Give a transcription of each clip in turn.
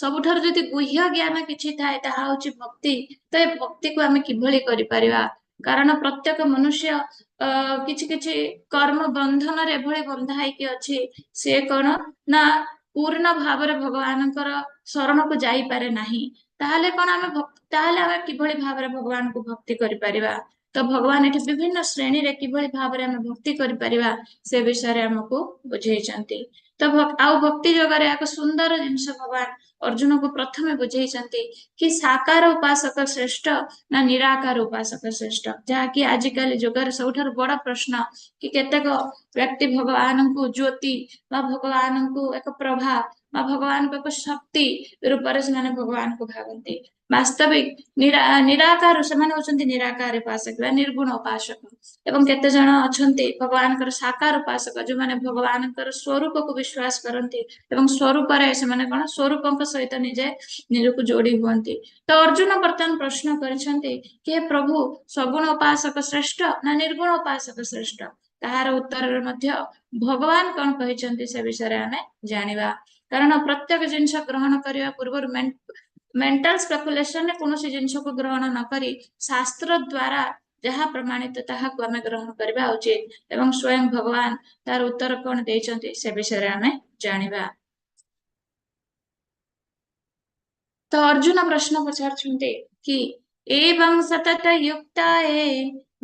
ସବୁଠାରୁ ଯଦି ଗୁହ୍ୟ ଜ୍ଞାନ କିଛି ଥାଏ ତାହା ହଉଛି ଭକ୍ତି। ତ ଏ ଭକ୍ତିକୁ ଆମେ କିଭଳି କରିପାରିବା? କାରଣ ପ୍ରତ୍ୟେକ ମନୁଷ୍ୟ କିଛି କିଛି କର୍ମ ବନ୍ଧନରେ ଏଭଳି ବନ୍ଧା ହେଇକି ଅଛି, ସେ କଣ ନା ପୂର୍ଣ୍ଣ ଭାବରେ ଭଗବାନଙ୍କର ଶରଣକୁ ଯାଇପାରେ ନାହିଁ। ତାହେଲେ କଣ ଆମେ, ତାହେଲେ ଆମେ କିଭଳି ଭାବରେ ଭଗବାନଙ୍କୁ ଭକ୍ତି କରିପାରିବା? ତ ଭଗବାନ ଏଠି ବିଭିନ୍ନ ଶ୍ରେଣୀରେ କିଭଳି ଭାବରେ ଆମେ ଭକ୍ତି କରିପାରିବା ସେ ବିଷୟରେ ଆମକୁ ବୁଝେଇଛନ୍ତି। ତ ଆଉ ଭକ୍ତି ଯୋଗରେ ଏକ ସୁନ୍ଦର ଜିନିଷ ଭଗବାନ ଅର୍ଜୁନକୁ ପ୍ରଥମେ ବୁଝେଇଛନ୍ତି କି ସାକାର ଉପାସକ ଶ୍ରେଷ୍ଠ ନା ନିରାକାର ଉପାସକ ଶ୍ରେଷ୍ଠ, ଯାହାକି ଆଜିକାଲି ଯୁଗରେ ସବୁଠାରୁ ବଡ ପ୍ରଶ୍ନ କି କେତେକ ବ୍ୟକ୍ତି ଭଗବାନଙ୍କୁ ଜ୍ୟୋତି ବା ଭଗବାନଙ୍କୁ ଏକ ପ୍ରଭା ବା ଭଗବାନଙ୍କୁ ଏକ ଶକ୍ତି ରୂପରେ ସେମାନେ ଭଗବାନଙ୍କୁ ଭାବନ୍ତି। ବାସ୍ତବିକ ନିରାକାର ସେମାନେ ହଉଛନ୍ତି ନିରାକାର ଉପାସକ ବା ନିର୍ଗୁଣ ଉପାସକ, ଏବଂ କେତେ ଜଣ ଅଛନ୍ତି ଭଗବାନଙ୍କର ସାକାର ଉପାସକ, ଯୋଉମାନେ ଭଗବାନଙ୍କର ସ୍ୱରୂପକୁ ବିଶ୍ୱାସ କରନ୍ତି ଏବଂ ସ୍ୱରୂପରେ ସେମାନେ କଣ ସ୍ୱରୂପଙ୍କ ସହିତ ନିଜେ ନିଜକୁ ଯୋଡି ହୁଅନ୍ତି। ତ ଅର୍ଜୁନ ବର୍ତ୍ତମାନ ପ୍ରଶ୍ନ କରିଛନ୍ତି କି ହେ ପ୍ରଭୁ, ସଗୁଣ ଉପାସକ ଶ୍ରେଷ୍ଠ ନା ନିର୍ଗୁଣ ଉପାସକ ଶ୍ରେଷ୍ଠ? ତାହାର ଉତ୍ତରରେ ମଧ୍ୟ ଭଗବାନ କଣ କହିଛନ୍ତି ସେ ବିଷୟରେ ଆମେ ଜାଣିବା। କାରଣ ପ୍ରତ୍ୟେକ ଜିନିଷ ଗ୍ରହଣ କରିବା ପୂର୍ବରୁ ମେଣ୍ଟାଲ ସ୍ପେକୁଲେସନରେ କୌଣସି ଜିନିଷକୁ ଗ୍ରହଣ ନ କରି ଶାସ୍ତ୍ର ଦ୍ଵାରା ଯାହା ପ୍ରମାଣିତ ତାହାକୁ ଆମେ ଗ୍ରହଣ କରିବା ଉଚିତ, ଏବଂ ସ୍ୱୟଂ ଭଗବାନ ତାର ଉତ୍ତର କଣ ଦେଇଛନ୍ତି ସେ ବିଷୟରେ ଆମେ ଜାଣିବା। ତ ଅର୍ଜୁନ ପ୍ରଶ୍ନ ପଚାରୁଛନ୍ତି କି ଏବଂ ସତତ ୟୁକ୍ତାଏ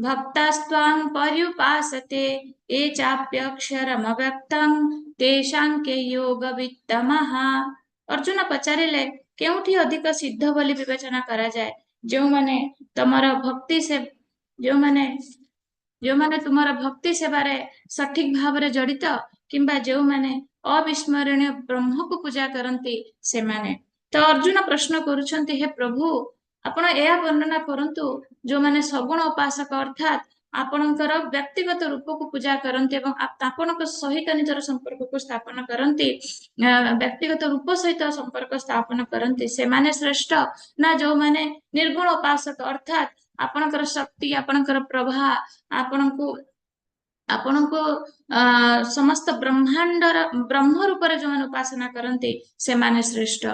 ଭକ୍ତାସ୍ତ୍ୱାଂ ପର୍ୟୁପାସତେ ଏ ଚାପ୍ୟକ୍ଷରମବ୍ୟକ୍ତଂ ତେଷାଂ କେ ଯୋଗବିତ୍ତମଃ। ଅର୍ଜୁନ ପଚାରିଲେ କେଉଁଠି ଅଧିକ ସିଦ୍ଧ ବୋଲି ବିବେଚନା କରାଯାଏ? ଯେଉଁମାନେ ତମର ଭକ୍ତି ସେ, ଯେଉଁମାନେ, ଯେଉଁମାନେ ତୁମର ଭକ୍ତି ସେବାରେ ସଠିକ ଭାବରେ ଜଡ଼ିତ, କିମ୍ବା ଯେଉଁମାନେ ଅବିସ୍ମରଣୀୟ ବ୍ରହ୍ମକୁ ପୂଜା କରନ୍ତି ସେମାନେ। ତ ଅର୍ଜୁନ ପ୍ରଶ୍ନ କରୁଛନ୍ତି, ହେ ପ୍ରଭୁ, ଆପଣ ଏହା ବର୍ଣ୍ଣନା କରନ୍ତୁ ଯେଉଁମାନେ ସଗୁଣ ଉପାସକ ଅର୍ଥାତ୍ ଆପଣଙ୍କର ବ୍ୟକ୍ତିଗତ ରୂପକୁ ପୂଜା କରନ୍ତି ଏବଂ ଆପଣଙ୍କ ସହିତ ନିଜର ସମ୍ପର୍କକୁ ସ୍ଥାପନ କରନ୍ତି, ବ୍ୟକ୍ତିଗତ ରୂପ ସହିତ ସମ୍ପର୍କ ସ୍ଥାପନ କରନ୍ତି, ସେମାନେ ଶ୍ରେଷ୍ଠ ନା ଯୋଉମାନେ ନିର୍ଗୁଣ ଉପାସକ ଅର୍ଥାତ୍ ଆପଣଙ୍କର ଶକ୍ତି, ଆପଣଙ୍କର ପ୍ରଭା, ଆପଣଙ୍କୁ ସମସ୍ତ ବ୍ରହ୍ମାଣ୍ଡର ବ୍ରହ୍ମ ରୂପରେ ଯୋଉମାନେ ଉପାସନା କରନ୍ତି ସେମାନେ ଶ୍ରେଷ୍ଠ।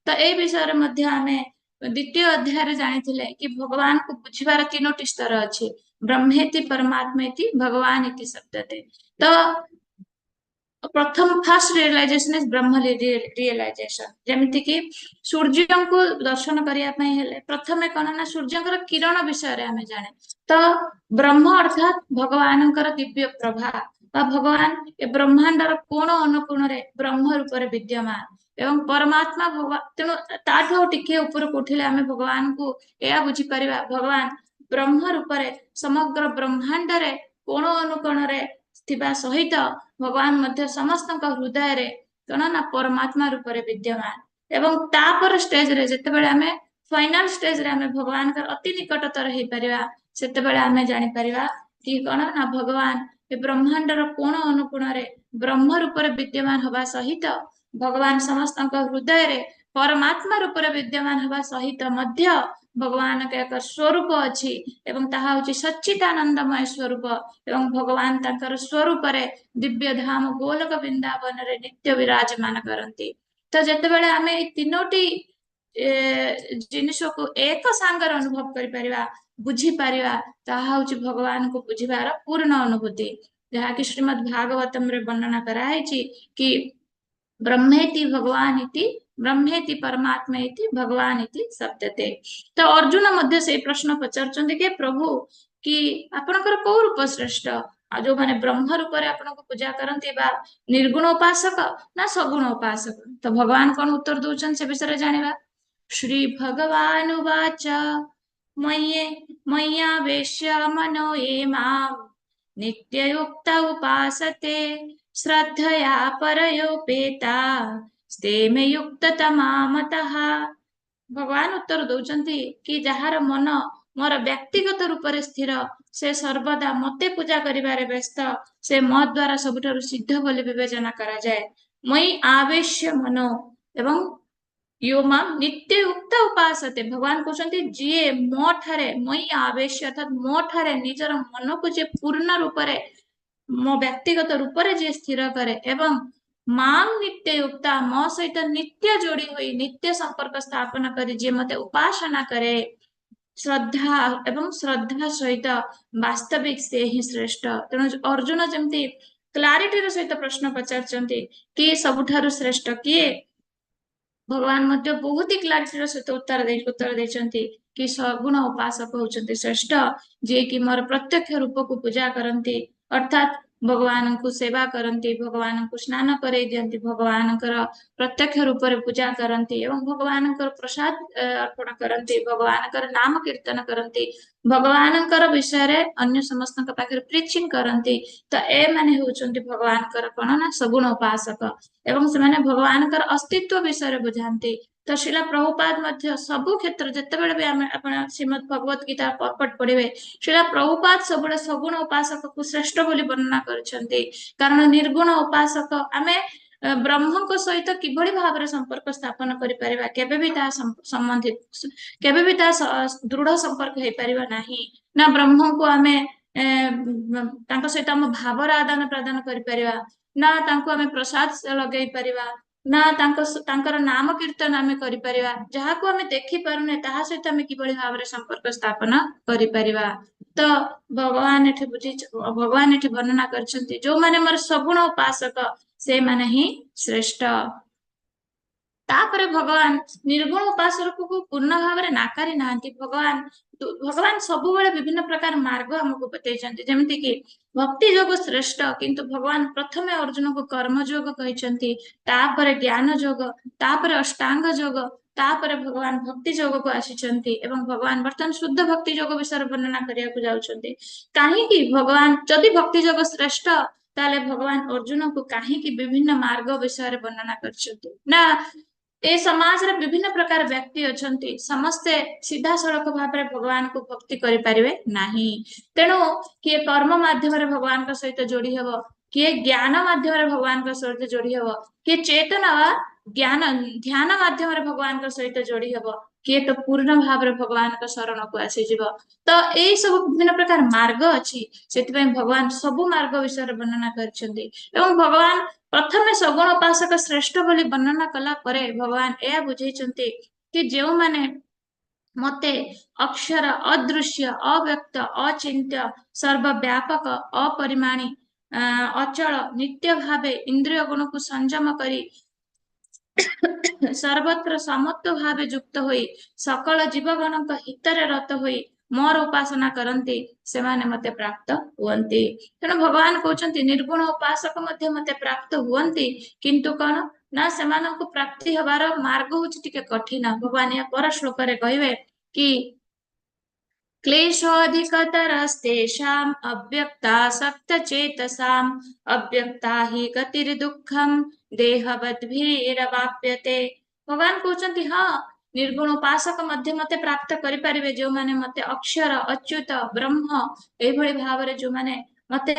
ତ ଏଇ ବିଷୟରେ ମଧ୍ୟ ଆମେ ଦ୍ୱିତୀୟ ଅଧ୍ୟାୟରେ ଜାଣିଥିଲେ କି ଭଗବାନଙ୍କୁ ବୁଝିବାର ତିନୋଟି ସ୍ତର ଅଛି, ବ୍ରହ୍ମେତି ପରମାତ୍ମେତି ଭଗବାନ ଇତି ଶବ୍ଦତେ। ତ ପ୍ରଥମ ଫାର୍ଷ୍ଟ ରିଏଲାଇଜେସନ is Brahma realisation. ଯେମିତି କି ସୂର୍ଯ୍ୟଙ୍କୁ ଦର୍ଶନ କରିବା ପାଇଁ ହେଲେ ପ୍ରଥମେ କଣ ନା ସୂର୍ଯ୍ୟଙ୍କର କିରଣ ବିଷୟରେ ଆମେ ଜାଣେ। ତ ବ୍ରହ୍ମ ଅର୍ଥାତ୍ ଭଗବାନଙ୍କର ଦିବ୍ୟ ପ୍ରଭା ବା ଭଗବାନ ଏ ବ୍ରହ୍ମାଣ୍ଡର କୋଣ ଅନୁକୋଣରେ ବ୍ରହ୍ମ ରୂପରେ ବିଦ୍ୟମାନ ଏବଂ ପରମାତ୍ମା ଭଗବାନ। ତେଣୁ ତାଠୁ ଆଉ ଟିକେ ଉପରକୁ ଉଠିଲେ ଆମେ ଭଗବାନଙ୍କୁ ଏହା ବୁଝିପାରିବା, ଭଗବାନ ବ୍ରହ୍ମ ରୂପରେ ସମଗ୍ର ବ୍ରହ୍ମାଣ୍ଡରେ କୋଣ ଅନୁକୋଣରେ ଥିବା ସହିତ ଭଗବାନ ମଧ୍ୟ ସମସ୍ତଙ୍କ ହୃଦୟରେ କଣ ନା ପରମାତ୍ମା ରୂପରେ ବିଦ୍ୟମାନ। ଏବଂ ତାପର ଷ୍ଟେଜରେ ଯେତେବେଳେ ଆମେ ଫାଇନାଲ ଷ୍ଟେଜରେ ଆମେ ଭଗବାନଙ୍କର ଅତି ନିକଟତର ହେଇପାରିବା, ସେତେବେଳେ ଆମେ ଜାଣିପାରିବା କି କଣ ନା ଭଗବାନ ଏ ବ୍ରହ୍ମାଣ୍ଡର କୋଣ ଅନୁକୋଣରେ ବ୍ରହ୍ମ ରୂପରେ ବିଦ୍ୟମାନ ହବା ସହିତ ଭଗବାନ ସମସ୍ତଙ୍କ ହୃଦୟରେ ପରମାତ୍ମା ରୂପରେ ବିଦ୍ୟମାନ ହବା ସହିତ ମଧ୍ୟ ଭଗବାନଙ୍କ ଏକ ସ୍ୱରୂପ ଅଛି ଏବଂ ତାହା ହଉଛି ସଚ୍ଚିଦାନନ୍ଦମୟ ସ୍ୱରୂପ। ଏବଂ ଭଗବାନ ତାଙ୍କର ସ୍ୱରୂପରେ ଦିବ୍ୟ ଧାମ ଗୋଲକ ବୃନ୍ଦାବନରେ ନିତ୍ୟ ବିରାଜମାନ କରନ୍ତି। ତ ଯେତେବେଳେ ଆମେ ଏଇ ତିନୋଟି ଜିନିଷକୁ ଏକ ସାଙ୍ଗରେ ଅନୁଭବ କରିପାରିବା, ବୁଝିପାରିବା, ତାହା ହଉଛି ଭଗବାନଙ୍କୁ ବୁଝିବାର ପୂର୍ଣ୍ଣ ଅନୁଭୂତି, ଯାହାକି ଶ୍ରୀମଦ୍ ଭାଗବତମରେ ବର୍ଣ୍ଣନା କରାହେଇଛି କି ବ୍ରହ୍ମେତି ଭଗବାନ ଇତି ବ୍ରହ୍ମେତି ପରମାତ୍ମା ଇତି ଭଗବାନ ଇତି ଶବ୍ଦତେ। ତ ଅର୍ଜୁନ ମଧ୍ୟ ସେଇ ପ୍ରଶ୍ନ ପଚାରୁଛନ୍ତି କି ପ୍ରଭୁ କି ଆପଣଙ୍କର କୋଉ ରୂପ ଶ୍ରେଷ୍ଠ? ଆଉ ଯୋଉମାନେ ବ୍ରହ୍ମ ରୂପରେ ଆପଣଙ୍କୁ ପୂଜା କରନ୍ତି ବା ନିର୍ଗୁଣ ଉପାସକ ନା ସଗୁଣ ଉପାସକ? ତ ଭଗବାନ କଣ ଉତ୍ତର ଦଉଛନ୍ତି ସେ ବିଷୟରେ ଜାଣିବା। ଶ୍ରୀ ଭଗବାନ ଉବାଚ ମୟ୍ୟେ ମୟ୍ୟାବେଶ୍ୟ ମନୋ ये ମାଁ ନିତ୍ୟୟୁକ୍ତ ଉପାସତେ ଶ୍ରଦ୍ଧୟା ପରୟୋପେତା ସ୍ତେ ମେ ୟୁକ୍ତତମା ମତଃ। ଭଗବାନ ଉତ୍ତର ଦଉଛନ୍ତି କି ଯାହାର ମନ ମୋର ବ୍ୟକ୍ତିଗତ ରୂପରେ ସ୍ଥିର, ସେ ସର୍ବଦା ମତେ ପୂଜା କରିବାରେ ବ୍ୟସ୍ତ, ସେ ମୋ ଦ୍ଵାରା ସବୁଠାରୁ ସିଦ୍ଧ ବୋଲି ବିବେଚନା କରାଯାଏ। ମୟି ଆବେଶ୍ୟ ମନୋ ଏବଂ ୟୋ ମାଁ ନିତ୍ୟ ୟୁକ୍ତ ଉପାସତେ। ଭଗବାନ କହୁଛନ୍ତି ଯିଏ ମୋ ଠାରେ ମୟି ଆବେଶ୍ୟ ଅର୍ଥାତ୍ ମୋ ଠାରେ ନିଜର ମନକୁ ଯିଏ ପୂର୍ଣ୍ଣ ରୂପରେ ମୋ ବ୍ୟକ୍ତିଗତ ରୂପରେ ଯିଏ ସ୍ଥିର କରେ ଏବଂ ମାଂ ନିତ୍ୟୟୁକ୍ତା, ମୋ ସହିତ ନିତ୍ୟ ଯୋଡି ହୋଇ ନିତ୍ୟ ସମ୍ପର୍କ ସ୍ଥାପନ କରି ଯିଏ ମତେ ଉପାସନା କରେ ଶ୍ରଦ୍ଧା ଏବଂ ଶ୍ରଦ୍ଧା ସହିତ, ବାସ୍ତବିକ ସେ ହିଁ ଶ୍ରେଷ୍ଠ। ତେଣୁ ଅର୍ଜୁନ ଯେମିତି କ୍ଲାରିଟିର ସହିତ ପ୍ରଶ୍ନ ପଚାରିଛନ୍ତି କି ସବୁଠାରୁ ଶ୍ରେଷ୍ଠ କିଏ, ଭଗବାନ ମଧ୍ୟ ବହୁତ ହି କ୍ଲାରିଟିର ସହିତ ଉତ୍ତର ଦେଇଛନ୍ତି କି ସଗୁଣ ଉପାସକ ହଉଛନ୍ତି ଶ୍ରେଷ୍ଠ, ଯିଏକି ମୋର ପ୍ରତ୍ୟକ୍ଷ ରୂପକୁ ପୂଜା କରନ୍ତି, ଅର୍ଥାତ୍ ଭଗବାନଙ୍କୁ ସେବା କରନ୍ତି, ଭଗବାନଙ୍କୁ ସ୍ନାନ କରେଇ ଦିଅନ୍ତି, ଭଗବାନଙ୍କର ପ୍ରତ୍ୟକ୍ଷ ରୂପରେ ପୂଜା କରନ୍ତି ଏବଂ ଭଗବାନଙ୍କର ପ୍ରସାଦ ଅର୍ପଣ କରନ୍ତି, ଭଗବାନଙ୍କର ନାମ କୀର୍ତ୍ତନ କରନ୍ତି, ଭଗବାନଙ୍କର ବିଷୟରେ ଅନ୍ୟ ସମସ୍ତଙ୍କ ପାଖରେ ପ୍ରିଚିଂ କରନ୍ତି। ତ ଏମାନେ ହଉଛନ୍ତି ଭଗବାନଙ୍କର କଣ ନା ସଗୁଣ ଉପାସକ ଏବଂ ସେମାନେ ଭଗବାନଙ୍କର ଅସ୍ତିତ୍ୱ ବିଷୟରେ ବୁଝାନ୍ତି। ତ ଶ୍ରୀଲା ପ୍ରଭୁପାଦ ମଧ୍ୟ ସବୁ କ୍ଷେତ୍ର ଯେତେବେଳେ ବି ଆମେ ଆପଣ ଶ୍ରୀମଦ୍ ଭଗବତ ଗୀତା ପର୍ପଟ ପଢିବେ, ଶ୍ରୀଲା ପ୍ରଭୁପାଦ ସବୁବେଳେ ସଗୁଣ ଉପାସକକୁ ଶ୍ରେଷ୍ଠ ବୋଲି ବର୍ଣ୍ଣନା କରିଛନ୍ତି। କାରଣ ନିର୍ଗୁଣ ଉପାସକ ଆମେ ବ୍ରହ୍ମଙ୍କ ସହିତ କିଭଳି ଭାବରେ ସମ୍ପର୍କ ସ୍ଥାପନ କରିପାରିବା, କେବେ ବି ତାହା ସମ୍ବନ୍ଧିତ, କେବେ ବି ତାହା ଦୃଢ ସମ୍ପର୍କ ହେଇପାରିବ ନାହିଁ। ନା ବ୍ରହ୍ମଙ୍କୁ ଆମେ ତାଙ୍କ ସହିତ ଆମ ଭାବର ଆଦାନ ପ୍ରଦାନ କରିପାରିବା, ନା ତାଙ୍କୁ ଆମେ ପ୍ରସାଦ ଲଗେଇ ପାରିବା, ନା ତାଙ୍କର ନାମ କୀର୍ତ୍ତନ ଆମେ କରିପାରିବା। ଯାହାକୁ ଆମେ ଦେଖିପାରୁନେ ତାହା ସହିତ ଆମେ କିଭଳି ଭାବରେ ସମ୍ପର୍କ ସ୍ଥାପନ କରିପାରିବା? ତ ଭଗବାନ ଏଠି ବୁଝି ଭଗବାନ ଏଠି ବର୍ଣ୍ଣନା କରିଛନ୍ତି ଯୋଉମାନେ ମୋର ସଗୁଣ ଉପାସକ ସେମାନେ ହିଁ ଶ୍ରେଷ୍ଠ। ତାପରେ ଭଗବାନ ନିର୍ଗୁଣ ଉପାସକକୁ ପୂର୍ଣ୍ଣ ଭାବରେ ନାକାରି ନାହାନ୍ତି। ଭଗବାନ ସବୁବେଳେ ବିଭିନ୍ନ ପ୍ରକାର ମାର୍ଗ ଆମକୁ ବତେଇଛନ୍ତି, ଯେମିତି କି ଭକ୍ତି ଯୋଗ ଶ୍ରେଷ୍ଠ, କିନ୍ତୁ ଭଗବାନ ପ୍ରଥମେ ଅର୍ଜୁନକୁ କର୍ମ ଯୋଗ କହିଛନ୍ତି, ତାପରେ ଜ୍ଞାନ ଯୋଗ, ତାପରେ ଅଷ୍ଟାଙ୍ଗ ଯୋଗ, ତାପରେ ଭଗବାନ ଭକ୍ତି ଯୋଗକୁ ଆସିଛନ୍ତି ଏବଂ ଭଗବାନ ବର୍ତ୍ତମାନ ଶୁଦ୍ଧ ଭକ୍ତି ଯୋଗ ବିଷୟରେ ବର୍ଣ୍ଣନା କରିବାକୁ ଯାଉଛନ୍ତି। କାହିଁକି ଭଗବାନ ଯଦି ଭକ୍ତି ଯୋଗ ଶ୍ରେଷ୍ଠ, ତାହେଲେ ଭଗବାନ ଅର୍ଜୁନକୁ କାହିଁକି ବିଭିନ୍ନ ମାର୍ଗ ବିଷୟରେ ବର୍ଣ୍ଣନା କରିଛନ୍ତି? ନା ଏ ସମାଜରେ ବିଭିନ୍ନ ପ୍ରକାର ବ୍ୟକ୍ତି ଅଛନ୍ତି, ସମସ୍ତେ ସିଧାସଳଖ ଭାବରେ ଭଗବାନଙ୍କୁ ଭକ୍ତି କରିପାରିବେ ନାହିଁ। ତେଣୁ କିଏ କର୍ମ ମାଧ୍ୟମରେ ଭଗବାନଙ୍କ ସହିତ ଯୋଡି ହେବ, କିଏ ଜ୍ଞାନ ମାଧ୍ୟମରେ ଭଗବାନଙ୍କ ସହିତ ଯୋଡି ହେବ, କିଏ ଚେତନା ବା ଜ୍ଞାନ ଧ୍ୟାନ ମାଧ୍ୟମରେ ଭଗବାନଙ୍କ ସହିତ ଯୋଡି ହେବ, କିଏ ତ ପୂର୍ଣ୍ଣ ଭାବରେ ଭଗବାନଙ୍କ ଶରଣକୁ ଆସିଯିବ। ତ ଏଇ ସବୁ ବିଭିନ୍ନ ପ୍ରକାର ମାର୍ଗ ଅଛି, ସେଥିପାଇଁ ଭଗବାନ ସବୁ ମାର୍ଗ ବିଷୟରେ ବର୍ଣ୍ଣନା କରିଛନ୍ତି। ଏବଂ ଭଗବାନ ପ୍ରଥମେ ସଗୁଣ ଉପାସକ ଶ୍ରେଷ୍ଠ ବୋଲି ବର୍ଣ୍ଣନା କଲା ପରେ ଭଗବାନ ଏହା ବୁଝେଇଛନ୍ତି କି ଯେଉଁମାନେ ମତେ ଅକ୍ଷର, ଅଦୃଶ୍ୟ, ଅବ୍ୟକ୍ତ, ଅଚିନ୍ତ୍ୟ, ସର୍ବବ୍ୟାପକ, ଅପରିମାଣୀ, ଅଚଳ, ନିତ୍ୟ ଭାବେ ଇନ୍ଦ୍ରିୟ ଗୁଣକୁ ସଂଯମ କରି ସର୍ବତ୍ର ସମତ୍ୱ ଭାବେ ଯୁକ୍ତ ହୋଇ ସକଳ ଜୀବଗଣଙ୍କ ହିତରେ ରତ ହୋଇ ମୋର ଉପାସନା କରନ୍ତି, ସେମାନେ ମତେ ପ୍ରାପ୍ତ ହୁଅନ୍ତି। ତେଣୁ ଭଗବାନ କହୁଛନ୍ତି ନିର୍ଗୁଣ ଉପାସକ ମଧ୍ୟ ମତେ ପ୍ରାପ୍ତ ହୁଅନ୍ତି, କିନ୍ତୁ କଣ ନା ସେମାନଙ୍କୁ ପ୍ରାପ୍ତି ହବାର ମାର୍ଗ ହଉଛି ଟିକେ କଠିନ। ଭଗବାନ ଏହା ପର ଶ୍ଲୋକରେ କହିବେ କି କ୍ଲେଶୋऽଧିକତରସ୍ତେଷାम् ଅବ୍ୟକ୍ତାସକ୍ତଚେତସାम् ଅବ୍ୟକ୍ତା ହି ଗତିର୍ଦୁଃଖम् ଦେହବଦ୍ଭିରବାପ୍ୟତେ। ଭଗବାନ କହୁଛନ୍ତି ହଁ, ନିର୍ଗୁଣ ଉପାସକ ମଧ୍ୟ ମତେ ପ୍ରାପ୍ତ କରିପାରିବେ, ଯୋଉମାନେ ମତେ ଅକ୍ଷର, ଅଚ୍ୟୁତ, ବ୍ରହ୍ମ ଏଇଭଳି ଭାବରେ ଯୋଉମାନେ ମତେ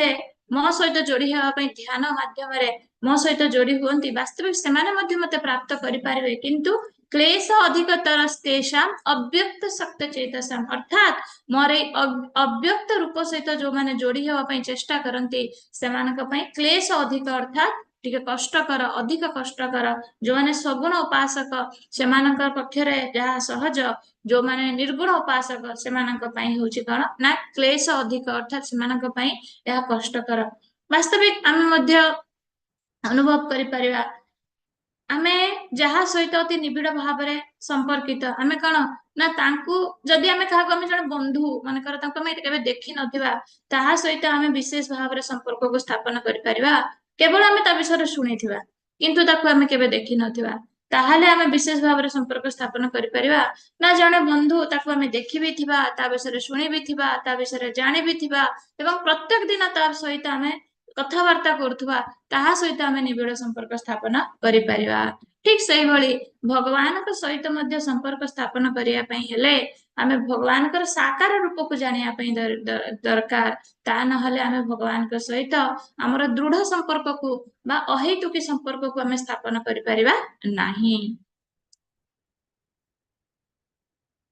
ମୋ ସହିତ ଯୋଡି ହେବା ପାଇଁ ଧ୍ୟାନ ମାଧ୍ୟମରେ ମୋ ସହିତ ଯୋଡି ହୁଅନ୍ତି, ବାସ୍ତବିକ ସେମାନେ ମଧ୍ୟ ମତେ ପ୍ରାପ୍ତ କରିପାରିବେ। କିନ୍ତୁ କ୍ଲେଶ ଅଧିକତରସ୍ତେଷାମ୍ ଅବ୍ୟକ୍ତ ଶକ୍ତ ଚେତସାମ୍, ଅର୍ଥାତ୍ ମୋର ଏଇ ଅବ୍ୟକ୍ତ ରୂପ ସହିତ ଯୋଉମାନେ ଯୋଡି ହେବା ପାଇଁ ଚେଷ୍ଟା କରନ୍ତି ସେମାନଙ୍କ ପାଇଁ କ୍ଲେଶ ଅଧିକ, ଅର୍ଥାତ୍ ଟିକେ କଷ୍ଟକର, ଅଧିକ କଷ୍ଟକର। ଯୋଉମାନେ ସଗୁଣ ଉପାସକ ସେମାନଙ୍କ ପକ୍ଷରେ ଯାହା ସହଜ, ଯୋଉମାନେ ନିର୍ଗୁଣ ଉପାସକ ସେମାନଙ୍କ ପାଇଁ ହଉଛି କଣ ନା କ୍ଲେଶ ଅଧିକ, ଅର୍ଥାତ୍ ସେମାନଙ୍କ ପାଇଁ ଏହା କଷ୍ଟକର। ବାସ୍ତବିକ ଆମେ ମଧ୍ୟ ଅନୁଭବ କରିପାରିବା, ଆମେ ଯାହା ସହିତ ଅତି ନିବିଡ଼ ଭାବରେ ସମ୍ପର୍କିତ, ଆମେ କଣ ନା ତାଙ୍କୁ ଯଦି ଆମେ କାହାକୁ ଆମେ ଜଣେ ବନ୍ଧୁ ମନେକର ତାଙ୍କୁ ଆମେ କେବେ ଦେଖିନଥିବା, ତାହା ସହିତ ଆମେ ବିଶେଷ ଭାବରେ ସମ୍ପର୍କକୁ ସ୍ଥାପନ କରିପାରିବା, କେବଳ ଆମେ ତା ବିଷୟରେ ଶୁଣିଥିବା କିନ୍ତୁ ତାକୁ ଆମେ କେବେ ଦେଖିନଥିବା, ତାହେଲେ ଆମେ ବିଶେଷ ଭାବରେ ସମ୍ପର୍କ ସ୍ଥାପନ କରିପାରିବା। ନା ଜଣେ ବନ୍ଧୁ ତାକୁ ଆମେ ଦେଖି ବି ଥିବା, ତା ବିଷୟରେ ଶୁଣି ବି ଥିବା, ତା ବିଷୟରେ ଜାଣି ବି ଥିବା ଏବଂ ପ୍ରତ୍ୟେକ ଦିନ ତା ସହିତ ଆମେ କଥାବାର୍ତ୍ତା କରୁଥିବା, ତାହା ସହିତ ଆମେ ନିବିଡ଼ ସମ୍ପର୍କ ସ୍ଥାପନ କରିପାରିବା। ଠିକ ସେଇଭଳି ଭଗବାନଙ୍କ ସହିତ ମଧ୍ୟ ସମ୍ପର୍କ ସ୍ଥାପନ କରିବା ପାଇଁ ହେଲେ ଆମେ ଭଗବାନଙ୍କର ସାକାର ରୂପକୁ ଜାଣିବା ପାଇଁ ଦରକାର। ତା ନହେଲେ ଆମେ ଭଗବାନଙ୍କ ସହିତ ଆମର ଦୃଢ ସମ୍ପର୍କକୁ ବା ଅହୈତୁକୀ ସମ୍ପର୍କକୁ ଆମେ ସ୍ଥାପନ କରିପାରିବା ନାହିଁ।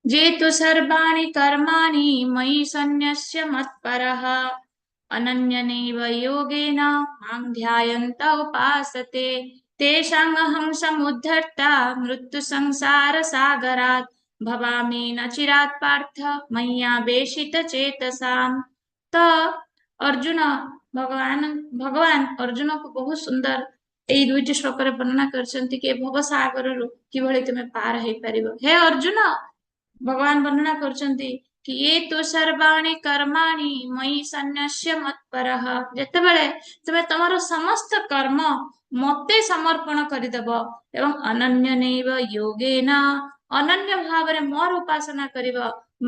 ଯେତୁ ସର୍ବାଣୀ କର୍ମାଣୀ ମୟି ସନ୍ନ୍ୟସ୍ୟ ମତ୍ପରଃ ଅନନ୍ୟନୈବ योगेन मां ध्यायन्त उपासते तेषामहं समुद्धर्ता मृत्यु संसार सागरात् भवामि न चिरात् पार्थ मय्यावेशित चेतसाम। ତ ଅର୍ଜୁନ ଭଗବାନ ଭଗବାନ ଅର୍ଜୁନକୁ ବହୁତ ସୁନ୍ଦର ଏଇ ଦୁଇଟି ଶ୍ଲୋକରେ ବର୍ଣ୍ଣନା କରିଛନ୍ତି କି ଏ ଭବସାଗରରୁ କିଭଳି ତୁମେ ପାର ହେଇପାରିବ। ହେ ଅର୍ଜୁନ, ଭଗବାନ ବର୍ଣ୍ଣନା କରୁଛନ୍ତି କି ये तु सर्वाणि कर्माणि मयि सन्न्यस्य मत्परः, ଯେତେବେଳେ ତୁମେ ତମର ସମସ୍ତ କର୍ମ ମତେ ସମର୍ପଣ କରିଦବ ଏବଂ ଅନନ୍ୟନୈବ योगेन, ଅନନ୍ୟ ଭାବରେ ମୋର ଉପାସନା କରିବ,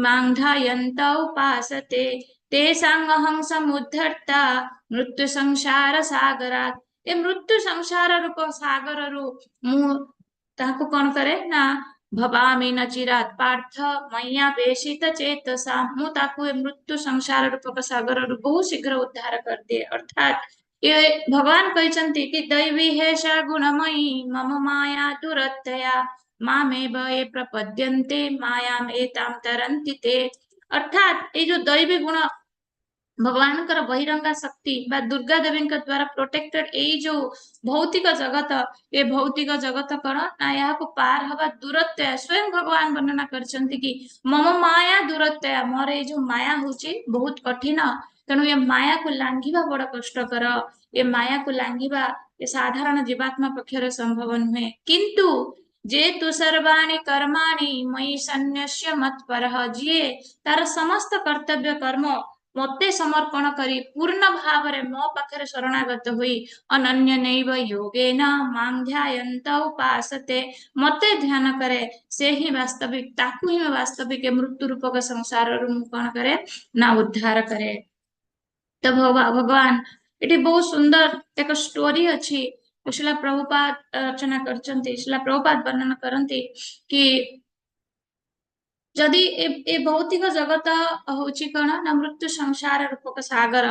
मां ध्यायन्त उपासते तेषां अहं समुद्धर्ता मृत्यु संसार सागरात्। ଏ ମୃତ୍ୟୁ ସଂସାର ରୂପ ସାଗରରୁ ମୁଁ ତାହାକୁ କଣ କରେ ନା भवामि न चिरात् पार्थ मय्यावेशित चेतसा, ମୁଁ ତାକୁ ଏ ମୃତ୍ୟୁ ସଂସାର ରୂପକ ସାଗରରୁ ବହୁତ ଶୀଘ୍ର ଉଦ୍ଧାର କରିଦିଏ। ଅର୍ଥାତ୍ ଏ ଭଗବାନ କହିଛନ୍ତି କି दैवी ह्येषा गुणमयी मम माया दुरत्यया मामेव ये प्रपद्यन्ते मायाम एताम तरन्ति ते। ଅର୍ଥାତ୍ ଏଇ ଯୋଉ ଦୈବୀ ଗୁଣ, ଭଗବାନଙ୍କର ବହିରଙ୍ଗା ଶକ୍ତି ବା ଦୁର୍ଗା ଦେବୀଙ୍କ ଦ୍ଵାରା ପ୍ରୋଟେକ୍ଟେଡ ଏଇ ଯୋଉ ଭୌତିକ ଜଗତ, ଏ ଭୌତିକ ଜଗତ କଣ ନା ଏହାକୁ ପାର ହବା ଦୂରତ୍ୱ। ସ୍ୱୟଂ ଭଗବାନ ବର୍ଣ୍ଣନା କରିଛନ୍ତି କି मम माया दुरत्यया, ମୋର ଏଇ ଯୋଉ ମାୟା ହଉଛି ବହୁତ କଠିନ। ତେଣୁ ଏ ମାୟାକୁ ଲାଙ୍ଘିବା ବଡ କଷ୍ଟକର। ଏ ମାୟାକୁ ଲାଙ୍ଘିବା ଏ ସାଧାରଣ ଜୀବାତ୍ମା ପକ୍ଷରେ ସମ୍ଭବ ନୁହେଁ। କିନ୍ତୁ ये तु सर्वाणि कर्माणि मयि सन्न्यस्य मत्परः, ଯିଏ ତାର ସମସ୍ତ କର୍ତ୍ତବ୍ୟ କର୍ମ ମତେ ସମର୍ପଣ କରି ପୂର୍ଣ୍ଣ ଭାବରେ ମୋ ପାଖରେ ଶରଣାଗତ ହୋଇ ଅନନ୍ୟନୈବ योगेन मां ध्यायन्त उपासते, ମତେ ଧ୍ୟାନ କରେ, ସେ ହିଁ ବାସ୍ତବିକ, ତାକୁ ହିଁ ବାସ୍ତବିକ ମୃତ୍ୟୁ ରୂପକ ସଂସାରରୁ ମୁଁ କଣ କରେ ନା ଉଦ୍ଧାର କରେ। ତ ଭଗବାନ ଏଠି ବହୁତ ସୁନ୍ଦର ଏକ ଷ୍ଟୋରି ଅଛି, ଶ୍ରୀଲା ପ୍ରଭୁପାଦ ରଚନା କରିଛନ୍ତି। ଶ୍ରୀଲା ପ୍ରଭୁପାଦ ବର୍ଣ୍ଣନା କରନ୍ତି କି ଯଦି ଏ ଭୌତିକ ଜଗତ ହଉଛି କଣ ନା ମୃତ୍ୟୁ ସଂସାର ରୂପକ ସାଗର,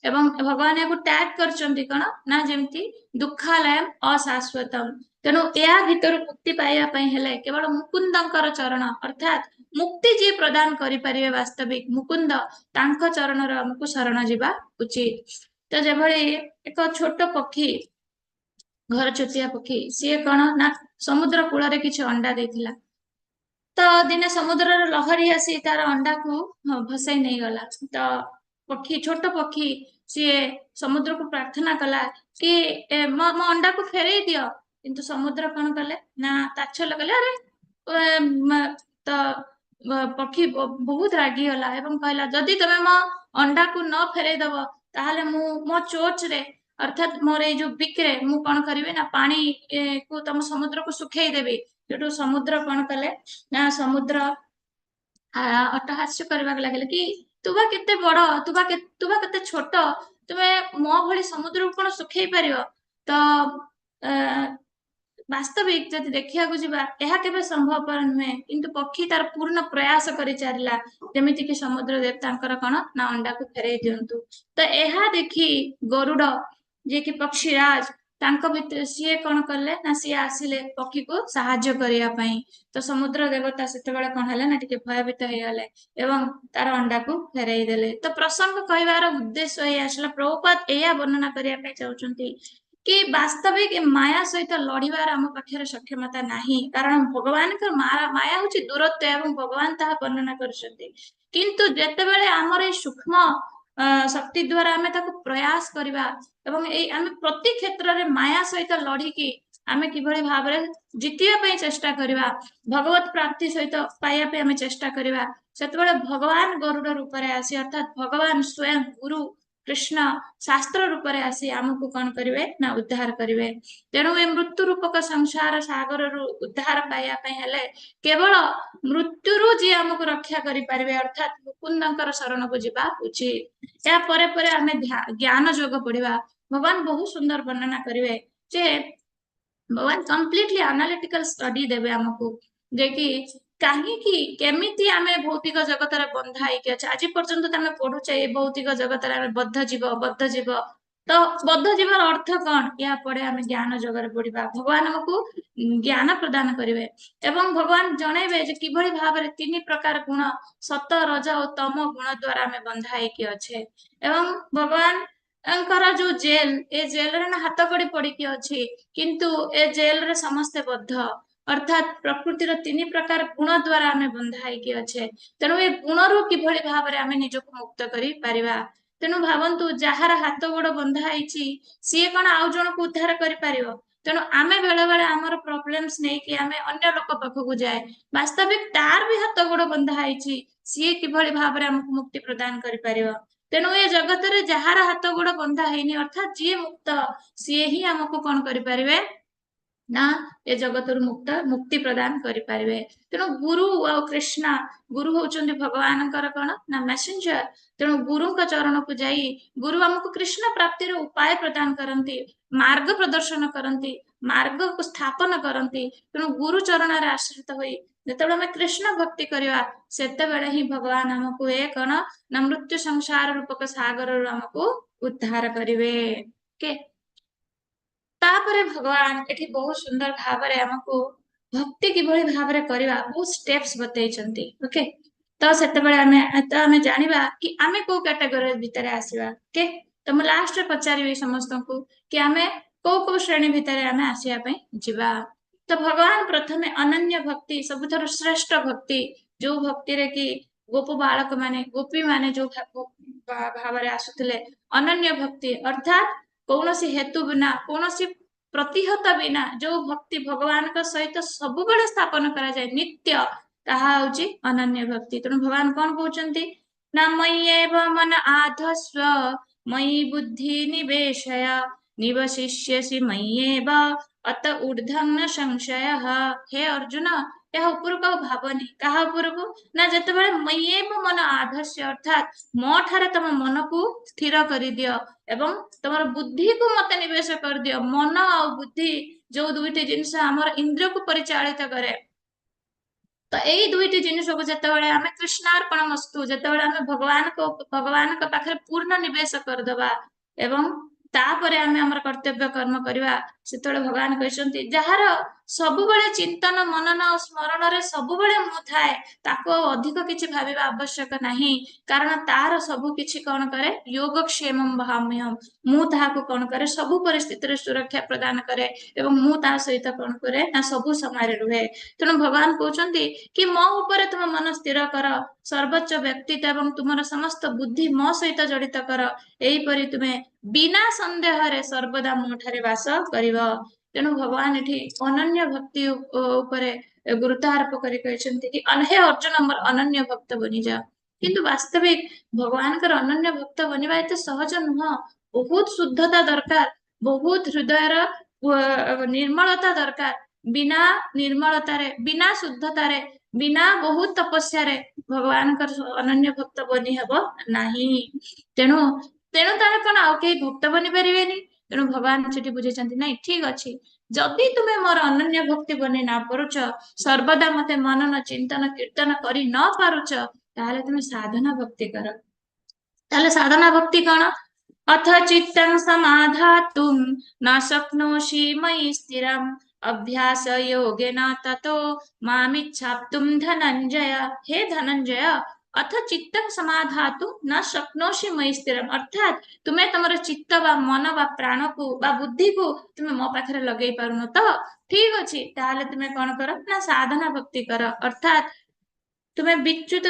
ଏବଂ ଭଗବାନ ଏହାକୁ ଟ୍ୟାଗ କରିଛନ୍ତି କଣ ନା ଯେମିତି दुःखालयम् अशाश्वतम्। ତେଣୁ ଏହା ଭିତରୁ ମୁକ୍ତି ପାଇବା ପାଇଁ ହେଲେ କେବଳ ମୁକୁନ୍ଦଙ୍କର ଚରଣ, ଅର୍ଥାତ୍ ମୁକ୍ତି ଯିଏ ପ୍ରଦାନ କରିପାରିବେ ବାସ୍ତବିକ ମୁକୁନ୍ଦ, ତାଙ୍କ ଚରଣର ଆମକୁ ଶରଣ ଯିବା ଉଚିତ। ତ ଯେଭଳି ଏକ ଛୋଟ ପକ୍ଷୀ, ଘର ଚଟିଆ ପକ୍ଷୀ, ସିଏ କଣ ନା ସମୁଦ୍ର କୂଳରେ କିଛି ଅଣ୍ଡା ଦେଇଥିଲା। ତ ଦିନେ ସମୁଦ୍ରର ଲହରୀ ଆସି ତାର ଅଣ୍ଡାକୁ ଭସେଇ ନେଇଗଲା। ତ ପକ୍ଷୀ, ଛୋଟ ପକ୍ଷୀ, ସିଏ ସମୁଦ୍ରକୁ ପ୍ରାର୍ଥନା କଲା କି ମୋ ମୋ ଅଣ୍ଡାକୁ ଫେରେଇ ଦିଅ। କିନ୍ତୁ ସମୁଦ୍ର କଣ କଲେ ନା ତାଚ୍ଛଲ୍ୟ କଲେ, ଆରେ ତ ପକ୍ଷୀ ବହୁତ ରାଗିଗଲା ଏବଂ କହିଲା, ଯଦି ତମେ ମୋ ଅଣ୍ଡାକୁ ନ ଫେରେଇ ଦବ, ତାହେଲେ ମୁଁ ମୋ ଚୋଚରେ, ଅର୍ଥାତ୍ ମୋର ଏଇ ଯୋଉ ବିକରେ ମୁଁ କଣ କରିବି ନା ପାଣି କୁ ତମ ସମୁଦ୍ରକୁ ଶୁଖେଇ ଦେବି। ସେଠୁ ସମୁଦ୍ର କଣ କଲେ ନା ସମୁଦ୍ର ଅଟ୍ଟହାସ୍ୟ କରିବାକୁ ଲାଗିଲେ କି ତୁ ବା କେତେ ବଡ, ତୁ ବା କେତେ ଛୋଟ, ତୁମେ ମୋ ଭଳି ସମୁଦ୍ରକୁ କଣ ଶୁଖେଇ ପାରିବ? ତ ବାସ୍ତବିକ ଯଦି ଦେଖିବାକୁ ଯିବା, ଏହା କେବେ ସମ୍ଭବପର ନୁହେଁ। କିନ୍ତୁ ପକ୍ଷୀ ତାର ପୂର୍ଣ୍ଣ ପ୍ରୟାସ କରି ଚାଲିଲା, ଯେମିତି କି ସମୁଦ୍ର ଦେବତାଙ୍କର କଣ ନା ଅଣ୍ଡାକୁ ଫେରେଇ ଦିଅନ୍ତୁ। ତ ଏହା ଦେଖି ଗରୁଡ, ଯିଏ କି ପକ୍ଷୀରାଜ, ତାଙ୍କ ଭିତରେ ସିଏ କଣ କଲେ ନା ସିଏ ଆସିଲେ ପକ୍ଷୀକୁ ସାହାଯ୍ୟ କରିବା ପାଇଁ। ତ ସମୁଦ୍ର ଦେବତା ସେତେବେଳେ କଣ ହେଲେ ନା ଟିକେ ଭୟଭୀତ ହେଇଗଲେ ଏବଂ ତାର ଅଣ୍ଡାକୁ ଫେରେଇ ଦେଲେ। ତ ପ୍ରସଙ୍ଗ କହିବାର ଉଦ୍ଦେଶ୍ୟ ଏଇଆ ଆସିଲା, ପ୍ରଭୁପାଦ ଏଇଆ ବର୍ଣ୍ଣନା କରିବା ପାଇଁ ଚାହୁଁଛନ୍ତି କି ବାସ୍ତବିକ ଏ ମାୟା ସହିତ ଲଢିବାର ଆମ ପାଖରେ ସକ୍ଷମତା ନାହିଁ, କାରଣ ଭଗବାନଙ୍କର ମାୟା ହଉଛି ଦୂରତ୍ୱ ଏବଂ ଭଗବାନ ତାହା ବର୍ଣ୍ଣନା କରିଛନ୍ତି। କିନ୍ତୁ ଯେତେବେଳେ ଆମର ଏଇ ସୂକ୍ଷ୍ମ ଶକ୍ତି ଦ୍ଵାରା ଆମେ ତାକୁ ପ୍ରୟାସ କରିବା ଏବଂ ଏଇ ଆମେ ପ୍ରତି କ୍ଷେତ୍ରରେ ମାୟା ସହିତ ଲଢିକି ଆମେ କିଭଳି ଭାବରେ ଜିତିବା ପାଇଁ ଚେଷ୍ଟା କରିବା, ଭଗବତ ପ୍ରାପ୍ତି ସହିତ ପାଇବା ପାଇଁ ଆମେ ଚେଷ୍ଟା କରିବା, ସେତେବେଳେ ଭଗବାନ ଗରୁଡ ରୂପରେ ଆସି, ଅର୍ଥାତ୍ ଭଗବାନ ସ୍ୱୟଂ ଗୁରୁ କୃଷ୍ଣ ଶାସ୍ତ୍ର ରୂପରେ ଆସି ଆମକୁ କଣ କରିବେ ନା ଉଦ୍ଧାର କରିବେ। ତେଣୁ ଏ ମୃତ୍ୟୁ ରୂପକ ସଂସାର ସାଗରରୁ ଉଦ୍ଧାର ପାଇବା ପାଇଁ ହେଲେ କେବଳ ମୃତ୍ୟୁରୁ ଯିଏ ଆମକୁ ରକ୍ଷା କରିପାରିବେ, ଅର୍ଥାତ୍ ମୁକୁନ୍ଦଙ୍କର ଶରଣକୁ ଯିବା ଉଚିତ। ଏହା ପରେ ପରେ ଆମେ ଜ୍ଞାନ ଯୋଗ ପଢିବା। ଭଗବାନ ବହୁତ ସୁନ୍ଦର ବର୍ଣ୍ଣନା କରିବେ ଯେ ଭଗବାନ କମ୍ପ୍ଲିଟଲି ଆନାଲିଟିକାଲ ଷ୍ଟଡି ଦେବେ ଆମକୁ ଯେ କି କାହିଁକି, କେମିତି ଆମେ ଭୌତିକ ଜଗତରେ ବନ୍ଧା ହେଇକି ଅଛେ। ଆଜି ପର୍ଯ୍ୟନ୍ତ ତ ଆମେ ପଢୁଛେ, ଏ ଭୌତିକ ଜଗତରେ ଆମେ ବଦ୍ଧ ଜୀବ, ବଦ୍ଧ ଜୀବ। ତ ବଦ୍ଧ ଜୀବର ଅର୍ଥ କଣ, ୟା ପରେ ଆମେ ଜ୍ଞାନ ଯୋଗରେ ପଢିବା। ଭଗବାନ ଆମକୁ ଜ୍ଞାନ ପ୍ରଦାନ କରିବେ ଏବଂ ଭଗବାନ ଜଣେଇବେ ଯେ କିଭଳି ଭାବରେ ତିନି ପ୍ରକାର ଗୁଣ ସତ, ରଜ ଓ ତମ ଗୁଣ ଦ୍ଵାରା ଆମେ ବନ୍ଧା ହେଇକି ଅଛେ। ଏବଂ ଭଗବାନଙ୍କର ଯୋଉ ଜେଲ, ଏ ଜେଲରେ ନା ହାତ କଡି ପଡିକି ଅଛି, କିନ୍ତୁ ଏ ଜେଲରେ ସମସ୍ତେ ବଦ୍ଧ। ଅର୍ଥାତ୍ ପ୍ରକୃତିର ତିନି ପ୍ରକାର ଗୁଣ ଦ୍ଵାରା ଆମେ ବନ୍ଧା ହେଇକି ଅଛେ। ତେଣୁ ଏ ଗୁଣରୁ କିଭଳି ଭାବରେ ଆମେ ନିଜକୁ ମୁକ୍ତ କରିପାରିବା। ତେଣୁ ଭାବନ୍ତୁ, ଯାହାର ହାତ ଗୋଡ ବନ୍ଧା ହେଇଛି ସିଏ କଣ ଆଉ ଜଣକୁ ଉଦ୍ଧାର କରିପାରିବ? ତେଣୁ ଆମେ ବେଳେ ବେଳେ ଆମର ପ୍ରୋବ୍ଲେମ୍ସ ନେଇକି ଆମେ ଅନ୍ୟ ଲୋକ ପାଖକୁ ଯାଏ। ବାସ୍ତବିକ ତାର ବି ହାତ ଗୋଡ ବନ୍ଧା ହେଇଛି, ସିଏ କିଭଳି ଭାବରେ ଆମକୁ ମୁକ୍ତି ପ୍ରଦାନ କରିପାରିବ? ତେଣୁ ଏ ଜଗତରେ ଯାହାର ହାତ ଗୋଡ ବନ୍ଧା ହେଇନି, ଅର୍ଥାତ୍ ଯିଏ ମୁକ୍ତ, ସିଏ ହିଁ ଆମକୁ କଣ କରିପାରିବେ ନା ଏ ଜଗତରୁ ମୁକ୍ତି ପ୍ରଦାନ କରିପାରିବେ। ତେଣୁ ଗୁରୁ ଆଉ କୃଷ୍ଣ, ଗୁରୁ ହଉଛନ୍ତି ଭଗବାନଙ୍କର କଣ ନା ମେସେଞ୍ଜର। ତେଣୁ ଗୁରୁଙ୍କ ଚରଣକୁ ଯାଇ ଗୁରୁ ଆମକୁ କୃଷ୍ଣ ପ୍ରାପ୍ତିର ଉପାୟ ପ୍ରଦାନ କରନ୍ତି, ମାର୍ଗ ପ୍ରଦର୍ଶନ କରନ୍ତି, ମାର୍ଗକୁ ସ୍ଥାପନ କରନ୍ତି। ତେଣୁ ଗୁରୁ ଚରଣରେ ଆଶ୍ରିତ ହୋଇ ଯେତେବେଳେ ଆମେ କୃଷ୍ଣ ଭକ୍ତି କରିବା, ସେତେବେଳେ ହିଁ ଭଗବାନ ଆମକୁ ଏ କଣ ନା ମୃତ୍ୟୁ ସଂସାର ରୂପକ ସାଗରରୁ ଆମକୁ ଉଦ୍ଧାର କରିବେ। ଓକେ, ତାପରେ ଭଗବାନ ଏଠି ବହୁତ ସୁନ୍ଦର ଭାବରେ ଆମକୁ ଭକ୍ତି କିଭଳି ଭାବରେ କରିବା ବହୁତ ଷ୍ଟେପ୍ସ ବତେଇଛନ୍ତି। ଓକେ, ତ ସେତେବେଳେ ଆମେ ଜାଣିବା କି ଆମେ କୋଉ କ୍ୟାଟାଗୋରୀ ଭିତରେ ଆସିବା। ଓକେ, ତ ମୁଁ ଲାଷ୍ଟରେ ପଚାରିବି ସମସ୍ତଙ୍କୁ କି ଆମେ କୋଉ କୋଉ ଶ୍ରେଣୀ ଭିତରେ ଆମେ ଆସିବା ପାଇଁ ଯିବା। ତ ଭଗବାନ ପ୍ରଥମେ ଅନନ୍ୟ ଭକ୍ତି, ସବୁଠାରୁ ଶ୍ରେଷ୍ଠ ଭକ୍ତି, ଯୋଉ ଭକ୍ତିରେ କି ଗୋପ ବାଳକ ମାନେ, ଗୋପୀ ମାନେ ଯୋଉ ଭାବରେ ଆସୁଥିଲେ, ଅନନ୍ୟ ଭକ୍ତି ଅର୍ଥାତ୍ କୌଣସି ହେତୁ ବିନା, କୌଣସି ପ୍ରତିହତ ବିନା ଯୋଉ ଭକ୍ତି ଭଗବାନଙ୍କ ସହିତ ସବୁବେଳେ ସ୍ଥାପନ କରାଯାଏ ନିତ୍ୟ, ତାହା ହଉଛି ଅନନ୍ୟ ଭକ୍ତି। ତେଣୁ ଭଗବାନ କଣ କହୁଛନ୍ତି ନା ମୟ୍ୟେବ ମନ ଆଧସ୍ୱ ମୟି ବୁଦ୍ଧି ନିବେଶୟ ନିବଶିଷ୍ୟସି ମୟ୍ୟେବ ଅତ ଊର୍ଦ୍ଧ୍ୱଂ ନ ସଂଶୟଃ। ହେ ଅର୍ଜୁନ, ଏହା ଉପରକୁ ଆଉ ଭାବନି। କାହା ଉପରକୁ ନା ଯେତେବେଳେ ମୟ୍ୟେବ ମନ ଆଧସ୍ୟ, ଅର୍ଥାତ୍ ମୋ ଠାରେ ତମ ମନକୁ ସ୍ଥିର କରିଦିଅ ଏବଂ ତମର ବୁଦ୍ଧିକୁ ମତେ ନିବେଶ କରିଦିଅ। ମନ ଆଉ ବୁଦ୍ଧି ଯୋଉ ଦୁଇଟି ଜିନିଷ ଆମର ଇନ୍ଦ୍ରିୟକୁ ପରିଚାଳିତ କରେ, ତ ଏଇ ଦୁଇଟି ଜିନିଷକୁ ଯେତେବେଳେ ଆମେ କୃଷ୍ଣାର୍ପଣ ମସ୍ତୁ, ଯେତେବେଳେ ଆମେ ଭଗବାନଙ୍କ ପାଖରେ ପୂର୍ଣ୍ଣ ନିବେଶ କରିଦବା ଏବଂ ତାପରେ ଆମେ ଆମର କର୍ତ୍ତବ୍ୟ କର୍ମ କରିବା, ସେତେବେଳେ ଭଗବାନ କହିଛନ୍ତି ଯାହାର ସବୁବେଳେ ଚିନ୍ତନ, ମନନ ଆଉ ସ୍ମରଣରେ ସବୁବେଳେ ମୁଁ ଥାଏ, ତାକୁ ଆଉ ଅଧିକ କିଛି ଭାବିବା ଆବଶ୍ୟକ ନାହିଁ। କାରଣ ତାର ସବୁ କିଛି କଣ କରେ, ଯୋଗକ୍ଷେମಂ ବହାମ୍ୟହମ୍, ମୁଁ ତାହାକୁ କଣ କରେ, ସବୁ ପରିସ୍ଥିତିରେ ସୁରକ୍ଷା ପ୍ରଦାନ କରେ ଏବଂ ମୁଁ ତା ସହିତ କଣ କରେ ନା ସବୁ ସମୟରେ ରୁହେ। ତେଣୁ ଭଗବାନ କହୁଛନ୍ତି କି ମୋ ଉପରେ ତୁମ ମନ ସ୍ଥିର କର, ସର୍ବୋଚ୍ଚ ବ୍ୟକ୍ତିତ୍ୱ ଏବଂ ତୁମର ସମସ୍ତ ବୁଦ୍ଧି ମୋ ସହିତ ଜଡିତ କର, ଏହିପରି ତୁମେ ବିନା ସନ୍ଦେହରେ ସର୍ବଦା ମୋ ଠାରେ ବାସ କରିବ। ତେଣୁ ଭଗବାନ ଏଠି ଅନନ୍ୟ ଭକ୍ତି ଉପରେ ଗୁରୁତ୍ୱ ଆରୋପ କରି କହିଛନ୍ତି କି ହେ ଅର୍ଜୁନ, ମୋର ଅନନ୍ୟ ଭକ୍ତ ବନିଯାଅ। କିନ୍ତୁ ବାସ୍ତବିକ ଭଗବାନଙ୍କର ଅନନ୍ୟ ଭକ୍ତ ବନିବା ଏତେ ସହଜ ନୁହଁ। ବହୁତ ଶୁଦ୍ଧତା ଦରକାର, ବହୁତ ହୃଦୟର ନିର୍ମଳତା ଦରକାର। ବିନା ନିର୍ମଳତାରେ, ବିନା ଶୁଦ୍ଧତାରେ, ବିନା ବହୁତ ତପସ୍ୟାରେ ଭଗବାନଙ୍କର ଅନନ୍ୟ ଭକ୍ତ ବନି ହେବ ନାହିଁ। ତେଣୁ ତାର କଣ ଆଉ କେହି ଭକ୍ତ ବନି ପାରିବେନି। ତେଣୁ ଭଗବାନ ସେଠି ବୁଝେଇଛନ୍ତି, ନାଇଁ ଠିକ ଅଛି, ଯଦି ତୁମେ ମୋର ଅନନ୍ୟ ଭକ୍ତି ବନି ନ ପାରୁଛ, ସର୍ବଦା ମତେ ମନନ ଚିନ୍ତନ କୀର୍ତ୍ତନ କରି ନ ପାରୁଛ, ତାହେଲେ ତୁମେ ସାଧନା ଭକ୍ତି କର। ତାହେଲେ ସାଧନା ଭକ୍ତି କଣ? ଅଥ ଚିତ୍ତଂ ସମାଧାତୁଂ ନ ଶକ୍ନୋଷି ମୟି ସ୍ଥିରଂ ଅଭ୍ୟାସ ଯୋଗେନ ତତୋ ମାମିଚ୍ଛାପ୍ତୁଂ ଧନଞ୍ଜୟ। ହେ ଧନଞ୍ଜୟ, ଅଥ ଚିତ୍ତଂ ସମାଧାତୁ ନ ଶକ୍ନୋଷି ମୟି ସ୍ଥିରଂ, ଅର୍ଥାତ୍ ତୁମେ ତମର ଚିତ୍ତ ବା ମନ ବା ପ୍ରାଣକୁ ବା ବୁଦ୍ଧିକୁ ତୁମେ ମୋ ପାଖରେ ଲଗେଇ ପାରୁନ, ତ ଠିକ ଅଛି, ତାହେଲେ ତୁମେ କଣ କର ନା ସାଧନା ଭକ୍ତି କର। ଅର୍ଥାତ୍ ତୁମେ ବିଚ୍ୟୁତ,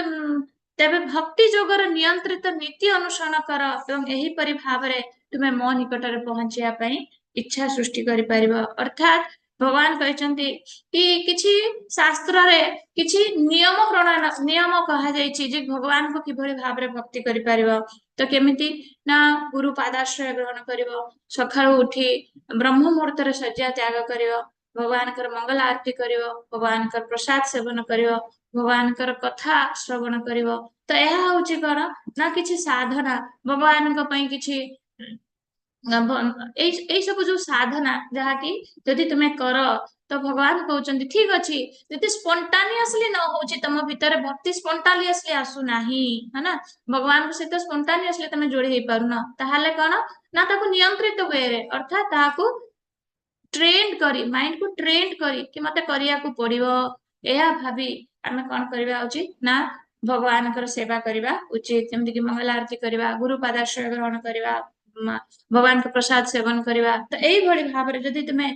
ତେବେ ଭକ୍ତି ଯୋଗର ନିୟନ୍ତ୍ରିତ ନୀତି ଅନୁସରଣ କର ଏବଂ ଏହିପରି ଭାବରେ ତୁମେ ମୋ ନିକଟରେ ପହଞ୍ଚିବା ପାଇଁ ଇଚ୍ଛା ସୃଷ୍ଟି କରିପାରିବ। ଅର୍ଥାତ୍ ଭଗବାନ କହିଛନ୍ତି କି କିଛି ଶାସ୍ତ୍ରରେ କିଛି ନିୟମ ପ୍ରଣୟନ, ନିୟମ କୁହାଯାଇଛି ଯେ ଭଗବାନଙ୍କୁ କିଭଳି ଭାବରେ ଭକ୍ତି କରିପାରିବ। ତ କେମିତି ନା ଗୁରୁ ପାଦାଶ୍ରୟ ଗ୍ରହଣ କରିବ, ସକାଳୁ ଉଠି ବ୍ରହ୍ମ ମୁହୂର୍ତ୍ତରେ ଶଯ୍ୟା ତ୍ୟାଗ କରିବ, ଭଗବାନଙ୍କର ମଙ୍ଗଳ ଆରତି କରିବ, ଭଗବାନଙ୍କର ପ୍ରସାଦ ସେବନ କରିବ, ଭଗବାନଙ୍କର କଥା ଶ୍ରବଣ କରିବ। ତ ଏହା ହଉଛି କଣ ନା କିଛି ସାଧନା, ଭଗବାନଙ୍କ ପାଇଁ କିଛି ଏଇ ଏଇ ସବୁ ଯୋଉ ସାଧନା ଯାହାକି ଯଦି ତୁମେ କର, ତ ଭଗବାନ କହୁଛନ୍ତି ଠିକ ଅଛି, ଯଦି ସ୍ପଣ୍ଟାନିୟସଲି ନ ହଉଛି, ତମ ଭିତରେ ଭକ୍ତି ସ୍ପଣ୍ଟାନିୟସଲି ଆସୁନାହିଁ, है ନା, ଭଗବାନଙ୍କ ସହିତ ସ୍ପଣ୍ଟାନିୟସଲି ତମେ ଯୋଡି ହେଇପାରୁନ, ତାହେଲେ କଣ ନା ତାକୁ ନିୟନ୍ତ୍ରିତ ୱେରେ, ଅର୍ଥାତ ତାହାକୁ ଟ୍ରେଣ୍ଡ କରି, ମାଇଣ୍ଡକୁ ଟ୍ରେଣ୍ଡ କରି କି ମତେ କରିବାକୁ ପଡିବ, ଏହା ଭାବି ଆମେ କଣ କରିବା ଉଚିତ ନା ଭଗବାନଙ୍କର ସେବା କରିବା ଉଚିତ। ଯେମିତିକି ମଙ୍ଗଳ ଆରତୀ କରିବା, ଗୁରୁ ପାଦାଶ୍ରୟ ଗ୍ରହଣ କରିବା, ଭଗବାନଙ୍କ ପ୍ରସାଦ ସେବନ କରିବା। ତ ଏଇଭଳି ଭାବରେ ଯଦି ତୁମେ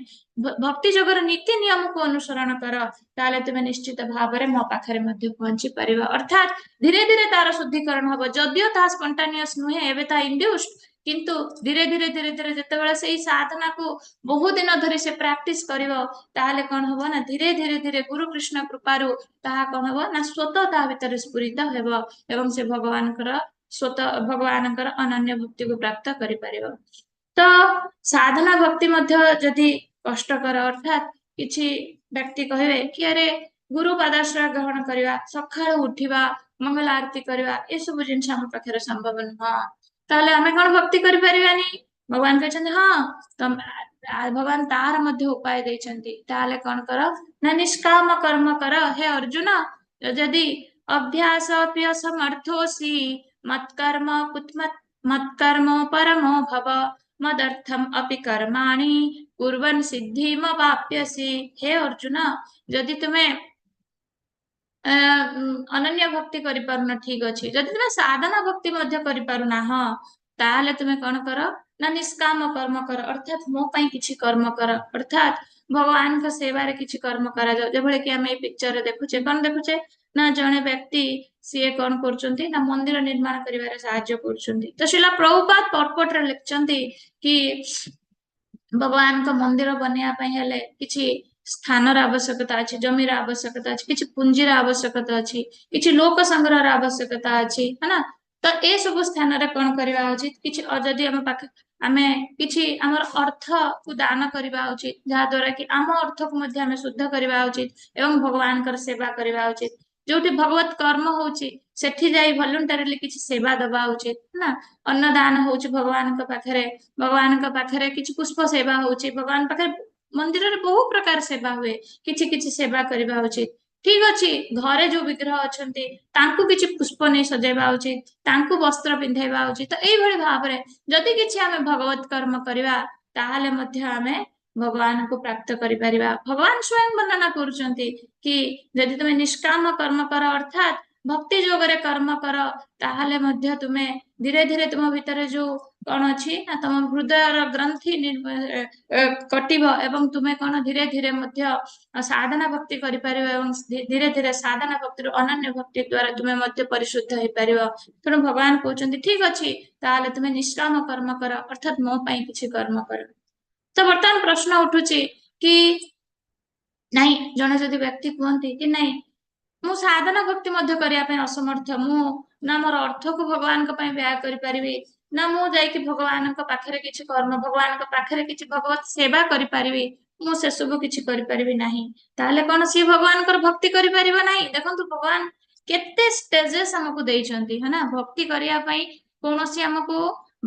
ଭକ୍ତି ଯୋଗର ନୀତି ନିୟମକୁ ଅନୁସରଣ କର, ତାହେଲେ ତୁମେ ନିଶ୍ଚିତ ଭାବରେ ମୋ ପାଖରେ ମଧ୍ୟ ପହଞ୍ଚି ପାରିବ। ଅର୍ଥାତ ଧୀରେ ଧୀରେ ତାର ଶୁଦ୍ଧିକରଣ ହବ, ଯଦିଓ ତାହା ସ୍ପଣ୍ଟାନିୟସ ନୁହେଁ, ଏବେ ତାହା ଇଣ୍ଡ୍ୟୁସ୍ଡ, କିନ୍ତୁ ଧୀରେ ଧୀରେ ଧୀରେ ଧୀରେ ଯେତେବେଳେ ସେଇ ସାଧନାକୁ ବହୁ ଦିନ ଧରି ସେ ପ୍ରାକ୍ଟିସ କରିବ, ତାହେଲେ କଣ ହବ ନା ଧୀରେ ଧୀରେ ଧୀରେ ଗୁରୁ କୃଷ୍ଣ କୃପାରୁ ତାହା କଣ ହବ ନା ସ୍ୱତଃ ତା ଭିତରେ ସ୍ଫୁରିତ ହେବ ଏବଂ ସେ ଭଗବାନଙ୍କର ସ୍ୱତଃ ଭଗବାନଙ୍କର ଅନନ୍ୟ ଭକ୍ତିକୁ ପ୍ରାପ୍ତ କରିପାରିବ। ତ ସାଧନା ଭକ୍ତି ମଧ୍ୟ ଯଦି କଷ୍ଟକର, ଅର୍ଥାତ କିଛି ବ୍ୟକ୍ତି କହିବେ କି ଆରେ ଗୁରୁ ପାଦାଶ୍ରୟ ଗ୍ରହଣ କରିବା, ସକାଳୁ ଉଠିବା, ମଙ୍ଗଳ ଆରତୀ କରିବା, ଏସବୁ ଜିନିଷ ଆମ ପାଖରେ ସମ୍ଭବ ନୁହଁ, ତାହେଲେ ଆମେ କଣ ଭକ୍ତି କରିପାରିବାନି? ଭଗବାନ କହିଛନ୍ତି ହଁ, ଭଗବାନ ତାର ମଧ୍ୟ ଉପାୟ ଦେଇଛନ୍ତି। ତାହେଲେ କଣ କର ନା ନିଷ୍କାମ କର୍ମ କର। ହେ ଅର୍ଜୁନ, ଯଦି ଅଭ୍ୟାସ ଅପି ଅସମର୍ଥୋସି ମତ୍କର୍ମ ମତ୍କର୍ମ ପରମୋ ଭବ ମଦର୍ଥମ ଅପି କର୍ମାଣି କୁର୍ବନ୍ ସିଦ୍ଧିମବାପ୍ୟସି। ହେ ଅର୍ଜୁନ, ଯଦି ତୁମେ ଅନନ୍ୟ ଭକ୍ତି କରିପାରୁନ, ଠିକ ଅଛି, ଯଦି ତୁମେ ସାଧନା ଭକ୍ତି ମଧ୍ୟ କରିପାରୁନାହ, ତାହେଲେ ତୁମେ କଣ କର ନା ନିଷ୍କାମ କର୍ମ କର, ଅର୍ଥାତ ମୋ ପାଇଁ କିଛି କର୍ମ କର, ଅର୍ଥାତ ଭଗବାନଙ୍କ ସେବାରେ କିଛି କର୍ମ କରାଯାଉ। ଯେଭଳି କି ଆମେ ଏଇ ପିକ୍ଚରରେ ଦେଖୁଛେ, କଣ ଦେଖୁଛେ ନା ଜଣେ ବ୍ୟକ୍ତି ସିଏ କଣ କରୁଛନ୍ତି ନା ମନ୍ଦିର ନିର୍ମାଣ କରିବାରେ ସାହାଯ୍ୟ କରୁଛନ୍ତି। ତ ଶ୍ରୀଲା ପ୍ରଭୁପାଦ ପର୍ପଟରେ ଲେଖିଛନ୍ତି କି ଭଗବାନଙ୍କ ମନ୍ଦିର ବନେଇବା ପାଇଁ ହେଲେ କିଛି ସ୍ଥାନର ଆବଶ୍ୟକତା ଅଛି, ଜମିର ଆବଶ୍ୟକତା ଅଛି, କିଛି ପୁଞ୍ଜିର ଆବଶ୍ୟକତା ଅଛି, କିଛି ଲୋକ ସଂଗ୍ରହର ଆବଶ୍ୟକତା ଅଛି, है ନା। ତ ଏସବୁ ସ୍ଥାନରେ କଣ କରିବା ଉଚିତ, କିଛି ଯଦି ଆମ ପାଖେ ଆମେ କିଛି ଆମର ଅର୍ଥକୁ ଦାନ କରିବା ଉଚିତ, ଯାହା ଦ୍ୱାରା କି ଆମ ଅର୍ଥକୁ ମଧ୍ୟ ଆମେ ଶୁଦ୍ଧ କରିବା ଉଚିତ ଏବଂ ଭଗବାନଙ୍କର ସେବା କରିବା ଉଚିତ। ଯୋଉଠି ଭଗବତ କର୍ମ ହଉଛି ସେଠି ଯାଇ ଭଲ୍ୟୁଣ୍ଟାରିଲି କିଛି ସେବା ଦବା ଉଚିତ, ନା। ଅନ୍ନଦାନ ହଉଛି ଭଗବାନଙ୍କ ପାଖରେ, ଭଗବାନଙ୍କ ପାଖରେ କିଛି ପୁଷ୍ପ ସେବା ହଉଛି, ଭଗବାନ ପାଖରେ ମନ୍ଦିରରେ ବହୁ ପ୍ରକାର ସେବା ହୁଏ, କିଛି କିଛି ସେବା କରିବା ଉଚିତ। ଠିକ ଅଛି, ଘରେ ଯୋଉ ବିଗ୍ରହ ଅଛନ୍ତି ତାଙ୍କୁ କିଛି ପୁଷ୍ପ ନେଇ ସଜେଇବା ଉଚିତ, ତାଙ୍କୁ ବସ୍ତ୍ର ପିନ୍ଧେଇବା ଉଚିତ। ତ ଏଇଭଳି ଭାବରେ ଯଦି କିଛି ଆମେ ଭଗବତ କର୍ମ କରିବା, ତାହେଲେ ମଧ୍ୟ ଆମେ ଭଗବାନଙ୍କୁ ପ୍ରାପ୍ତ କରିପାରିବା। ଭଗବାନ ସ୍ୱୟଂ ବର୍ଣ୍ଣନା କରୁଛନ୍ତି କି ଯଦି ତୁମେ ନିଷ୍କାମ କର୍ମ କର, ଅର୍ଥାତ ଭକ୍ତି ଯୋଗରେ କର୍ମ କର, ତାହେଲେ ମଧ୍ୟ ତୁମେ ଧୀରେ ଧୀରେ ତୁମ ଭିତରେ ଯୋଉ କଣ ଅଛି ନା ତମ ହୃଦୟର ଗ୍ରନ୍ଥି କଟିବ ଏବଂ ତୁମେ କଣ ଧୀରେ ଧୀରେ ମଧ୍ୟ ସାଧନା ଭକ୍ତି କରିପାରିବ ଏବଂ ଧୀରେ ଧୀରେ ସାଧନା ଭକ୍ତିରୁ ଅନନ୍ୟ ଭକ୍ତି ଦ୍ଵାରା ତୁମେ ମଧ୍ୟ ପରିଶୁଦ୍ଧ ହେଇପାରିବ। ତେଣୁ ଭଗବାନ କହୁଛନ୍ତି ଠିକ ଅଛି, ତାହେଲେ ତୁମେ ନିଷ୍କାମ କର୍ମ କର, ଅର୍ଥାତ ମୋ ପାଇଁ କିଛି କର୍ମ କର। ତ ବର୍ତ୍ତମାନ ପ୍ରଶ୍ନ ଉଠୁଛି କି ନାଇଁ, ଜଣେ ଯଦି ବ୍ୟକ୍ତି କୁହନ୍ତି କି ନାଇଁ ମୁଁ ସାଧନା ଭକ୍ତି ମଧ୍ୟ କରିବା ପାଇଁ ଅସମର୍ଥ, ମୁଁ ନା ମୋର ଅର୍ଥକୁ ଭଗବାନଙ୍କ ପାଇଁ ବ୍ୟୟ କରିପାରିବି, ନା ମୁଁ ଯାଇକି ଭଗବାନଙ୍କ ପାଖରେ କିଛି କର୍ମ, ଭଗବାନଙ୍କ ପାଖରେ କିଛି ଭଗବତ ସେବା କରିପାରିବି, ମୁଁ ସେସବୁ କିଛି କରିପାରିବି ନାହିଁ, ତାହେଲେ କଣ ସିଏ ଭଗବାନଙ୍କର ଭକ୍ତି କରିପାରିବ ନାହିଁ? ଦେଖନ୍ତୁ ଭଗବାନ କେତେ ଷ୍ଟେଜେସ୍ ଆମକୁ ଦେଇଛନ୍ତି, है ନା। ଭକ୍ତି କରିବା ପାଇଁ କୌଣସି ଆମକୁ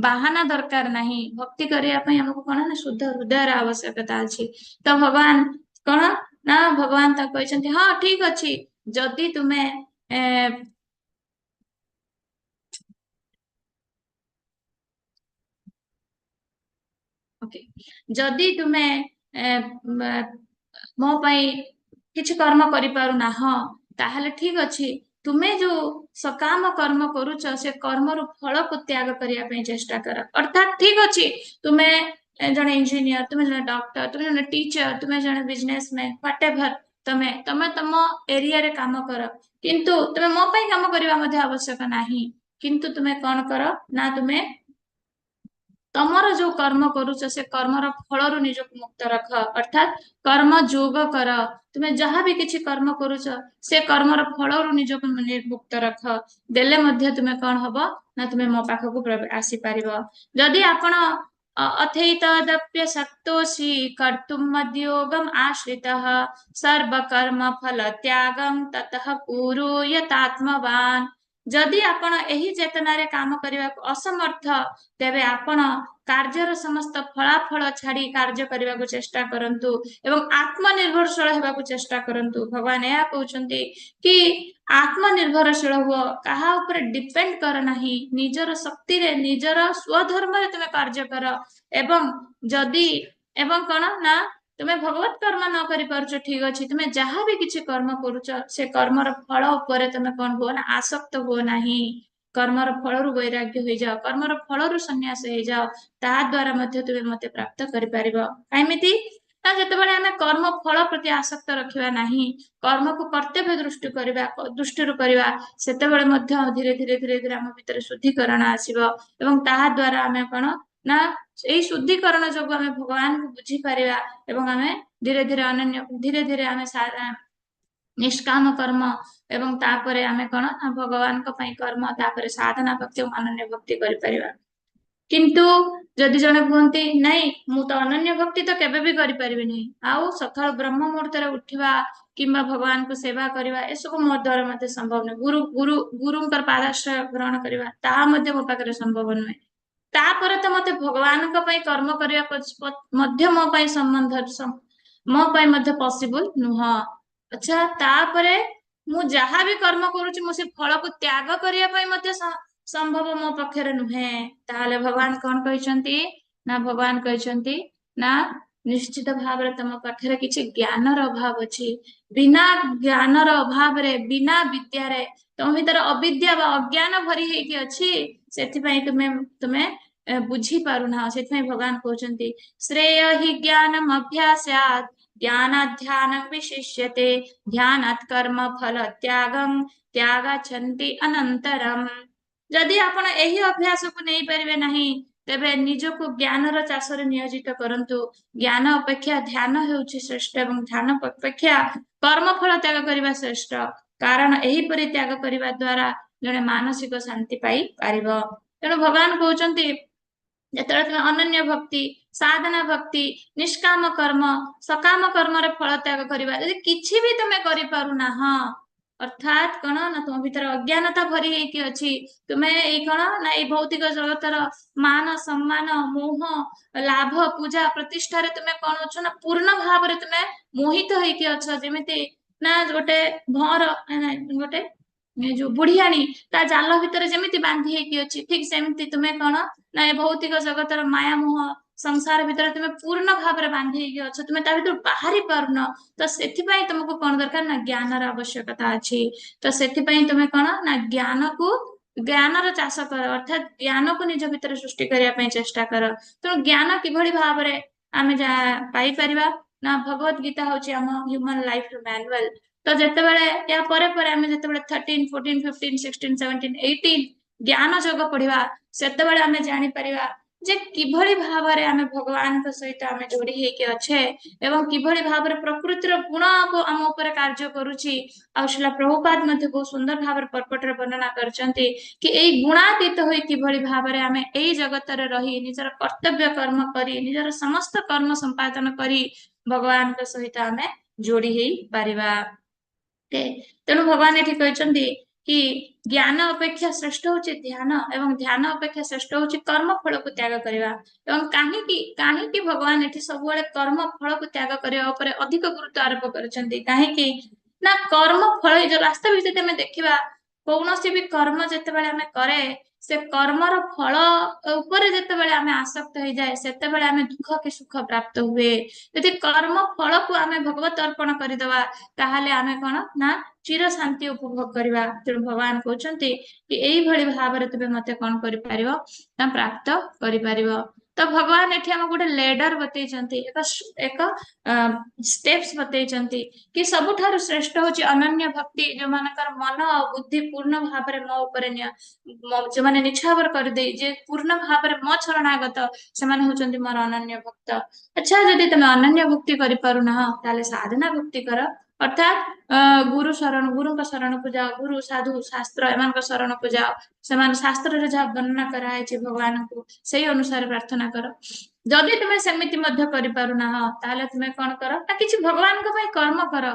ବାହାନା ଦରକାର ନାହିଁ, ଭକ୍ତି କରିବା ପାଇଁ ଆମକୁ କଣ ନା ଶୁଦ୍ଧ ହୃଦୟର ଆବଶ୍ୟକତା ଅଛି। ତ ଭଗବାନ କଣ ନା ଭଗବାନ ତାକୁ କହିଛନ୍ତି ହଁ ଠିକ ଅଛି, ଯଦି ତୁମେ ଓକେ, ଯଦି ତୁମେ ମୋ ପାଇଁ କିଛି କର୍ମ କରିପାରୁନାହ, ତାହେଲେ ଠିକ ଅଛି, ତୁମେ ଯୋଉ ସକାମ କର୍ମ କରୁଛ ସେ କର୍ମରୁ ଫଳକୁ ତ୍ୟାଗ କରିବା ପାଇଁ ଚେଷ୍ଟା କର। ଅର୍ଥାତ ଠିକ ଅଛି, ତୁମେ ଜଣେ ଇଞ୍ଜିନିୟର, ତୁମେ ଜଣେ ଡକ୍ଟର, ତୁମେ ଜଣେ ଟିଚର, ତୁମେ ଜଣେ ବିଜନେସମ୍ୟାନ, ହ୍ୱାଟ ଏଭର, ତମେ ତମ ଏରିଆରେ କାମ କର, କିନ୍ତୁ ତୁମେ ମୋ ପାଇଁ କାମ କରିବା ମଧ୍ୟ ଆବଶ୍ୟକ ନାହିଁ। କିନ୍ତୁ ତୁମେ କଣ କର ନା ତୁମେ ତମର ଯୋଉ କର୍ମ କରୁଛ ସେ କର୍ମର ଫଳରୁ ନିଜକୁ ମୁକ୍ତ ରଖ, ଅର୍ଥାତ କର୍ମ ଯୋଗ କର। ତୁମେ ଯାହା ବି କିଛି କର୍ମ କରୁଛ ସେ କର୍ମର ଫଳରୁ ନିଜକୁ ମୁକ୍ତ ରଖ, ଦେଲେ ମଧ୍ୟ ତୁମେ କଣ ହବ ନା ତୁମେ ମୋ ପାଖକୁ ଆସିପାରିବ। ଯଦି ଆପଣ ଅଥୈତଦପ୍ୟ ଶକ୍ତୋଷି କର୍ତ୍ତୁମ୍ ମଦ୍ୟୋଗମ୍ ଆଶ୍ରିତଃ ସର୍ବକର୍ମ ଫଲ ତ୍ୟାଗಂ ତତଃ କୁରୁ ୟତାତ୍ମବାନ। ଯଦି ଆପଣ ଏହି ଚେତନାରେ କାମ କରିବାକୁ ଅସମର୍ଥ, ତେବେ ଆପଣ କାର୍ଯ୍ୟର ସମସ୍ତ ଫଳାଫଳ ଛାଡି କାର୍ଯ୍ୟ କରିବାକୁ ଚେଷ୍ଟା କରନ୍ତୁ ଏବଂ ଆତ୍ମନିର୍ଭରଶୀଳ ହେବାକୁ ଚେଷ୍ଟା କରନ୍ତୁ। ଭଗବାନ ଏହା କହୁଛନ୍ତି କି ଆତ୍ମନିର୍ଭରଶୀଳ ହୁଅ, କାହା ଉପରେ ଡିପେଣ୍ଡ କର ନାହିଁ, ନିଜର ଶକ୍ତିରେ, ନିଜର ସ୍ୱଧର୍ମରେ ତୁମେ କାର୍ଯ୍ୟ କର। ଏବଂ ଯଦି ଏବଂ କଣ ନା ତୁମେ ଭଗବତ କର୍ମ ନ କରିପାରୁଛ, ଠିକ ଅଛି, ତୁମେ ଯାହା ବି କିଛି କର୍ମ କରୁଛ, ସେ କର୍ମର ଫଳ ଉପରେ ତୁମେ କଣ ହୁଅ ନା ଆସକ୍ତ ହୁଅ ନାହିଁ। କର୍ମର ଫଳରୁ ବୈରାଗ୍ୟ ହେଇଯାଅ, କର୍ମର ଫଳରୁ ସନ୍ନ୍ୟାସ ହେଇଯାଅ, ତାହା ଦ୍ଵାରା ମଧ୍ୟ ତୁମେ ମତେ ପ୍ରାପ୍ତ କରିପାରିବ। କେମିତି ନା ଯେତେବେଳେ ଆମେ କର୍ମ ଫଳ ପ୍ରତି ଆସକ୍ତ ରଖିବା ନାହିଁ, କର୍ମକୁ କର୍ତ୍ତବ୍ୟ ଦୃଷ୍ଟିରୁ କରିବା, ସେତେବେଳେ ମଧ୍ୟ ଧୀରେ ଧୀରେ ଧୀରେ ଧୀରେ ଆମ ଭିତରେ ଶୁଦ୍ଧିକରଣ ଆସିବ। ଏବଂ ତାହା ଦ୍ଵାରା ଆମେ କଣ ନା ଏଇ ଶୁଦ୍ଧିକରଣ ଯୋଗୁ ଆମେ ଭଗବାନଙ୍କୁ ବୁଝିପାରିବା ଏବଂ ଆମେ ଧୀରେ ଧୀରେ ଅନନ୍ୟ, ଧୀରେ ଧୀରେ ଆମେ ନିଷ୍କାମ କର୍ମ ଏବଂ ତାପରେ ଆମେ କଣ ନା ଭଗବାନଙ୍କ ପାଇଁ କର୍ମ, ତାପରେ ସାଧନା ଭକ୍ତି ଏବଂ ଅନନ୍ୟ ଭକ୍ତି କରିପାରିବା। କିନ୍ତୁ ଯଦି ଜଣେ କୁହନ୍ତି, ନାଇଁ, ମୁଁ ତ ଅନନ୍ୟ ଭକ୍ତି ତ କେବେ ବି କରିପାରିବିନି, ଆଉ ସକାଳୁ ବ୍ରହ୍ମ ମୁହୂର୍ତ୍ତରେ ଉଠିବା କିମ୍ବା ଭଗବାନଙ୍କୁ ସେବା କରିବା, ଏସବୁ ମୋ ଦ୍ଵାରା ମଧ୍ୟ ସମ୍ଭବ ନୁହେଁ, ଗୁରୁ ଗୁରୁ ଗୁରୁଙ୍କର ପାଦାଶ୍ରୟ ଗ୍ରହଣ କରିବା, ତାହା ମଧ୍ୟ ମୋ ପାଖରେ ସମ୍ଭବ ନୁହେଁ, ତାପରେ ତ ମତେ ଭଗବାନଙ୍କ ପାଇଁ କର୍ମ କରିବା ମଧ୍ୟ ମୋ ପାଇଁ ସମ୍ବନ୍ଧ ମୋ ପାଇଁ ମଧ୍ୟ ପସିବୁଲ ନୁହଁ। ଆଚ୍ଛା, ତାପରେ ମୁଁ ଯାହା ବି କର୍ମ କରୁଛି, ମୁଁ ସେ ଫଳକୁ ତ୍ୟାଗ କରିବା ପାଇଁ ମଧ୍ୟ ସମ୍ଭବ ମୋ ପକ୍ଷରେ ନୁହେଁ, ତାହେଲେ ଭଗବାନ କଣ କହିଛନ୍ତି ନା ଭଗବାନ କହିଛନ୍ତି ନା ନିଶ୍ଚିତ ଭାବରେ ତମ ପାଖରେ କିଛି ଜ୍ଞାନର ଅଭାବ ଅଛି। ବିନା ଜ୍ଞାନର ଅଭାବରେ, ବିନା ବିଦ୍ୟାରେ, ତମ ଭିତରେ ଅବିଦ୍ୟା ବା ଅଜ୍ଞାନ ଭରି ହେଇକି ଅଛି, ସେଥିପାଇଁ ତୁମେ ବୁଝି ପାରୁନାହ। ସେଥିପାଇଁ ଭଗବାନ କହୁଛନ୍ତି, ଶ୍ରେୟ ହି ଜ୍ଞାନମ ଅଭ୍ୟାସାତ୍ ଜ୍ଞାନାତ୍ ଧ୍ୟାନଂ ବିଶିଷ୍ୟତେ ଧ୍ୟାନାତ୍ କର୍ମ ଫଳ ତ୍ୟାଗଂ ତ୍ୟାଗାଚ୍ଛନ୍ତି ଅନନ୍ତରମ୍। ଯଦି ଆପଣ ଏହି ଅଭ୍ୟାସକୁ ନେଇପାରିବେ ନାହିଁ, ତେବେ ନିଜକୁ ଜ୍ଞାନର ଚାଷରେ ନିୟୋଜିତ କରନ୍ତୁ। ଜ୍ଞାନ ଅପେକ୍ଷା ଧ୍ୟାନ ହେଉଛି ଶ୍ରେଷ୍ଠ ଏବଂ ଧ୍ୟାନ ଅପେକ୍ଷା କର୍ମଫଳ ତ୍ୟାଗ କରିବା ଶ୍ରେଷ୍ଠ, କାରଣ ଏହିପରି ତ୍ୟାଗ କରିବା ଦ୍ଵାରା ଜଣେ ମାନସିକ ଶାନ୍ତି ପାଇପାରିବ। ତେଣୁ ଭଗବାନ କହୁଛନ୍ତି, ଯେତେବେଳେ ତୁମେ ଅନନ୍ୟ ଭକ୍ତି, ସାଧନା ଭକ୍ତି, ନିଷ୍କାମ କର୍ମ, ସକାମ କର୍ମରେ ଫଳ ତ୍ୟାଗ କରିବା ଯଦି କିଛି ବି ତୁମେ କରିପାରୁନାହ, ଅର୍ଥାତ୍ କଣ ନା ତୁମ ଭିତରେ ଅଜ୍ଞାନତା ଭରି ହେଇକି ଅଛି, ତୁମେ ଏଇ କଣ ନା ଏଇ ଭୌତିକ ଜଗତର ମାନ ସମ୍ମାନ, ମୋହ, ଲାଭ, ପୂଜା, ପ୍ରତିଷ୍ଠାରେ ତୁମେ କଣ ଅଛ ନା ପୂର୍ଣ୍ଣ ଭାବରେ ତୁମେ ମୋହିତ ହେଇକି ଅଛ। ଯେମିତି ନା ଗୋଟେ ଭଅଁର, ଗୋଟେ ଯୋଉ ବୁଢିଆଣୀ ତା ଜାଲ ଭିତରେ ଯେମିତି ବାନ୍ଧି ହେଇକି ଅଛି, ଠିକ ସେମିତି ତୁମେ କଣ ନା ଏ ଭୌତିକ ଜଗତର ମାୟା ମୋହ ସଂସାର ଭିତରେ ତୁମେ ପୂର୍ଣ୍ଣ ଭାବରେ ବାନ୍ଧି ହେଇକି ଅଛ, ତୁମେ ତା ଭିତରୁ ବାହାରି ପାରୁନ। ତ ସେଥିପାଇଁ ତୁମକୁ କଣ ଦରକାର ନା ଜ୍ଞାନର ଆବଶ୍ୟକତା ଅଛି। ତ ସେଥିପାଇଁ ତୁମେ କଣ ନା ଜ୍ଞାନର ଚାଷ କର, ଅର୍ଥାତ୍ ଜ୍ଞାନକୁ ନିଜ ଭିତରେ ସୃଷ୍ଟି କରିବା ପାଇଁ ଚେଷ୍ଟା କର। ତେଣୁ ଜ୍ଞାନ କିଭଳି ଭାବରେ ଆମେ ଯାହା ପାଇପାରିବା ନା ଭଗବତ ଗୀତା ହଉଛି ଆମ ହ୍ୟୁମାନ ଲାଇଫ ର ମ୍ୟାନୁଆଲ। ତ ଯେତେବେଳେ ୟା ପରେ ପରେ ଆମେ ଯେତେବେଳେ 13, 14, 15, 16, 17, 18 ଜ୍ଞାନ ଯୋଗ ପଢିବା, ସେତେବେଳେ ଆମେ ଜାଣିପାରିବା ଯେ କିଭଳି ଭାବରେ ଆମେ ଭଗବାନଙ୍କ ସହିତ ଆମେ ଯୋଡି ହେଇକି ଅଛେ ଏବଂ କିଭଳି ଭାବରେ ପ୍ରକୃତିର ଗୁଣ ଆମ ଉପରେ କାର୍ଯ୍ୟ କରୁଛି। ଆଉ ଶ୍ରୀଲ ପ୍ରଭୁପାଦ ମଧ୍ୟ ବହୁତ ସୁନ୍ଦର ଭାବରେ ପର୍ପଟରେ ବର୍ଣ୍ଣନା କରିଛନ୍ତି କି ଏଇ ଗୁଣାତୀତ ହୋଇ କିଭଳି ଭାବରେ ଆମେ ଏଇ ଜଗତରେ ରହି ନିଜର କର୍ତ୍ତବ୍ୟ କର୍ମ କରି, ନିଜର ସମସ୍ତ କର୍ମ ସମ୍ପାଦନ କରି ଭଗବାନଙ୍କ ସହିତ ଆମେ ଯୋଡି ହେଇ ପାରିବା। ତେଣୁ ଭଗବାନ ଏଠି କହିଛନ୍ତି କି ଜ୍ଞାନ ଅପେକ୍ଷା ଶ୍ରେଷ୍ଠ ହଉଛି ଧ୍ୟାନ ଏବଂ ଧ୍ୟାନ ଅପେକ୍ଷା ଶ୍ରେଷ୍ଠ ହଉଛି କର୍ମ ଫଳକୁ ତ୍ୟାଗ କରିବା। ଏବଂ କାହିଁକି ଭଗବାନ ଏଠି ସବୁବେଳେ କର୍ମ ଫଳକୁ ତ୍ୟାଗ କରିବା ଉପରେ ଅଧିକ ଗୁରୁତ୍ୱ ଆରୋପ କରିଛନ୍ତି? କାହିଁକି ନା କର୍ମ ଫଳ ଯୋଉ ବାସ୍ତବିକ ଯଦି ଆମେ ଦେଖିବା, କୌଣସି ବି କର୍ମ ଯେତେବେଳେ ଆମେ କରେ, ସେ କର୍ମର ଫଳ ଉପରେ ଯେତେବେଳେ ଆମେ ଆସକ୍ତ ହେଇଯାଏ, ସେତେବେଳେ ଆମେ ଦୁଃଖ କି ସୁଖ ପ୍ରାପ୍ତ ହୁଏ। ଯଦି କର୍ମ ଫଳକୁ ଆମେ ଭଗବତ ଅର୍ପଣ କରିଦବା, ତାହେଲେ ଆମେ କଣ ନା ଚିର ଶାନ୍ତି ଉପଭୋଗ କରିବା। ତେଣୁ ଭଗବାନ କହୁଛନ୍ତି କି ଏଇଭଳି ଭାବରେ ତୁମେ ମତେ କଣ କରିପାରିବ ନା ପ୍ରାପ୍ତ କରିପାରିବ। ତ ଭଗବାନ ଏଠି ଆମକୁ ଗୋଟେ ଲେଡର ବତେଇଛନ୍ତି, ଏକ ଷ୍ଟେପ୍ସ ବତେଇଛନ୍ତି କି ସବୁଠାରୁ ଶ୍ରେଷ୍ଠ ହଉଛି ଅନନ୍ୟ ଭକ୍ତି। ଯୋଉମାନଙ୍କର ମନ ଆଉ ବୁଦ୍ଧି ପୂର୍ଣ୍ଣ ଭାବରେ ମୋ ଉପରେ ଯୋଉମାନେ ନିଛାବର କରିଦେଇ ଯେ ପୂର୍ଣ୍ଣ ଭାବରେ ମୋ ଶରଣାଗତ, ସେମାନେ ହଉଛନ୍ତି ମୋର ଅନନ୍ୟ ଭକ୍ତ। ଆଚ୍ଛା, ଯଦି ତମେ ଅନନ୍ୟ ଭକ୍ତି କରିପାରୁନାହ, ତାହେଲେ ସାଧନା ଭକ୍ତି କର, ଅର୍ଥାତ୍ ଗୁରୁ ଶରଣ, ଗୁରୁଙ୍କ ଶରଣକୁ ଯାଅ, ଗୁରୁ, ସାଧୁ, ଶାସ୍ତ୍ର ଏମାନଙ୍କ ଶରଣକୁ ଯାଅ। ସେମାନେ ଶାସ୍ତ୍ରରେ ଯାହା ବର୍ଣ୍ଣନା କରାହେଇଛି ଭଗବାନଙ୍କୁ, ସେଇ ଅନୁସାରେ ପ୍ରାର୍ଥନା କର। ଯଦି ତୁମେ ସେମିତି ମଧ୍ୟ କରିପାରୁନାହ, ତାହେଲେ ତୁମେ କଣ କର ନା କିଛି ଭଗବାନଙ୍କ ପାଇଁ କର୍ମ କର।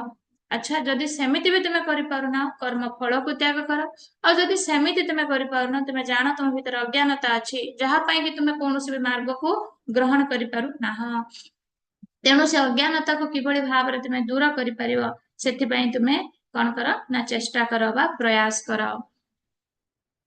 ଆଚ୍ଛା, ଯଦି ସେମିତି ବି ତୁମେ କରିପାରୁନ, କର୍ମ ଫଳକୁ ତ୍ୟାଗ କର। ଆଉ ଯଦି ସେମିତି ତୁମେ କରିପାରୁନ, ତୁମେ ଜାଣ ତୁମ ଭିତରେ ଅଜ୍ଞାନତା ଅଛି, ଯାହା ପାଇଁ କି ତୁମେ କୌଣସି ବି ମାର୍ଗକୁ ଗ୍ରହଣ କରିପାରୁ ନାହଁ। ତେଣୁ ସେ ଅଜ୍ଞାନତାକୁ କିଭଳି ଭାବରେ ତୁମେ ଦୂର କରିପାରିବ, ସେଥିପାଇଁ ତୁମେ କଣ କର ନା ଚେଷ୍ଟା କର ବା ପ୍ରୟାସ କର।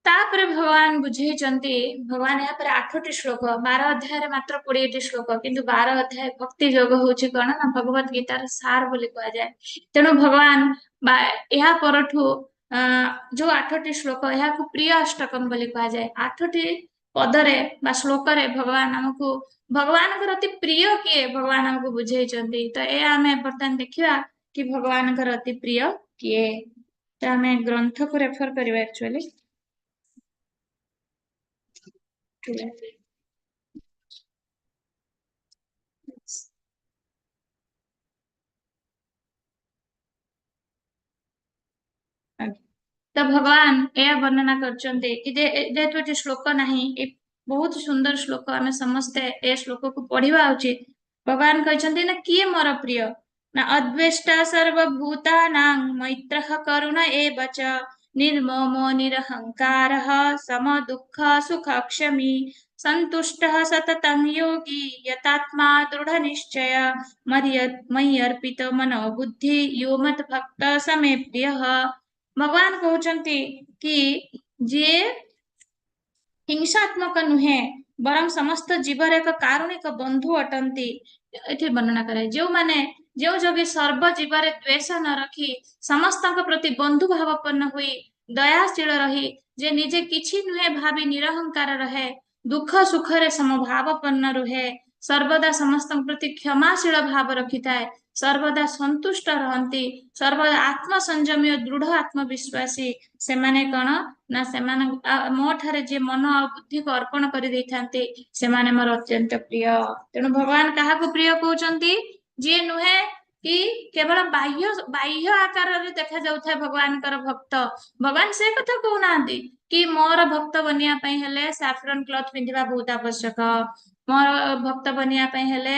ତାପରେ ଭଗବାନ ବୁଝେଇଛନ୍ତି, ଭଗବାନ ଏହା ପରେ 8ଟି ଶ୍ଲୋକ, 12 ଅଧ୍ୟାୟରେ ମାତ୍ର 20ଟି ଶ୍ଲୋକ, କିନ୍ତୁ 12 ଅଧ୍ୟାୟ ଭକ୍ତି ଯୋଗ ହଉଛି କଣ ନା ଭଗବତ ଗୀତାର ସାର ବୋଲି କୁହାଯାଏ। ତେଣୁ ଭଗବାନ ବା ଏହା ପରଠୁ ଯୋଉ 8ଟି ଶ୍ଲୋକ, ଏହାକୁ ପ୍ରିୟ ଅଷ୍ଟକମ ବୋଲି କୁହାଯାଏ। 8ଟି ପଦରେ ବା ଶ୍ଲୋକରେ ଭଗବାନ ଆମକୁ ଭଗବାନଙ୍କର ଅତି ପ୍ରିୟ କିଏ ଭଗବାନ ଆମକୁ ବୁଝେଇଛନ୍ତି। ତ ଏହା ଆମେ ବର୍ତ୍ତମାନ ଦେଖିବା କି ଭଗବାନଙ୍କର ଅତି ପ୍ରିୟ କିଏ। ତ ଆମେ ଗ୍ରନ୍ଥକୁ ରେଫର କରିବା ଆକ୍ଚୁଆଲି। ତ ଭଗବାନ ଏହା ବର୍ଣ୍ଣନା କରିଛନ୍ତି କି ଯେହେତୁ ଏଠି ଶ୍ଲୋକ ନାହିଁ, ଏ ବହୁତ ସୁନ୍ଦର ଶ୍ଲୋକ, ଆମେ ସମସ୍ତେ ଏ ଶ୍ଲୋକକୁ ପଢିବା ଉଚିତ। ଭଗବାନ କହିଛନ୍ତି ନା କିଏ ମୋର ପ୍ରିୟ ନା ଅଦ୍ବେଷ୍ଟା ସର୍ବଭୂତାନାଂ ମୈତ୍ରଃ କରୁଣ ଏବ ଚ ନିର୍ମମୋ ନିରହଙ୍କାରଃ ସମ ଦୁଃଖ ସୁଖକ୍ଷମୀ ସନ୍ତୁଷ୍ଟଃ ସତତଂ ଯୋଗୀ ଯତାତ୍ମା ଦୃଢ ନିଶ୍ଚୟ ମୟ୍ୟର୍ପିତ ମନୋବୁଦ୍ଧି ୟୋ ମତ୍ ଭକ୍ତ ସମେ ପ୍ରିୟଃ। ଭଗବାନ କହୁଛନ୍ତି କି ଯିଏ ହିଂସାତ୍ମକ ନୁହେଁ ବରଂ ସମସ୍ତ ଜୀବର ଏକ କାରୁଣିକ ବନ୍ଧୁ ଅଟନ୍ତି। ଏଠି ବର୍ଣ୍ଣନା କରାଯାଏ ଯେଉଁମାନେ ଯେଉଁ ଯୋଗୀ ସର୍ବ ଜୀବରେ ଦ୍ୱେଷ ନ ରଖି ସମସ୍ତଙ୍କ ପ୍ରତି ବନ୍ଧୁ ଭାବାପନ୍ନ ହୋଇ ଦୟାଶୀଳ ରହି ଯେ ନିଜେ କିଛି ନୁହେଁ ଭାବି ନିରହଙ୍କାର ରହେ, ଦୁଃଖ ସୁଖରେ ସମଭାବାପନ୍ନ ରୁହେ, ସର୍ବଦା ସମସ୍ତଙ୍କ ପ୍ରତି କ୍ଷମାଶୀଳ ଭାବ ରଖିଥାଏ, ସର୍ବଦା ସନ୍ତୁଷ୍ଟ ରହନ୍ତି, ସର୍ବଦା ଆତ୍ମସଂଯମୀ ଓ ଦୃଢ ଆତ୍ମବିଶ୍ୱାସୀ, ସେମାନେ କଣ ନା ସେମାନଙ୍କ ମୋ ଠାରେ ଯିଏ ମନ ଆଉ ବୁଦ୍ଧିକୁ ଅର୍ପଣ କରିଦେଇଥାନ୍ତି ସେମାନେ ମୋର ଅତ୍ୟନ୍ତ ପ୍ରିୟ। ତେଣୁ ଭଗବାନ କାହାକୁ ପ୍ରିୟ କହୁଛନ୍ତି? ଯିଏ ନୁହେଁ କି କେବଳ ବାହ୍ୟ ଆକାରରେ ଦେଖାଯାଉଥାଏ ଭଗବାନଙ୍କର ଭକ୍ତ। ଭଗବାନ ସେ କଥା କହୁନାହାନ୍ତି କି ମୋର ଭକ୍ତ ବନିବା ପାଇଁ ହେଲେ ସାଫ୍ରନ କ୍ଲଥ ପିନ୍ଧିବା ବହୁତ ଆବଶ୍ୟକ, ମୋର ଭକ୍ତ ବନିବା ପାଇଁ ହେଲେ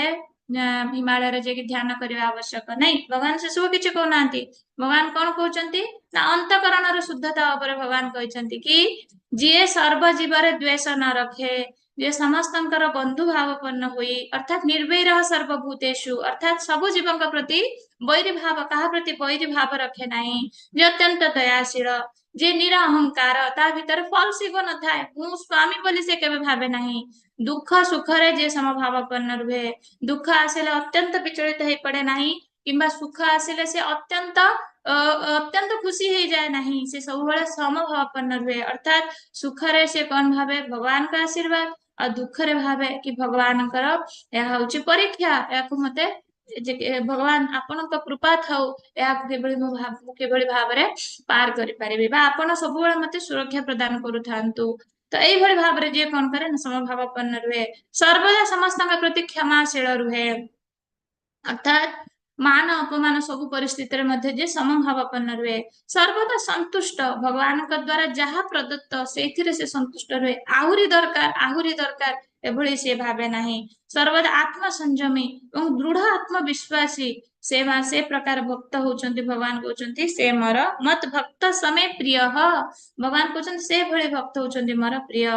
ହିମାଳୟରେ ଯାଇକି ଧ୍ୟାନ କରିବା ଆବଶ୍ୟକ ନାଇଁ। ଭଗବାନ ସେସବୁ କିଛି କହୁନାହାନ୍ତି। ଭଗବାନ କଣ କହୁଛନ୍ତି ନା ଅନ୍ତଃକରଣର ଶୁଦ୍ଧତା ଉପରେ ଭଗବାନ କହିଛନ୍ତି କି ଯିଏ ସର୍ବଜୀବରେ ଦ୍ୱେଷ ନ ରଖେ, ଯିଏ ସମସ୍ତଙ୍କର ବନ୍ଧୁ ଭାବାପନ୍ନ ହୋଇ, ଅର୍ଥାତ୍ ନିର୍ବୈରଃ ସର୍ବଭୂତେଷୁ, ଅର୍ଥାତ୍ ସବୁ ଜୀବଙ୍କ ପ୍ରତି ବୈରୀ ଭାବ, କାହା ପ୍ରତି ବୈରୀ ଭାବ ରଖେ ନାହିଁ, ଯିଏ ଅତ୍ୟନ୍ତ ଦୟାଶୀଳ, ଯିଏ ନିରହଙ୍କାର, ତା ଭିତରେ ଫଲ୍ସ ଇଗୋ ନଥାଏ, ମୁଁ ସ୍ୱାମୀ ବୋଲି ସେ କେବେ ଭାବେ ନାହିଁ, ଦୁଃଖ ସୁଖରେ ଯିଏ ସମଭାବାପନ୍ନ ରୁହେ, ଦୁଃଖ ଆସିଲେ ଅତ୍ୟନ୍ତ ବିଚଳିତ ହେଇପଡେ ନାହିଁ କିମ୍ବା ସୁଖ ଆସିଲେ ସେ ଅତ୍ୟନ୍ତ ଖୁସି ହେଇଯାଏ ନାହିଁ, ସେ ସବୁବେଳେ ସମଭାବାପନ୍ନ ରୁହେ। ଅର୍ଥାତ୍ ସୁଖରେ ସେ କଣ ଭାବେ? ଭଗବାନଙ୍କ ଆଶୀର୍ବାଦ, ଆଉ ଦୁଃଖରେ ଭାବେ କି ଭଗବାନଙ୍କର ଏହା ହଉଛି ପରୀକ୍ଷା, ଏହାକୁ ମତେ ଭଗବାନ ଆପଣଙ୍କ କୃପା ଥାଉ, ଏହାକୁ କିଭଳି ମୁଁ କିଭଳି ଭାବରେ ପାର କରିପାରିବି ବା ଆପଣ ସବୁବେଳେ ମତେ ସୁରକ୍ଷା ପ୍ରଦାନ କରୁଥାନ୍ତୁ। ତ ଏଇଭଳି ଭାବରେ ଯିଏ କଣ କରେ ନା ସମଭାବାପନ୍ନ ରୁହେ, ସର୍ବଦା ସମସ୍ତଙ୍କ ପ୍ରତି କ୍ଷମାଶୀଳ ରୁହେ, ଅର୍ଥାତ୍ ମାନ ଅପମାନ ସବୁ ପରିସ୍ଥିତିରେ ମଧ୍ୟ ଯିଏ ସମଭାବାପନ୍ନ ରୁହେ, ସର୍ବଦା ସନ୍ତୁଷ୍ଟ, ଭଗବାନଙ୍କ ଦ୍ଵାରା ଯାହା ପ୍ରଦତ୍ତ ସେଇଥିରେ ସେ ସନ୍ତୁଷ୍ଟ ରୁହେ, ଆହୁରି ଦରକାର ଆହୁରି ଦରକାର ଏଭଳି ସେ ଭାବେ ନାହିଁ, ସର୍ବଦା ଆତ୍ମସଂଯମୀ ଏବଂ ଦୃଢ ଆତ୍ମବିଶ୍ୱାସୀ, ସେ ପ୍ରକାର ଭକ୍ତ ହଉଛନ୍ତି ଭଗବାନ କହୁଛନ୍ତି ସେ ମୋର ମତ ଭକ୍ତ ସମେ ପ୍ରିୟ। ଭଗବାନ କହୁଛନ୍ତି ସେ ଭଳି ଭକ୍ତ ହଉଛନ୍ତି ମୋର ପ୍ରିୟ।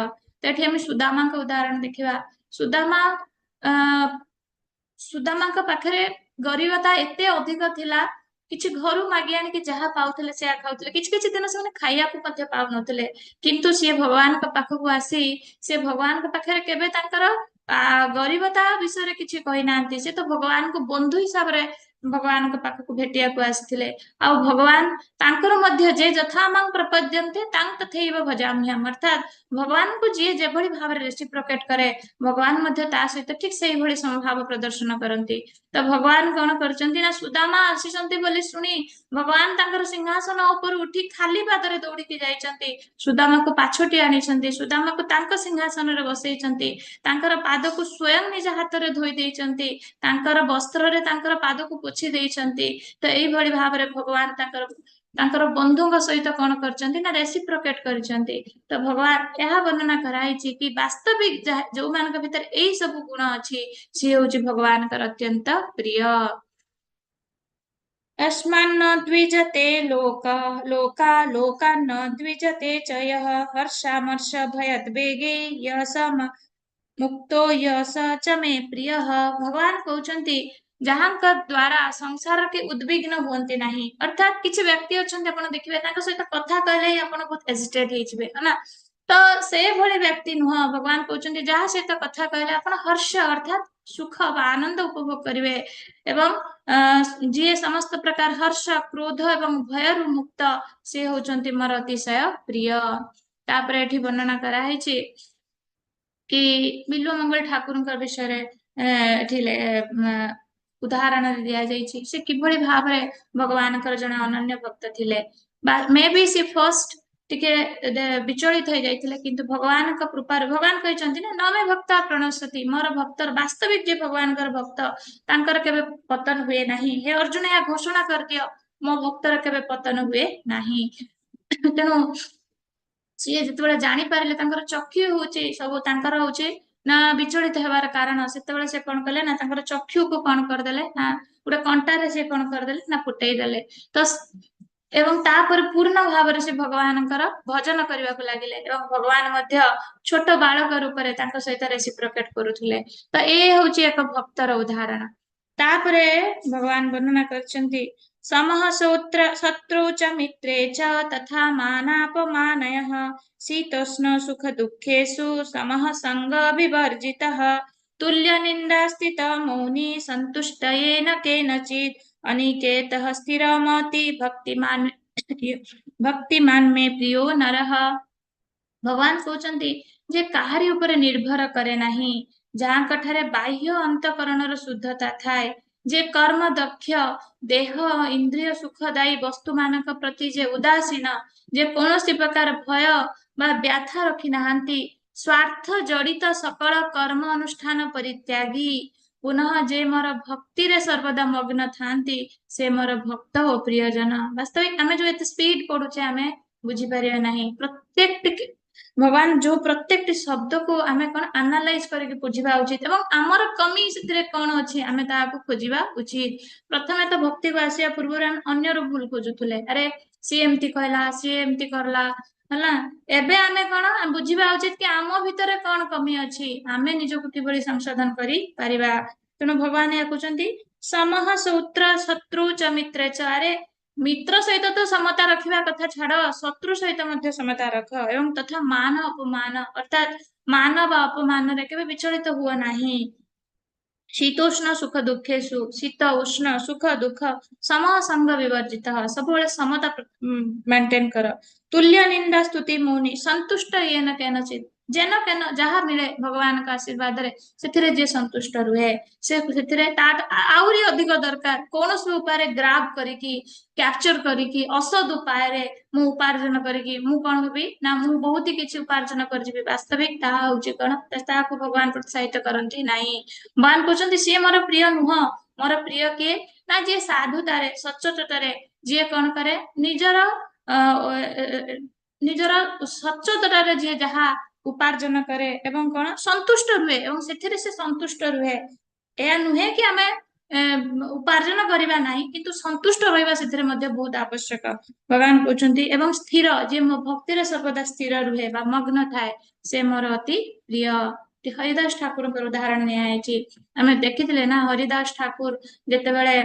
ତ ଏଠି ଆମେ ସୁଦାମାଙ୍କ ଉଦାହରଣ ଦେଖିବା। ସୁଦାମାଙ୍କ ପାଖରେ ଗରିବତା ଏତେ ଅଧିକ ଥିଲା, କିଛି ଘରୁ ମାଗି ଆଣିକି ଯାହା ପାଉଥିଲେ ସେୟା ଖାଉଥିଲେ, କିଛି କିଛି ଦିନ ସେମାନେ ଖାଇବାକୁ ମଧ୍ୟ ପାଉନଥିଲେ, କିନ୍ତୁ ସିଏ ଭଗବାନଙ୍କ ପାଖକୁ ଆସି ସେ ଭଗବାନଙ୍କ ପାଖରେ କେବେ ତାଙ୍କର ଗରିବତା ବିଷୟରେ କିଛି କହିନାହାନ୍ତି। ସେ ତ ଭଗବାନଙ୍କୁ ବନ୍ଧୁ ହିସାବରେ ଭଗବାନଙ୍କ ପାଖକୁ ଭେଟିବାକୁ ଆସିଥିଲେ। ଆଉ ଭଗବାନ ତାଙ୍କର ମଧ୍ୟ ଯେ ଯଥା ମାଂ ପ୍ରପଦ୍ୟନ୍ତେ ତାଂ ତଥୈବ ଭଜାମ୍ୟହମ୍, ଅର୍ଥାତ୍ ଭଗବାନଙ୍କୁ ଯିଏ ଯେଭଳି ଭାବରେ ରେସିପ୍ରୋକେଟ କରେ ଭଗବାନ ମଧ୍ୟ ତା ସହିତ ଠିକ ସେଇଭଳି ସମଭାବ ପ୍ରଦର୍ଶନ କରନ୍ତି। ତ ଭଗବାନ କଣ କରିଛନ୍ତି ନା ସୁଦାମା ଆସିଛନ୍ତି ବୋଲି ଶୁଣି ଭଗବାନ ତାଙ୍କର ସିଂହାସନ ଉପରୁ ଉଠି ଖାଲି ପାଦରେ ଦୌଡ଼ିକି ଯାଇଛନ୍ତି, ସୁଦାମାକୁ ପାଛୋଟି ଆଣିଛନ୍ତି, ସୁଦାମାକୁ ତାଙ୍କ ସିଂହାସନରେ ବସେଇଛନ୍ତି, ତାଙ୍କର ପାଦକୁ ସ୍ୱୟଂ ନିଜ ହାତରେ ଧୋଇ ଦେଇଛନ୍ତି, ତାଙ୍କର ବସ୍ତ୍ରରେ ତାଙ୍କର ପାଦକୁ ପୋଛି ଦେଇଛନ୍ତି। ତ ଏଇଭଳି ଭାବରେ ଭଗବାନ ତାଙ୍କର ବନ୍ଧୁଙ୍କ ସହିତ କଣ କରିଛନ୍ତି ନା ରେସିପ୍ରୋକେଟ କରିଛନ୍ତି। ତ ଭଗବାନ ଏହା ବର୍ଣ୍ଣନା କରାହେଇଛି କି ବାସ୍ତବିକ ଯୋଉମାନଙ୍କ ଭିତରେ ଏଇ ସବୁ ଗୁଣ ଅଛି ସିଏ ହଉଛି ଭଗବାନଙ୍କର ଅତ୍ୟନ୍ତ ପ୍ରିୟ। यस्मान्न द्विजते लोक लोका लोकान्न द्विजते च यः हर्षामर्ष भयद्वेगे यः स ମୁକ୍ତୋ ୟସ ଚ ମେ ପ୍ରିୟ। ଭଗବାନ କହୁଛନ୍ତି, ଯାହାଙ୍କ ଦ୍ଵାରା ସଂସାର କି ଉଦ୍ବିଗ୍ନ ହୁଅନ୍ତି ନାହିଁ। ଅର୍ଥାତ୍ କିଛି ବ୍ୟକ୍ତି ଅଛନ୍ତି, ଆପଣ ଦେଖିବେ ତାଙ୍କ ସହିତ କଥା କହିଲେ ହିଁ ଆପଣ ବହୁତ ଏଜିଟେଟ ହେଇଯିବେ, ହେଲା? ତ ସେଭଳି ବ୍ୟକ୍ତି ନୁହଁ। ଭଗବାନ କହୁଛନ୍ତି, ଯାହା ସହିତ କଥା କହିଲେ ଆପଣ ହର୍ଷ ଅର୍ଥାତ୍ ସୁଖ ବା ଆନନ୍ଦ ଉପଭୋଗ କରିବେ ଏବଂ ଯିଏ ସମସ୍ତ ପ୍ରକାର ହର୍ଷ, କ୍ରୋଧ ଏବଂ ଭୟରୁ ମୁକ୍ତ, ସେ ହଉଛନ୍ତି ମୋର ଅତିଶୟ ପ୍ରିୟ। ତାପରେ ଏଠି ବର୍ଣ୍ଣନା କରାହେଇଛି କି ବିଲ୍ୱ ମଙ୍ଗଳ ଠାକୁରଙ୍କ ବିଷୟରେ ଏଠି ଉଦାହରଣରେ ଦିଆଯାଇଛି, ସେ କିଭଳି ଭାବରେ ଭଗବାନଙ୍କର ଜଣେ ଅନନ୍ୟ ଭକ୍ତ ଥିଲେ। ବା ମେ ବି ସେ ଫର୍ଷ୍ଟ ଟିକେ ବିଚଳିତ ହେଇଯାଇଥିଲେ, କିନ୍ତୁ ଭଗବାନଙ୍କ କୃପାରୁ, ଭଗବାନ କହିଛନ୍ତି ନା, "ନ ମେ ଭକ୍ତା ପ୍ରଣଶ୍ୟତି", ମୋର ଭକ୍ତର, ବାସ୍ତବିକ ଯିଏ ଭଗବାନଙ୍କର ଭକ୍ତ, ତାଙ୍କର କେବେ ପତନ ହୁଏ ନାହିଁ। ହେ ଅର୍ଜୁନ, ଏହା ଘୋଷଣା କରିଦିଅ, ମୋ ଭକ୍ତର କେବେ ପତନ ହୁଏ ନାହିଁ। ତେଣୁ ସିଏ ଯେତେବେଳେ ଜାଣିପାରିଲେ ତାଙ୍କର ଚକ୍ଷୁ ହଉଛି ସବୁ ତାଙ୍କର ହଉଛି ନା ବିଚଳିତ ହେବାର କାରଣ, ସେତେବେଳେ ସେ କଣ କଲେ ନା ତାଙ୍କର ଚକ୍ଷୁକୁ କଣ କରିଦେଲେ ନା ଗୋଟେ କଣ୍ଟାରେ ସେ କଣ କରିଦେଲେ ନା ଫୁଟେଇ ଦେଲେ। ତ ଏବଂ ତାପରେ ପୂର୍ଣ୍ଣ ଭାବରେ ସେ ଭଗବାନଙ୍କର ଭଜନ କରିବାକୁ ଲାଗିଲେ ଏବଂ ଭଗବାନ ମଧ୍ୟ ଛୋଟ ବାଳକ ରୂପରେ ତାଙ୍କ ସହିତ ରେସିପ୍ରୋକେଟ କରୁଥିଲେ। ତ ଏ ହଉଛି ଏକ ଭକ୍ତର ଉଦାହରଣ। ତାପରେ ଭଗବାନ ବର୍ଣ୍ଣନା କରିଛନ୍ତି, ସମଃ ସୌତ୍ର ଶତ୍ରୁ ଚ ମିତ୍ରେ ଚ ତଥା ମାନାପମାନୟଃ, ଶୀତୋଷ୍ଣ ସୁଖ ଦୁଃଖେଷୁ ସମଃ ସଙ୍ଗ ବିବର୍ଜିତଃ, ତୁଲ୍ୟ ନିନ୍ଦା ସ୍ଥିତ ମୌନି ସନ୍ତୁଷ୍ଟ येन କେନଚିତ୍, ଅନିକେତଃ ସ୍ଥିରମତି ଭକ୍ତିମାନ ଭକ୍ତିମାନ ମେ ପ୍ରିୟୋ ନରଃ। ଭଗବାନ କହୁଛନ୍ତି ଯେ କାହାରି ଉପରେ ନିର୍ଭର କରେ ନାହିଁ, ଯାହାଙ୍କ ଠାରେ ବାହ୍ୟ ଅନ୍ତଃକରଣର ଶୁଦ୍ଧତା ଥାଏ, ଯେ କର୍ମ ଦକ୍ଷ, ଦେହ ଇନ୍ଦ୍ରିୟ ସୁଖଦାୟୀ ବସ୍ତୁ ମାନଙ୍କ ପ୍ରତି ଯେ ଉଦାସୀନ, ଯେ କୌଣସି ପ୍ରକାର ଭୟ ବା ବ୍ୟଥା ରଖି ନାହାନ୍ତି, ସ୍ୱାର୍ଥ ଜଡ଼ିତ ସକଳ କର୍ମ ଅନୁଷ୍ଠାନ ପରିତ୍ୟାଗୀ, ପୁନଃ ଯେ ମୋର ଭକ୍ତିରେ ସର୍ବଦା ମଗ୍ନ ଥାନ୍ତି, ସେ ମୋର ଭକ୍ତ ଓ ପ୍ରିୟଜନ। ବାସ୍ତବିକ ଆମେ ଯୋଉ ଏତେ ସ୍ପିଡ ପଢୁଛେ, ଆମେ ବୁଝିପାରିବା ନାହିଁ। ପ୍ରତ୍ୟେକଟି ଭଗବାନ ଯୋଉ ପ୍ରତ୍ୟେକଟି ଶବ୍ଦକୁ ଆମେ କଣ ଆନାଲାଇଜ କରିକି ବୁଝିବା ଉଚିତ ଏବଂ ଆମର କମି ସେଥିରେ କଣ ଅଛି, ଆମେ ତାହାକୁ ଖୋଜିବା ଉଚିତ। ପ୍ରଥମେ ତ ଭକ୍ତିକୁ ଆସିବା ପୂର୍ବରୁ ଆମେ ଅନ୍ୟର ଭୁଲ ଖୋଜୁଥିଲେ, ଆରେ ସିଏ ଏମିତି କହିଲା, ସିଏ ଏମିତି କଲା, ହେଲା? ଏବେ ଆମେ କଣ ବୁଝିବା ଉଚିତ କି ଆମ ଭିତରେ କଣ କମି ଅଛି, ଆମେ ନିଜକୁ କିଭଳି ସଂଶୋଧନ କରିପାରିବା। ତେଣୁ ଭଗବାନ ଏହା କହୁଛନ୍ତି, ସମଃ ସୌତ୍ର ଶତ୍ରୁ ଚ ମିତ୍ର ଚ। ଆରେ ମିତ୍ର ସହିତ ତ ସମତା ରଖିବା କଥା ଛାଡ, ଶତ୍ରୁ ସହିତ ମଧ୍ୟ ସମତା ରଖ। ଏବଂ ତଥା ମାନ ଅପମାନ, ଅର୍ଥାତ ମାନ ବା ଅପମାନରେ କେବେ ବିଚଳିତ ହୁଅ ନାହିଁ। ଶୀତୋଷ୍ଣ ସୁଖ ଦୁଃଖେଷୁ, ଶୀତ ଉଷ୍ଣ ସୁଖ ଦୁଃଖ, ସମ ସଙ୍ଗ ବିବର୍ଜିତ, ସବୁବେଳେ ସମତା ମେଣ୍ଟେନ କର। ତୁଲ୍ୟ ନିନ୍ଦା ସ୍ତୁତି ମୌନି ସନ୍ତୁଷ୍ଟ येन କେନଚିତ, ଯେନ କେନ ଯାହା ମିଳେ ଭଗବାନଙ୍କ ଆଶୀର୍ବାଦରେ ସେଥିରେ ଯିଏ ସନ୍ତୁଷ୍ଟ ରୁହେ, ସେ ସେଥିରେ ତା ଆହୁରି ଅଧିକ ଦରକାର କୌଣସି ଉପାୟରେ ଗ୍ରାବ କରିକି, କ୍ୟାପଚର କରିକି, ଅସଦ ଉପାୟରେ ମୁଁ ଉପାର୍ଜନ କରିକି ମୁଁ କଣ ହେବି ନା ମୁଁ ବହୁତ କିଛି ଉପାର୍ଜନ କରିଯିବି, ବାସ୍ତବିକ ତାହା ହଉଛି କଣ, ତାହାକୁ ଭଗବାନ ପ୍ରୋତ୍ସାହିତ କରନ୍ତି ନାହିଁ। ଭଗବାନ କହୁଛନ୍ତି, ସିଏ ମୋର ପ୍ରିୟ ନୁହଁ। ମୋର ପ୍ରିୟ କିଏ ନା ଯିଏ ସାଧୁତାରେ, ସଚ୍ଚୋଟତାରେ ଯିଏ କଣ କରେ, ନିଜର ସଚ୍ଚୋଟତାରେ ଯିଏ ଯାହା ଉପାର୍ଜନ କରେ ଏବଂ କଣ ସନ୍ତୁଷ୍ଟ ରୁହେ ଏବଂ ସେଥିରେ ସେ ସନ୍ତୁଷ୍ଟ ରୁହେ। ଏହା ନୁହେଁ କି ଆମେ ଉପାର୍ଜନ କରିବା ନାହିଁ, କିନ୍ତୁ ସନ୍ତୁଷ୍ଟ ରହିବା ସେଥିରେ ମଧ୍ୟ ବହୁତ ଆବଶ୍ୟକ, ଭଗବାନ କହୁଛନ୍ତି। ଏବଂ ସ୍ଥିର, ଯିଏ ମୋ ଭକ୍ତିରେ ସର୍ବଦା ସ୍ଥିର ରୁହେ ବା ମଗ୍ନ ଥାଏ, ସେ ମୋର ଅତି ପ୍ରିୟ। ହରିଦାସ ଠାକୁରଙ୍କର ଉଦାହରଣ ନିଆଯାଇଛି। ଆମେ ଦେଖିଥିଲେ ନା, ହରିଦାସ ଠାକୁର ଯେତେବେଳେ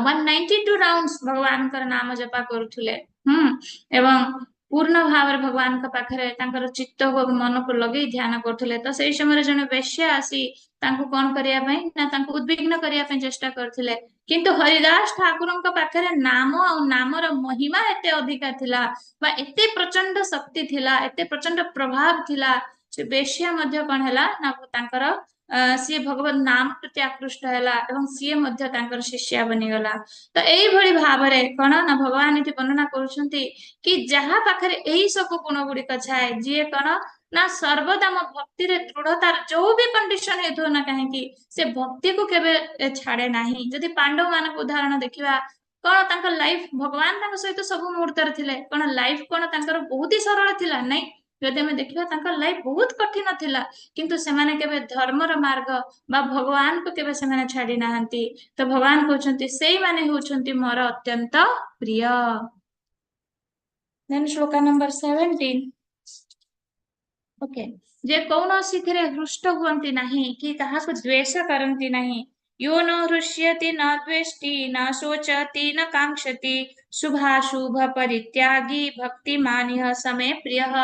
192 ରାଉଣ୍ଡ ଭଗବାନଙ୍କର ନାମ ଜପା କରୁଥିଲେ ଏବଂ ପୂର୍ଣ୍ଣ ଭାବରେ ଭଗବାନଙ୍କ ପାଖରେ ତାଙ୍କର ଚିତ୍ତକୁ ଏବଂ ମନକୁ ଲଗେଇ ଧ୍ୟାନ କରୁଥିଲେ, ତ ସେଇ ସମୟରେ ଜଣେ ବେଶ୍ୟା ଆସି ତାଙ୍କୁ କଣ କରିବା ପାଇଁ ନା ତାଙ୍କୁ ଉଦ୍ବିଗ୍ନ କରିବା ପାଇଁ ଚେଷ୍ଟା କରିଥିଲେ। କିନ୍ତୁ ହରିଦାସ ଠାକୁରଙ୍କ ପାଖରେ ନାମ ଆଉ ନାମର ମହିମା ଏତେ ଅଧିକା ଥିଲା ବା ଏତେ ପ୍ରଚଣ୍ଡ ଶକ୍ତି ଥିଲା, ଏତେ ପ୍ରଚଣ୍ଡ ପ୍ରଭାବ ଥିଲା, ସେ ବେଶ୍ୟା ମଧ୍ୟ କଣ ହେଲା ନା ତାଙ୍କର ସିଏ ଭଗବତ ନାମ ପ୍ରତି ଆକୃଷ୍ଟ ହେଲା ଏବଂ ସିଏ ମଧ୍ୟ ତାଙ୍କର ଶିଷ୍ୟା ବନିଗଲା। ତ ଏଇଭଳି ଭାବରେ କଣ ନା ଭଗବାନ ଏଠି ବର୍ଣ୍ଣନା କରୁଛନ୍ତି କି ଯାହା ପାଖରେ ଏଇ ସବୁ ଗୁଣ ଗୁଡିକ ଥାଏ, ଯିଏ କଣ ନା ସର୍ବଦା ମୋ ଭକ୍ତିରେ ଦୃଢତାର, ଯୋଉ ବି କଣ୍ଡିସନ ହେଇଥିବ ନା କାହିଁକି, ସେ ଭକ୍ତିକୁ କେବେ ଛାଡେ ନାହିଁ। ଯଦି ପାଣ୍ଡବ ମାନଙ୍କ ଉଦାହରଣ ଦେଖିବା, କଣ ତାଙ୍କ ଲାଇଫ, ଭଗବାନ ତାଙ୍କ ସହିତ ସବୁ ମୁହୂର୍ତ୍ତରେ ଥିଲେ, କଣ ଲାଇଫ କଣ ତାଙ୍କର ବହୁତ ହି ସରଳ ଥିଲା? ନାଇଁ। ଯଦି ଆମେ ଦେଖିବା, ତାଙ୍କ ଲାଇଫ ବହୁତ କଠିନ ଥିଲା, କିନ୍ତୁ ସେମାନେ କେବେ ଧର୍ମର ମାର୍ଗ ବା ଭଗବାନଙ୍କୁ କେବେ ସେମାନେ ଛାଡି ନାହାନ୍ତି। ତ ଭଗବାନ କହୁଛନ୍ତି, ସେଇମାନେ ହେଉଛନ୍ତି ମୋର ଅତ୍ୟନ୍ତ ପ୍ରିୟ। ଦେନ୍ ଶ୍ଲୋକା ନମ୍ବର 17। ଓକେ, ଯେ କୌଣସିଥିରେ ହୃଷ୍ଟ ହୁଅନ୍ତି ନାହିଁ କି କାହାକୁ ଦ୍ୱେଷ କରନ୍ତି ନାହିଁ। यो न हृष्यति, न द्वेष्टि, न शोचति, न काङ्क्षति, शुभाशुभ परित्यागी भक्तिमानिह स मे प्रियः।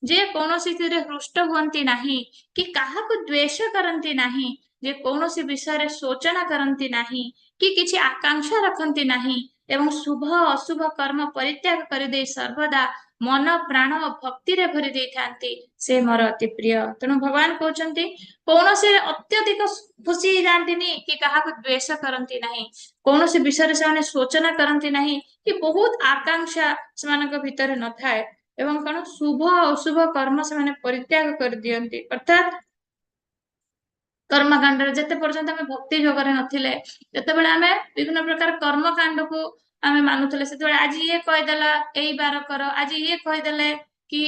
ଯେ କୌଣସିଥିରେ ହୃଷ୍ଟ ହୁଅନ୍ତି ନାହିଁ କି କାହାକୁ ଦ୍ୱେଷ କରନ୍ତି ନାହିଁ, ଯେ କୌଣସି ବିଷୟରେ ଶୋଚନା କରନ୍ତି ନାହିଁ କି କିଛି ଆକାଂକ୍ଷା ରଖନ୍ତି ନାହିଁ ଏବଂ ଶୁଭ ଅଶୁଭ କର୍ମ ପରିତ୍ୟାଗ କରିଦେଇ ସର୍ବଦା ମନ ପ୍ରାଣ ଓ ଭକ୍ତିରେ ଭରି ଦେଇଥାନ୍ତି, ସେ ମୋର ଅତି ପ୍ରିୟ। ତେଣୁ ଭଗବାନ କହୁଛନ୍ତି, କୌଣସି ଅତ୍ୟଧିକ ଖୁସି ହେଇଯାଆନ୍ତିନି କି କାହାକୁ ଦ୍ୱେଷ କରନ୍ତି ନାହିଁ, କୌଣସି ବିଷୟରେ ସେମାନେ ଶୋଚନା କରନ୍ତି ନାହିଁ କି ବହୁତ ଆକାଂକ୍ଷା ସେମାନଙ୍କ ଭିତରେ ନଥାଏ ଏବଂ କଣ ଶୁଭ ଅଶୁଭ କର୍ମ ସେମାନେ ପରିତ୍ୟାଗ କରିଦିଅନ୍ତି। ଅର୍ଥାତ୍ କର୍ମକାଣ୍ଡରେ ଯେତେ ପର୍ଯ୍ୟନ୍ତ ଆମେ ଭକ୍ତି ଯୋଗରେ ନଥିଲେ, ଯେତେବେଳେ ଆମେ ବିଭିନ୍ନ ପ୍ରକାର କର୍ମକାଣ୍ଡକୁ ଆମେ ମାନୁଥିଲେ, ସେତେବେଳେ ଆଜି ଇଏ କହିଦେଲା ଏଇ ବାର କର, ଆଜି ଇଏ କହିଦେଲେ କି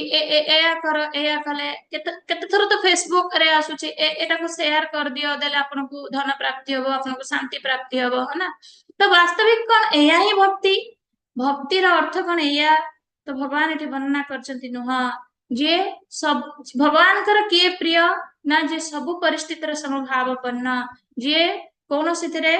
ଏୟା କର, ଏୟା କଲେ କେତେ କେତେ ଥର ତ ଫେସବୁକ ରେ ଆସୁଛି, ଏଟାକୁ ସେୟାର କରିଦିଅ, ଦେଲେ ଆପଣଙ୍କୁ ଧନ ପ୍ରାପ୍ତି ହବ, ଆପଣଙ୍କୁ ଶାନ୍ତି ପ୍ରାପ୍ତି ହବ, ହଁ ନା? ତ ବାସ୍ତବିକ କଣ ଏଇଆ ହିଁ ଭକ୍ତି? ଭକ୍ତିର ଅର୍ଥ କଣ ଏଇଆ? ତ ଭଗବାନ ଏଠି ବର୍ଣ୍ଣନା କରିଛନ୍ତି, ନୁହଁ। ଯିଏ ସବୁ ଭଗବାନଙ୍କର କିଏ ପ୍ରିୟ ନା ଯିଏ ସବୁ ପରିସ୍ଥିତିର ସମଭାବାପନ୍ନ, ଯିଏ କୌଣସିଥିରେ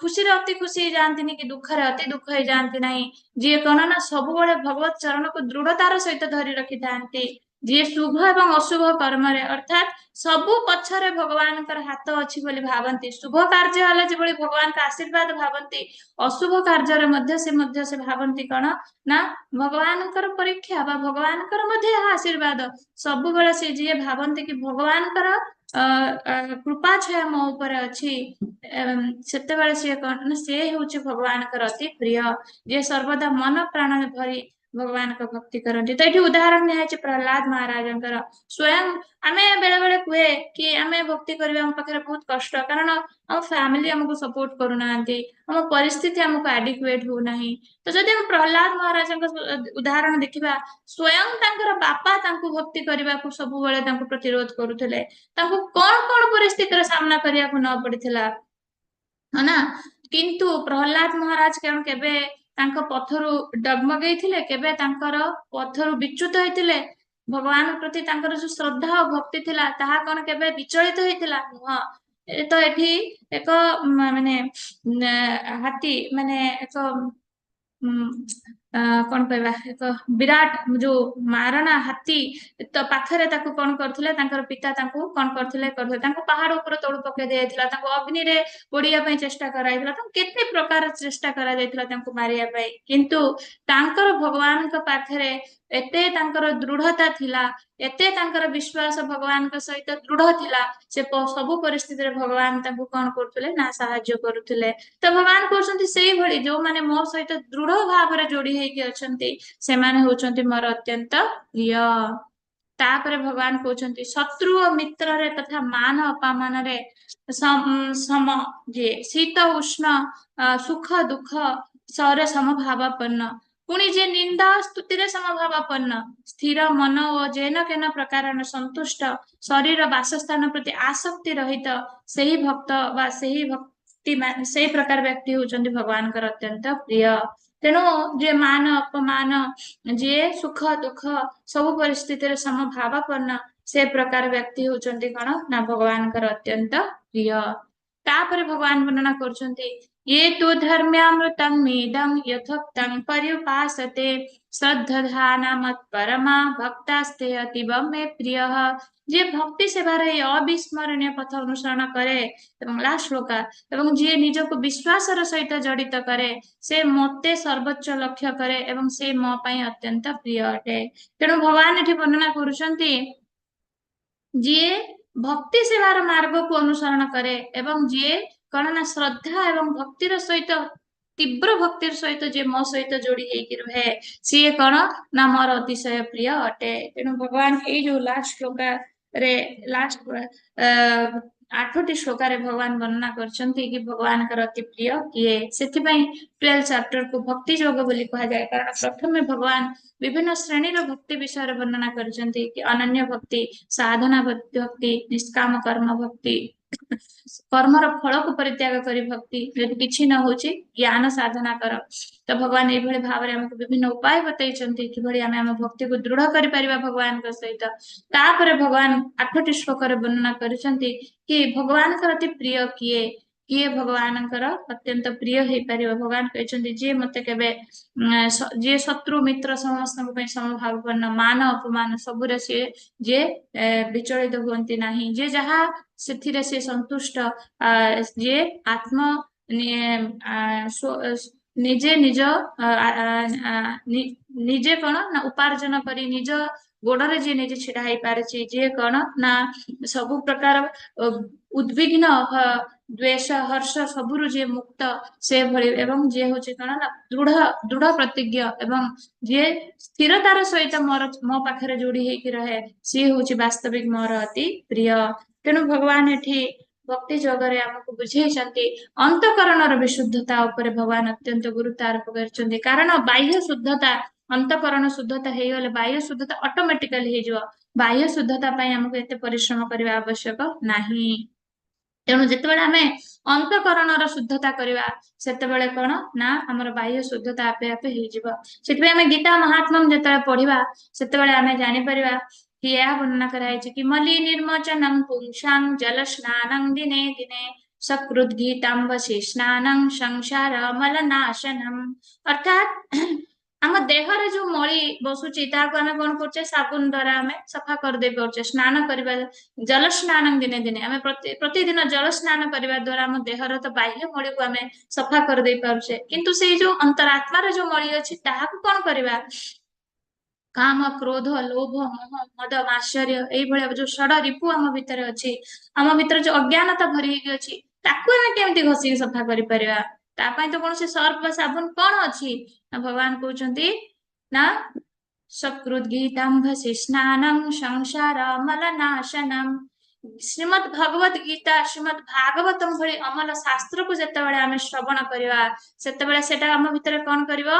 ଖୁସିରେ ଅତି ଖୁସି ହେଇଯାଆନ୍ତିନି କି ଦୁଃଖରେ ଅତି ଦୁଃଖ ହେଇଯାଆନ୍ତି ନାହିଁ, ଯିଏ କଣ ନା ସବୁବେଳେ ଭଗବତ ଚରଣକୁ ଦୃଢତାର ସହିତ ଧରି ରଖିଥାନ୍ତି, ଯିଏ ଶୁଭ ଏବଂ ଅଶୁଭ କର୍ମରେ, ଅର୍ଥାତ୍ ସବୁ ପଛରେ ଭଗବାନଙ୍କର ହାତ ଅଛି ବୋଲି ଭାବନ୍ତି। ଶୁଭ କାର୍ଯ୍ୟ ହେଲେ ଯେଭଳି ଭଗବାନଙ୍କ ଆଶୀର୍ବାଦ ଭାବନ୍ତି, ଅଶୁଭ କାର୍ଯ୍ୟରେ ମଧ୍ୟ ସେ ଭାବନ୍ତି କଣ ନା ଭଗବାନଙ୍କର ପରୀକ୍ଷା ବା ଭଗବାନଙ୍କର ମଧ୍ୟ ଏହା ଆଶୀର୍ବାଦ। ସବୁବେଳେ ସେ ଯିଏ ଭାବନ୍ତି କି ଭଗବାନଙ୍କର ଅ ଅ, କୃପା ଛାୟା ମୋ ଉପରେ ଅଛି, ସେତେବେଳେ ସିଏ କଣ ନା ସେ ହେଉଛି ଭଗବାନଙ୍କର ଅତି ପ୍ରିୟ, ଯିଏ ସର୍ବଦା ମନ ପ୍ରାଣ ଭରି ଭଗବାନଙ୍କ ଭକ୍ତି କରନ୍ତି। ତ ଏଠି ଉଦାହରଣ ନିଆଯାଇଛି ପ୍ରହ୍ଲାଦ ମହାରାଜଙ୍କର। ସ୍ୱୟଂ ଆମେ ବେଳେ ବେଳେ କୁହେ କି ଆମେ ଭକ୍ତି କରିବା ଆମ ପାଖରେ ବହୁତ କଷ୍ଟ, କାରଣ ଆମ ଫ୍ୟାମିଲି ଆମକୁ ସପୋର୍ଟ କରୁନାହାନ୍ତି, ଆମ ପରିସ୍ଥିତି ଆମକୁ ଆଡିକୁଏଟ ହଉନାହିଁ। ତ ଯଦି ଆମେ ପ୍ରହ୍ଲାଦ ମହାରାଜଙ୍କ ଉଦାହରଣ ଦେଖିବା, ସ୍ୱୟଂ ତାଙ୍କର ବାପା ତାଙ୍କୁ ଭକ୍ତି କରିବାକୁ ସବୁବେଳେ ତାଙ୍କୁ ପ୍ରତିରୋଧ କରୁଥିଲେ। ତାଙ୍କୁ କଣ କଣ ପରିସ୍ଥିତିର ସାମ୍ନା କରିବାକୁ ନ ପଡିଥିଲା, ହଁ ନା? କିନ୍ତୁ ପ୍ରହ୍ଲାଦ ମହାରାଜ କଣ କେବେ ତାଙ୍କ ପଥରୁ ଡଗମଗେଇଥିଲେ? କେବେ ତାଙ୍କର ପଥରୁ ବିଚ୍ୟୁତ ହେଇଥିଲେ? ଭଗବାନ ପ୍ରତି ତାଙ୍କର ଯୋଉ ଶ୍ରଦ୍ଧା ଓ ଭକ୍ତି ଥିଲା, ତାହା କଣ କେବେ ବିଚଳିତ ହେଇଥିଲା? ନୁହଁ। ଏ ତ ଏଠି ଏକ ମାନେ ହାତୀ, ମାନେ ଏକ କଣ କହିବା, ଏକ ବିରାଟ ଯୋଉ ମାରଣା ହାତୀ ତ ପାଖରେ ତାକୁ କଣ କରୁଥିଲେ, ତାଙ୍କର ପିତା ତାଙ୍କୁ କଣ କରୁଥିଲେ, ତାଙ୍କୁ ପାହାଡ ଉପରେ ତଳୁ ପକେଇ ଦିଆଯାଇଥିଲା, ତାଙ୍କୁ ଅଗ୍ନିରେ ପୋଡିବା ପାଇଁ ଚେଷ୍ଟା କରାଯାଇଥିଲା, ତାଙ୍କୁ କେତେ ପ୍ରକାର ଚେଷ୍ଟା କରାଯାଇଥିଲା ତାଙ୍କୁ ମାରିବା ପାଇଁ। କିନ୍ତୁ ତାଙ୍କର ଭଗବାନଙ୍କ ପାଖରେ ଏତେ ତାଙ୍କର ଦୃଢତା ଥିଲା, ଏତେ ତାଙ୍କର ବିଶ୍ୱାସ ଭଗବାନଙ୍କ ସହିତ ଦୃଢ ଥିଲା, ସେ ସବୁ ପରିସ୍ଥିତିରେ ଭଗବାନ ତାଙ୍କୁ କଣ କରୁଥିଲେ ନା ସାହାଯ୍ୟ କରୁଥିଲେ। ତ ଭଗବାନ କହୁଛନ୍ତି, ସେଇଭଳି ଯୋଉମାନେ ମୋ ସହିତ ଦୃଢ ଭାବରେ ଯୋଡି ହେଇକି ଅଛନ୍ତି, ସେମାନେ ହଉଛନ୍ତି ମୋର ଅତ୍ୟନ୍ତ ପ୍ରିୟ। ତାପରେ ଭଗବାନ କହୁଛନ୍ତି, ଶତ୍ରୁ ଓ ମିତ୍ରରେ ତଥା ମାନ ଅପମାନରେ ସମ ଯିଏ, ଶୀତ ଉଷ୍ଣ ସୁଖ ଦୁଃଖ ରେ ସମଭାବାପନ୍ନ, ପୁଣି ଯେ ନିନ୍ଦା ସ୍ତୁତିରେ ସମଭାବାପନ୍ନ, ସ୍ଥିର ମନ ଓ ଯେନ କେନ ପ୍ରକାର ସନ୍ତୁଷ୍ଟ, ଶରୀର ବାସସ୍ଥାନ ପ୍ରତି ଆସକ୍ତି ରହିତ, ସେହି ଭକ୍ତ ବା ସେହି ଭକ୍ତି, ସେଇ ପ୍ରକାର ବ୍ୟକ୍ତି ହଉଛନ୍ତି ଭଗବାନଙ୍କର ଅତ୍ୟନ୍ତ ପ୍ରିୟ। ତେଣୁ ଯିଏ ମାନ ଅପମାନ, ଯିଏ ସୁଖ ଦୁଃଖ ସବୁ ପରିସ୍ଥିତିରେ ସମଭାବାପନ୍ନ, ସେ ପ୍ରକାର ବ୍ୟକ୍ତି ହଉଛନ୍ତି କଣ ନା ଭଗବାନଙ୍କର ଅତ୍ୟନ୍ତ ପ୍ରିୟ। ତାପରେ ଭଗବାନ ବର୍ଣ୍ଣନା କରୁଛନ୍ତି, ये तु धर्म्यामृतमिदं यथोक्तं पर्युपासते, श्रद्दधाना मत्परमा भक्तास्ते अतीव मे प्रियः। ଯିଏ ଭକ୍ତି ସେବାର ଏଇ ଅବିସ୍ମରଣୀୟ ପଥ ଅନୁସରଣ କରେ ଏବଂ ଲାଷ୍ଟ ଶ୍ଲୋକା, ଏବଂ ଯିଏ ନିଜକୁ ବିଶ୍ୱାସର ସହିତ ଜଡିତ କରେ, ସେ ମତେ ସର୍ବୋଚ୍ଚ ଲକ୍ଷ୍ୟ କରେ ଏବଂ ସେ ମୋ ପାଇଁ ଅତ୍ୟନ୍ତ ପ୍ରିୟ ଅଟେ। ତେଣୁ ଭଗବାନ ଏଠି ବର୍ଣ୍ଣନା କରୁଛନ୍ତି, ଯିଏ ଭକ୍ତି ସେବାର ମାର୍ଗକୁ ଅନୁସରଣ କରେ ଏବଂ ଯିଏ କଣ ନା ଶ୍ରଦ୍ଧା ଏବଂ ଭକ୍ତିର ସହିତ, ତୀବ୍ର ଭକ୍ତିର ସହିତ ଯିଏ ମୋ ସହିତ ଯୋଡି ହେଇକି ରୁହେ, ସିଏ କଣ ନା ମୋର ଅତିଶୟ ପ୍ରିୟ ଅଟେ। ତେଣୁ ଭଗବାନ ଏଇ ଯୋଉ ଲାଷ୍ଟ ଶ୍ଲୋକାରେ, ଲାଷ୍ଟ 8ଟି ଶ୍ଲୋକରେ ଭଗବାନ ବର୍ଣ୍ଣନା କରିଛନ୍ତି କି ଭଗବାନଙ୍କର ଅତି ପ୍ରିୟ କିଏ। ସେଥିପାଇଁ 12 ଚାପ୍ଟରକୁ ଭକ୍ତି ଯୋଗ ବୋଲି କୁହାଯାଏ, କାରଣ ପ୍ରଥମେ ଭଗବାନ ବିଭିନ୍ନ ଶ୍ରେଣୀର ଭକ୍ତି ବିଷୟରେ ବର୍ଣ୍ଣନା କରିଛନ୍ତି କି ଅନନ୍ୟ ଭକ୍ତି, ସାଧନା ଭକ୍ତି, ନିଷ୍କାମ କର୍ମ ଭକ୍ତି, କର୍ମର ଫଳକୁ ପରିତ୍ୟାଗ କରି ଭକ୍ତି, ଯଦି କିଛି ନ ହଉଛି ଜ୍ଞାନ ସାଧନା କର। ତ ଭଗବାନ ଏଇଭଳି ଭାବରେ ଆମକୁ ବିଭିନ୍ନ ଉପାୟ ବତେଇଛନ୍ତି କିଭଳି ଆମେ ଆମ ଭକ୍ତିକୁ ଦୃଢ କରିପାରିବା ଭଗବାନଙ୍କ ସହିତ। ତାପରେ ଭଗବାନ 8ଟି ଶ୍ଲୋକରେ ବର୍ଣ୍ଣନା କରିଛନ୍ତି କି ଭଗବାନଙ୍କର ଅତି ପ୍ରିୟ କିଏ, କିଏ ଭଗବାନଙ୍କର ଅତ୍ୟନ୍ତ ପ୍ରିୟ ହେଇପାରିବ। ଭଗବାନ କହିଛନ୍ତି ଯିଏ ମତେ କେବେ ଯିଏ ଶତ୍ରୁ ମିତ୍ର ସମସ୍ତଙ୍କ ପାଇଁ ସମଭାବାପନ୍ନ, ମାନ ଅପମାନ ସବୁରେ ସିଏ ଯିଏ ବିଚଳିତ ହୁଅନ୍ତି ନାହିଁ, ଯିଏ ଯାହା ସେଥିରେ ସିଏ ସନ୍ତୁଷ୍ଟ, ଯିଏ ଆତ୍ମ ନିଜେ ନିଜ ନିଜେ କଣ ନା ଉପାର୍ଜନ କରି ନିଜ ଗୋଡରେ ଯିଏ ନିଜେ ଛିଡା ହେଇପାରିଛି, ଯିଏ କଣ ନା ସବୁ ପ୍ରକାର ଉଦ୍ବିଗ୍ନ ଦ୍ୱେଷ ହର୍ଷ ସବୁରୁ ଯିଏ ମୁକ୍ତ ସେ ଭଳି, ଏବଂ ଯିଏ ହଉଛି କଣ ନା ଦୃଢ ପ୍ରତିଜ୍ଞ ଏବଂ ଯିଏ ସ୍ଥିରତାର ସହିତ ମୋ ପାଖରେ ଯୋଡି ହେଇକି ରହେ, ସିଏ ହଉଛି ବାସ୍ତବିକ ମୋର ଅତି ପ୍ରିୟ। ତେଣୁ ଭଗବାନ ଏଠି ଭକ୍ତି ଯୋଗରେ ଆମକୁ ବୁଝେଇଛନ୍ତି ଅନ୍ତଃକରଣର ବିଶୁଦ୍ଧତା ଉପରେ ଭଗବାନ ଅତ୍ୟନ୍ତ ଗୁରୁତ୍ୱ ଆରୋପ କରିଛନ୍ତି। କାରଣ ବାହ୍ୟ ଶୁଦ୍ଧତା, ଅନ୍ତଃକରଣ ଶୁଦ୍ଧତା ହେଇଗଲେ ବାହ୍ୟ ଶୁଦ୍ଧତା ଅଟୋମେଟିକାଲି ହେଇଯିବ। ବାହ୍ୟ ଶୁଦ୍ଧତା ପାଇଁ ଆମକୁ ଏତେ ପରିଶ୍ରମ କରିବା ଆବଶ୍ୟକ ନାହିଁ। ତେଣୁ ଯେତେବେଳେ ଆମେ ଅନ୍ତଃକରଣର ଶୁଦ୍ଧତା କରିବା ସେତେବେଳେ କଣ ନା ଆମର ବାହ୍ୟ ଶୁଦ୍ଧତା ଆପେ ଆପେ ହେଇଯିବ। ସେଥିପାଇଁ ଆମେ ଗୀତା ମହାତ୍ମ୍ୟମ ଯେତେବେଳେ ପଢିବା ସେତେବେଳେ ଆମେ ଜାଣିପାରିବା କି ଏହା ବର୍ଣ୍ଣନା କରାଯାଇଛି କି ମଲି ନିର୍ମୋଚନଂ ପୁଂସାଂ ଜଲ ସ୍ନାନଂ ଦିନେ ଦିନେ ସକୃତ୍ ଗୀତାମ୍ବସି ସ୍ନାନଂ ସଂସାର ମଲନାଶନಂ। ଅର୍ଥାତ୍ ଆମ ଦେହରେ ଯୋଉ ମଳି ବସୁଛି ତାହାକୁ ଆମେ କଣ କରୁଛେ, ସାବୁନ ଦ୍ଵାରା ଆମେ ସଫା କରିଦେଇ ପାରୁଛେ। ସ୍ନାନ କରିବା, ଜଲ ସ୍ନାନ ଦିନେ ଦିନେ ଆମେ ପ୍ରତିଦିନ ଜଳ ସ୍ନାନ କରିବା ଦ୍ଵାରା ଆମ ଦେହର ତ ବାହ୍ୟ ମଳିକୁ ଆମେ ସଫା କରିଦେଇ ପାରୁଛେ, କିନ୍ତୁ ସେଇ ଯୋଉ ଅନ୍ତରାତ୍ମାର ଯୋଉ ମଳି ଅଛି ତାହାକୁ କଣ କରିବା? କାମ, କ୍ରୋଧ, ଲୋଭ, ମୋହ, ମଦ, ମାତ୍ସର୍ଯ୍ୟ ଏଇଭଳିଆ ଯୋଉ ଷଡ଼ ରିପୁ ଆମ ଭିତରେ ଅଛି, ଆମ ଭିତରେ ଯୋଉ ଅଜ୍ଞାନତା ଭରି ହେଇକି ଅଛି, ତାକୁ ଆମେ କେମିତି ଘଷିକି ସଫା କରିପାରିବା? ତା ପାଇଁ ତ କୌଣସି ସର୍ଫ ବା ସାବୁନ କଣ ଅଛି ନା ଭଗବାନ କହୁଛନ୍ତି ନା ସକୃତ୍ ଗୀତାମ୍ଭସି ସ୍ନାନଂ ସଂସାର ମଲନାଶନಂ। ଶ୍ରୀମଦ୍ ଭଗବତ ଗୀତା, ଶ୍ରୀମଦ୍ ଭାଗବତମ ଭଳି ଅମଲ ଶାସ୍ତ୍ରକୁ ଯେତେବେଳେ ଆମେ ଶ୍ରବଣ କରିବା ସେତେବେଳେ ସେଟା ଆମ ଭିତରେ କଣ କରିବ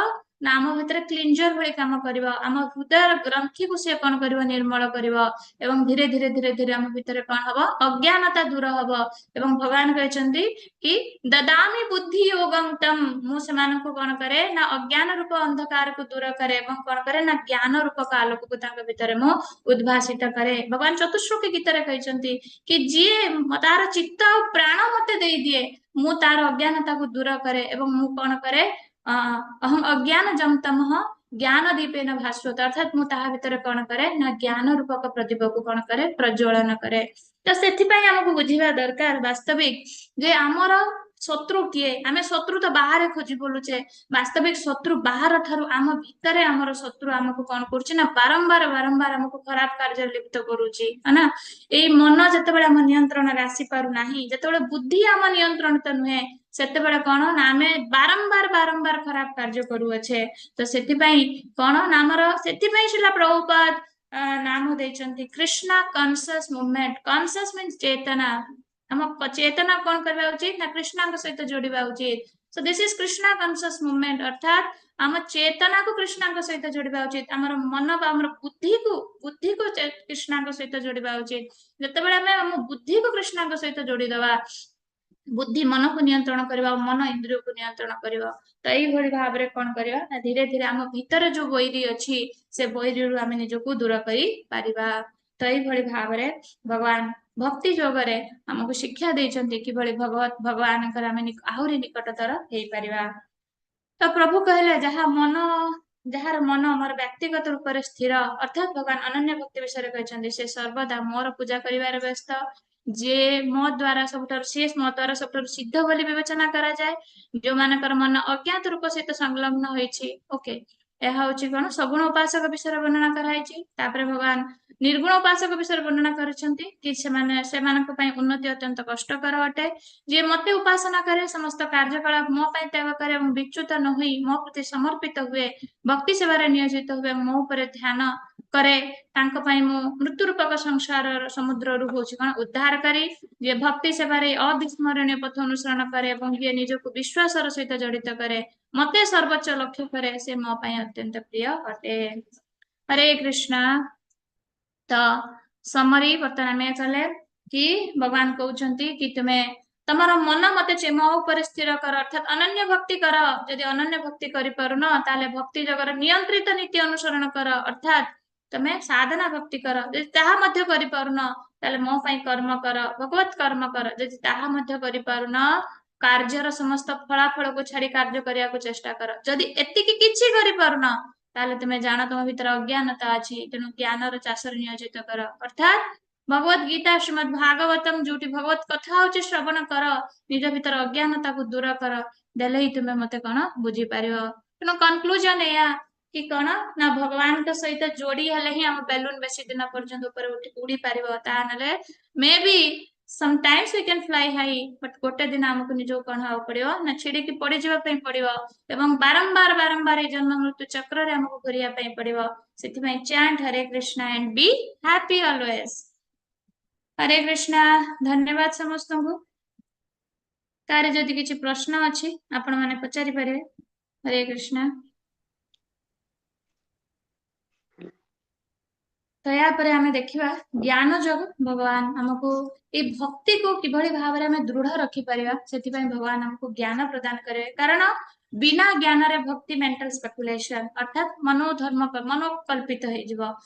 ନା ଆମ ଭିତରେ କ୍ଲିଞ୍ଜର ଭଳି କାମ କରିବ। ଆମ ହୃଦୟର ଗ୍ରନ୍ଥିକୁ ସିଏ କଣ କରିବ? ନିର୍ମଳ କରିବ। ଏବଂ ଧୀରେ ଧୀରେ ଧୀରେ ଧୀରେ ଆମ ଭିତରେ କଣ ହବ? ଅଜ୍ଞାନତା ଦୂର ହବ। ଏବଂ ଭଗବାନ କହିଛନ୍ତି କି ଦଦାମି ବୁଦ୍ଧି ଯୋଗଂ ତମ୍, ମୁଁ ସେମାନଙ୍କୁ କଣ କରେ ନା ଅଜ୍ଞାନ ରୂପ ଅନ୍ଧକାରକୁ ଦୂର କରେ ଏବଂ କଣ କରେ ନା ଜ୍ଞାନ ରୂପକ ଆଲୋକକୁ ତାଙ୍କ ଭିତରେ ମୁଁ ଉଦ୍ଭାସିତ କରେ। ଭଗବାନ ଚତୁଶ୍ଲୋକୀ ଗୀତାରେ କହିଛନ୍ତି କି ଯିଏ ତାର ଚିତ୍ତ ଆଉ ପ୍ରାଣ ମତେ ଦେଇଦିଏ, ମୁଁ ତାର ଅଜ୍ଞାନତାକୁ ଦୂର କରେ ଏବଂ ମୁଁ କଣ କରେ? ଅହଂ ଅଜ୍ଞାନ ଜମତମଃ ଜ୍ଞାନ ଦୀପେନ ଭାସ୍ୱତ, ଅର୍ଥାତ୍ ମୁଁ ତାହା ଭିତରେ କଣ କରେ ନା ଜ୍ଞାନ ରୂପକ ପ୍ରଦୀପକୁ କଣ କରେ? ପ୍ରଜ୍ୱଳନ କରେ। ତ ସେଥିପାଇଁ ଆମକୁ ବୁଝିବା ଦରକାର ବାସ୍ତବିକ ଯେ ଆମର ଶତ୍ରୁ କିଏ। ଆମେ ଶତ୍ରୁ ତ ବାହାରେ ଖୋଜି ବୁଲୁଛେ, ବାସ୍ତବିକ ଶତ୍ରୁ ବାହାର ଠାରୁ ଆମ ଭିତରେ ଆମର ଶତ୍ରୁ ଆମକୁ କଣ କରୁଛି ନା ବାରମ୍ବାର ବାରମ୍ବାର ଆମକୁ ଖରାପ କାର୍ଯ୍ୟରେ ଲିପ୍ତ କରୁଛି, है ନା। ଏଇ ମନ ଯେତେବେଳେ ଆମ ନିୟନ୍ତ୍ରଣରେ ଆସିପାରୁନାହିଁ, ଯେତେବେଳେ ବୁଦ୍ଧି ଆମ ନିୟନ୍ତ୍ରଣିତ ନୁହେଁ, ସେତେବେଳେ କଣ ନା ଆମେ ବାରମ୍ବାର ବାରମ୍ବାର ଖରାପ କାର୍ଯ୍ୟ କରୁଅଛେ। ତ ସେଥିପାଇଁ କଣ ନା ଆମର ସେଥିପାଇଁ ଶ୍ରୀଲା ପ୍ରଭୁପାଦ ନାମ ଦେଇଛନ୍ତି Krishna conscious movement. Conscious means ଚେତନା। ଆମ ଚେତନା କଣ କରିବା ଉଚିତ ନା କୃଷ୍ଣଙ୍କ ସହିତ ଯୋଡିବା ଉଚିତ। So this is Krishna conscious movement, ଅର୍ଥାତ୍ ଆମ ଚେତନାକୁ କୃଷ୍ଣଙ୍କ ସହିତ ଯୋଡିବା ଉଚିତ, ଆମର ମନ ବା ଆମର ବୁଦ୍ଧିକୁ କୃଷ୍ଣଙ୍କ ସହିତ ଯୋଡିବା ଉଚିତ। ଯେତେବେଳେ ଆମେ ଆମ ବୁଦ୍ଧିକୁ କୃଷ୍ଣଙ୍କ ସହିତ ଯୋଡିଦବା, ବୁଦ୍ଧି ମନକୁ ନିୟନ୍ତ୍ରଣ କରିବ, ମନ ଇନ୍ଦ୍ରିୟକୁ ନିୟନ୍ତ୍ରଣ କରିବ। ତ ଏଇଭଳି ଭାବରେ କଣ କରିବା ନା ଧୀରେ ଧୀରେ ଆମ ଭିତରେ ଯୋଉ ବୈରୀ ଅଛି ସେ ବୈରୀରୁ ଆମେ ନିଜକୁ ଦୂର କରିପାରିବା। ତ ଏଇଭଳି ଭାବରେ ଭଗବାନ ଭକ୍ତି ଯୋଗରେ ଆମକୁ ଶିକ୍ଷା ଦେଇଛନ୍ତି କିଭଳି ଭଗବାନଙ୍କର ଆମେ ଆହୁରି ନିକଟତର ହେଇପାରିବା। ତ ପ୍ରଭୁ କହିଲେ ଯାହାର ମନ ମୋର ବ୍ୟକ୍ତିଗତ ରୂପରେ ସ୍ଥିର, ଅର୍ଥାତ୍ ଭଗବାନ ଅନନ୍ୟ ଭକ୍ତି ବିଷୟରେ କହିଛନ୍ତି, ସେ ସର୍ବଦା ମୋର ପୂଜା କରିବାରେ ବ୍ୟସ୍ତ, ଯିଏ ମୋ ଦ୍ଵାରା ସବୁଠାରୁ, ସିଏ ମୋ ଦ୍ଵାରା ସବୁଠାରୁ ସିଦ୍ଧ ବୋଲି ବିବେଚନା କରାଯାଏ, ଯୋଉମାନଙ୍କର ମନ ଅଜ୍ଞାତ ରୂପ ସହିତ ସଂଲଗ୍ନ ହୋଇଛି। ଓକେ, ଏହା ହଉଛି କଣ ସଗୁଣ ଉପାସକ ବିଷୟରେ ବର୍ଣ୍ଣନା କରାଯାଇଛି। ତାପରେ ଭଗବାନ ନିର୍ଗୁଣ ଉପାସକ ବିଷୟରେ ବର୍ଣ୍ଣନା କରିଛନ୍ତି କି ସେମାନଙ୍କ ପାଇଁ ଉନ୍ନତି ଅତ୍ୟନ୍ତ କଷ୍ଟକର ଅଟେ। ଯିଏ ମତେ ଉପାସନା କରେ, ସମସ୍ତ କାର୍ଯ୍ୟକଳାପ ମୋ ପାଇଁ ତ୍ୟାଗ କରେ ଏବଂ ବିଚ୍ୟୁତ ନ ହୋଇ ମୋ ପ୍ରତି ସମର୍ପିତ ହୁଏ, ଭକ୍ତି ସେବାରେ ନିୟୋଜିତ ହୁଏ, ମୋ ଉପରେ ଧ୍ୟାନ କରେ, ତାଙ୍କ ପାଇଁ ମୁଁ ମୃତ୍ୟୁ ରୂପକ ସଂସାରର ସମୁଦ୍ରରୁ ହଉଛି କଣ ଉଦ୍ଧାରକାରୀ। ଯିଏ ଭକ୍ତି ସେବାରେ ଅବିସ୍ମରଣୀୟ ପଥ ଅନୁସରଣ କରେ ଏବଂ ଯିଏ ନିଜକୁ ବିଶ୍ୱାସର ସହିତ ଜଡିତ କରେ, ମତେ ସର୍ବୋଚ୍ଚ ଲକ୍ଷ୍ୟ କରେ, ସେ ମୋ ପାଇଁ ଅତ୍ୟନ୍ତ ପ୍ରିୟ ଅଟେ। ହରେ କୃଷ୍ଣ। ତ ସମରି ବର୍ତ୍ତମାନ ଆମେ କଲେ କି ଭଗବାନ କହୁଛନ୍ତି କି ତୁମେ ତମର ମନ ମତେ ମୋ ଉପରେ ସ୍ଥିର କର, ଅର୍ଥାତ ଅନନ୍ୟ ଭକ୍ତି କର। ଯଦି ଅନନ୍ୟ ଭକ୍ତି କରିପାରୁନ, ତାହେଲେ ଭକ୍ତି ଯୋଗର ନିୟନ୍ତ୍ରିତ ନୀତି ଅନୁସରଣ କର, ଅର୍ଥାତ ତମେ ସାଧନା ଭକ୍ତି କର। ଯଦି ତାହା ମଧ୍ୟ କରିପାରୁନ, ତାହେଲେ ମୋ ପାଇଁ କର୍ମ କର, ଭଗବତ କର୍ମ କର। ଯଦି ତାହା ମଧ୍ୟ କରିପାରୁନ, କାର୍ଯ୍ୟର ସମସ୍ତ ଫଳାଫଳକୁ ଛାଡି କାର୍ଯ୍ୟ କରିବାକୁ ଚେଷ୍ଟା କର। ଯଦି ଏତିକି କିଛି କରିପାରୁନ, ତାହେଲେ ତୁମେ ଜାଣ ତମ ଭିତରେ ଅଜ୍ଞାନତା ଅଛି। ତେଣୁ ଜ୍ଞାନର ଚାଷରେ ନିୟୋଜିତ କର, ଅର୍ଥାତ ଭଗବତ ଗୀତା, ଶ୍ରୀମଦ ଭାଗବତମ, ଯୋଉଠି ଭଗବତ କଥା ହଉଛି, ଶ୍ରବଣ କର, ନିଜ ଭିତରେ ଅଜ୍ଞାନତାକୁ ଦୂର କର, ଦେଲେ ହିଁ ତୁମେ ମତେ କଣ ବୁଝିପାରିବ। ତେଣୁ କନକ୍ଲୁଜନ ଏଇଆ କି କଣ ନା ଭଗବାନଙ୍କ ସହିତ ଯୋଡି ହେଲେ ହିଁ ଆମ ବେଲୁନ ବେଶୀ ଦିନ ପର୍ଯ୍ୟନ୍ତ ଉପରେ ଉଠି ଉଡି ପାରିବ। ତା ନହେଲେ maybe sometimes we can fly high, but ଗୋଟେ ଦିନ ଆମକୁ ନିଜକୁ କଣ ହବାକୁ ପଡିବ ନା ଛିଡିକି ପଡିଯିବା ପାଇଁ ପଡିବ ଏବଂ ବାରମ୍ବାର ବାରମ୍ବାର ଏଇ ଜନ୍ମ ମୃତ୍ୟୁ ଚକ୍ରରେ ଆମକୁ ଘୁରିବା ପାଇଁ ପଡିବ। ସେଥିପାଇଁ chant Hare Krishna and be happy always. Hare Krishna. ଧନ୍ୟବାଦ ସମସ୍ତଙ୍କୁ। କାହାର ଯଦି କିଛି ପ୍ରଶ୍ନ ଅଛି, ଆପଣ ମାନେ ପଚାରି ପାରିବେ। ହରେ କୃଷ୍ଣ। ତ ୟା ପରେ ଆମେ ଦେଖିବା ଜ୍ଞାନ ଯୋଗ। ଭଗବାନ ଆମକୁ ଏଇ ଭକ୍ତିକୁ କିଭଳି ଭାବରେ ଆମେ ଦୃଢ ରଖିପାରିବା, ସେଥିପାଇଁ ଭଗବାନ ଆମକୁ ଜ୍ଞାନ ପ୍ରଦାନ କରିବେ। କାରଣ ବିନା ଜ୍ଞାନରେ ଭକ୍ତି ମେଣ୍ଟାଲ ସ୍ପେକୁଲେସନ, ଅର୍ଥାତ ମନୋଧର୍ମ, ମନୋକଳ୍ପିତ ହେଇଯିବ,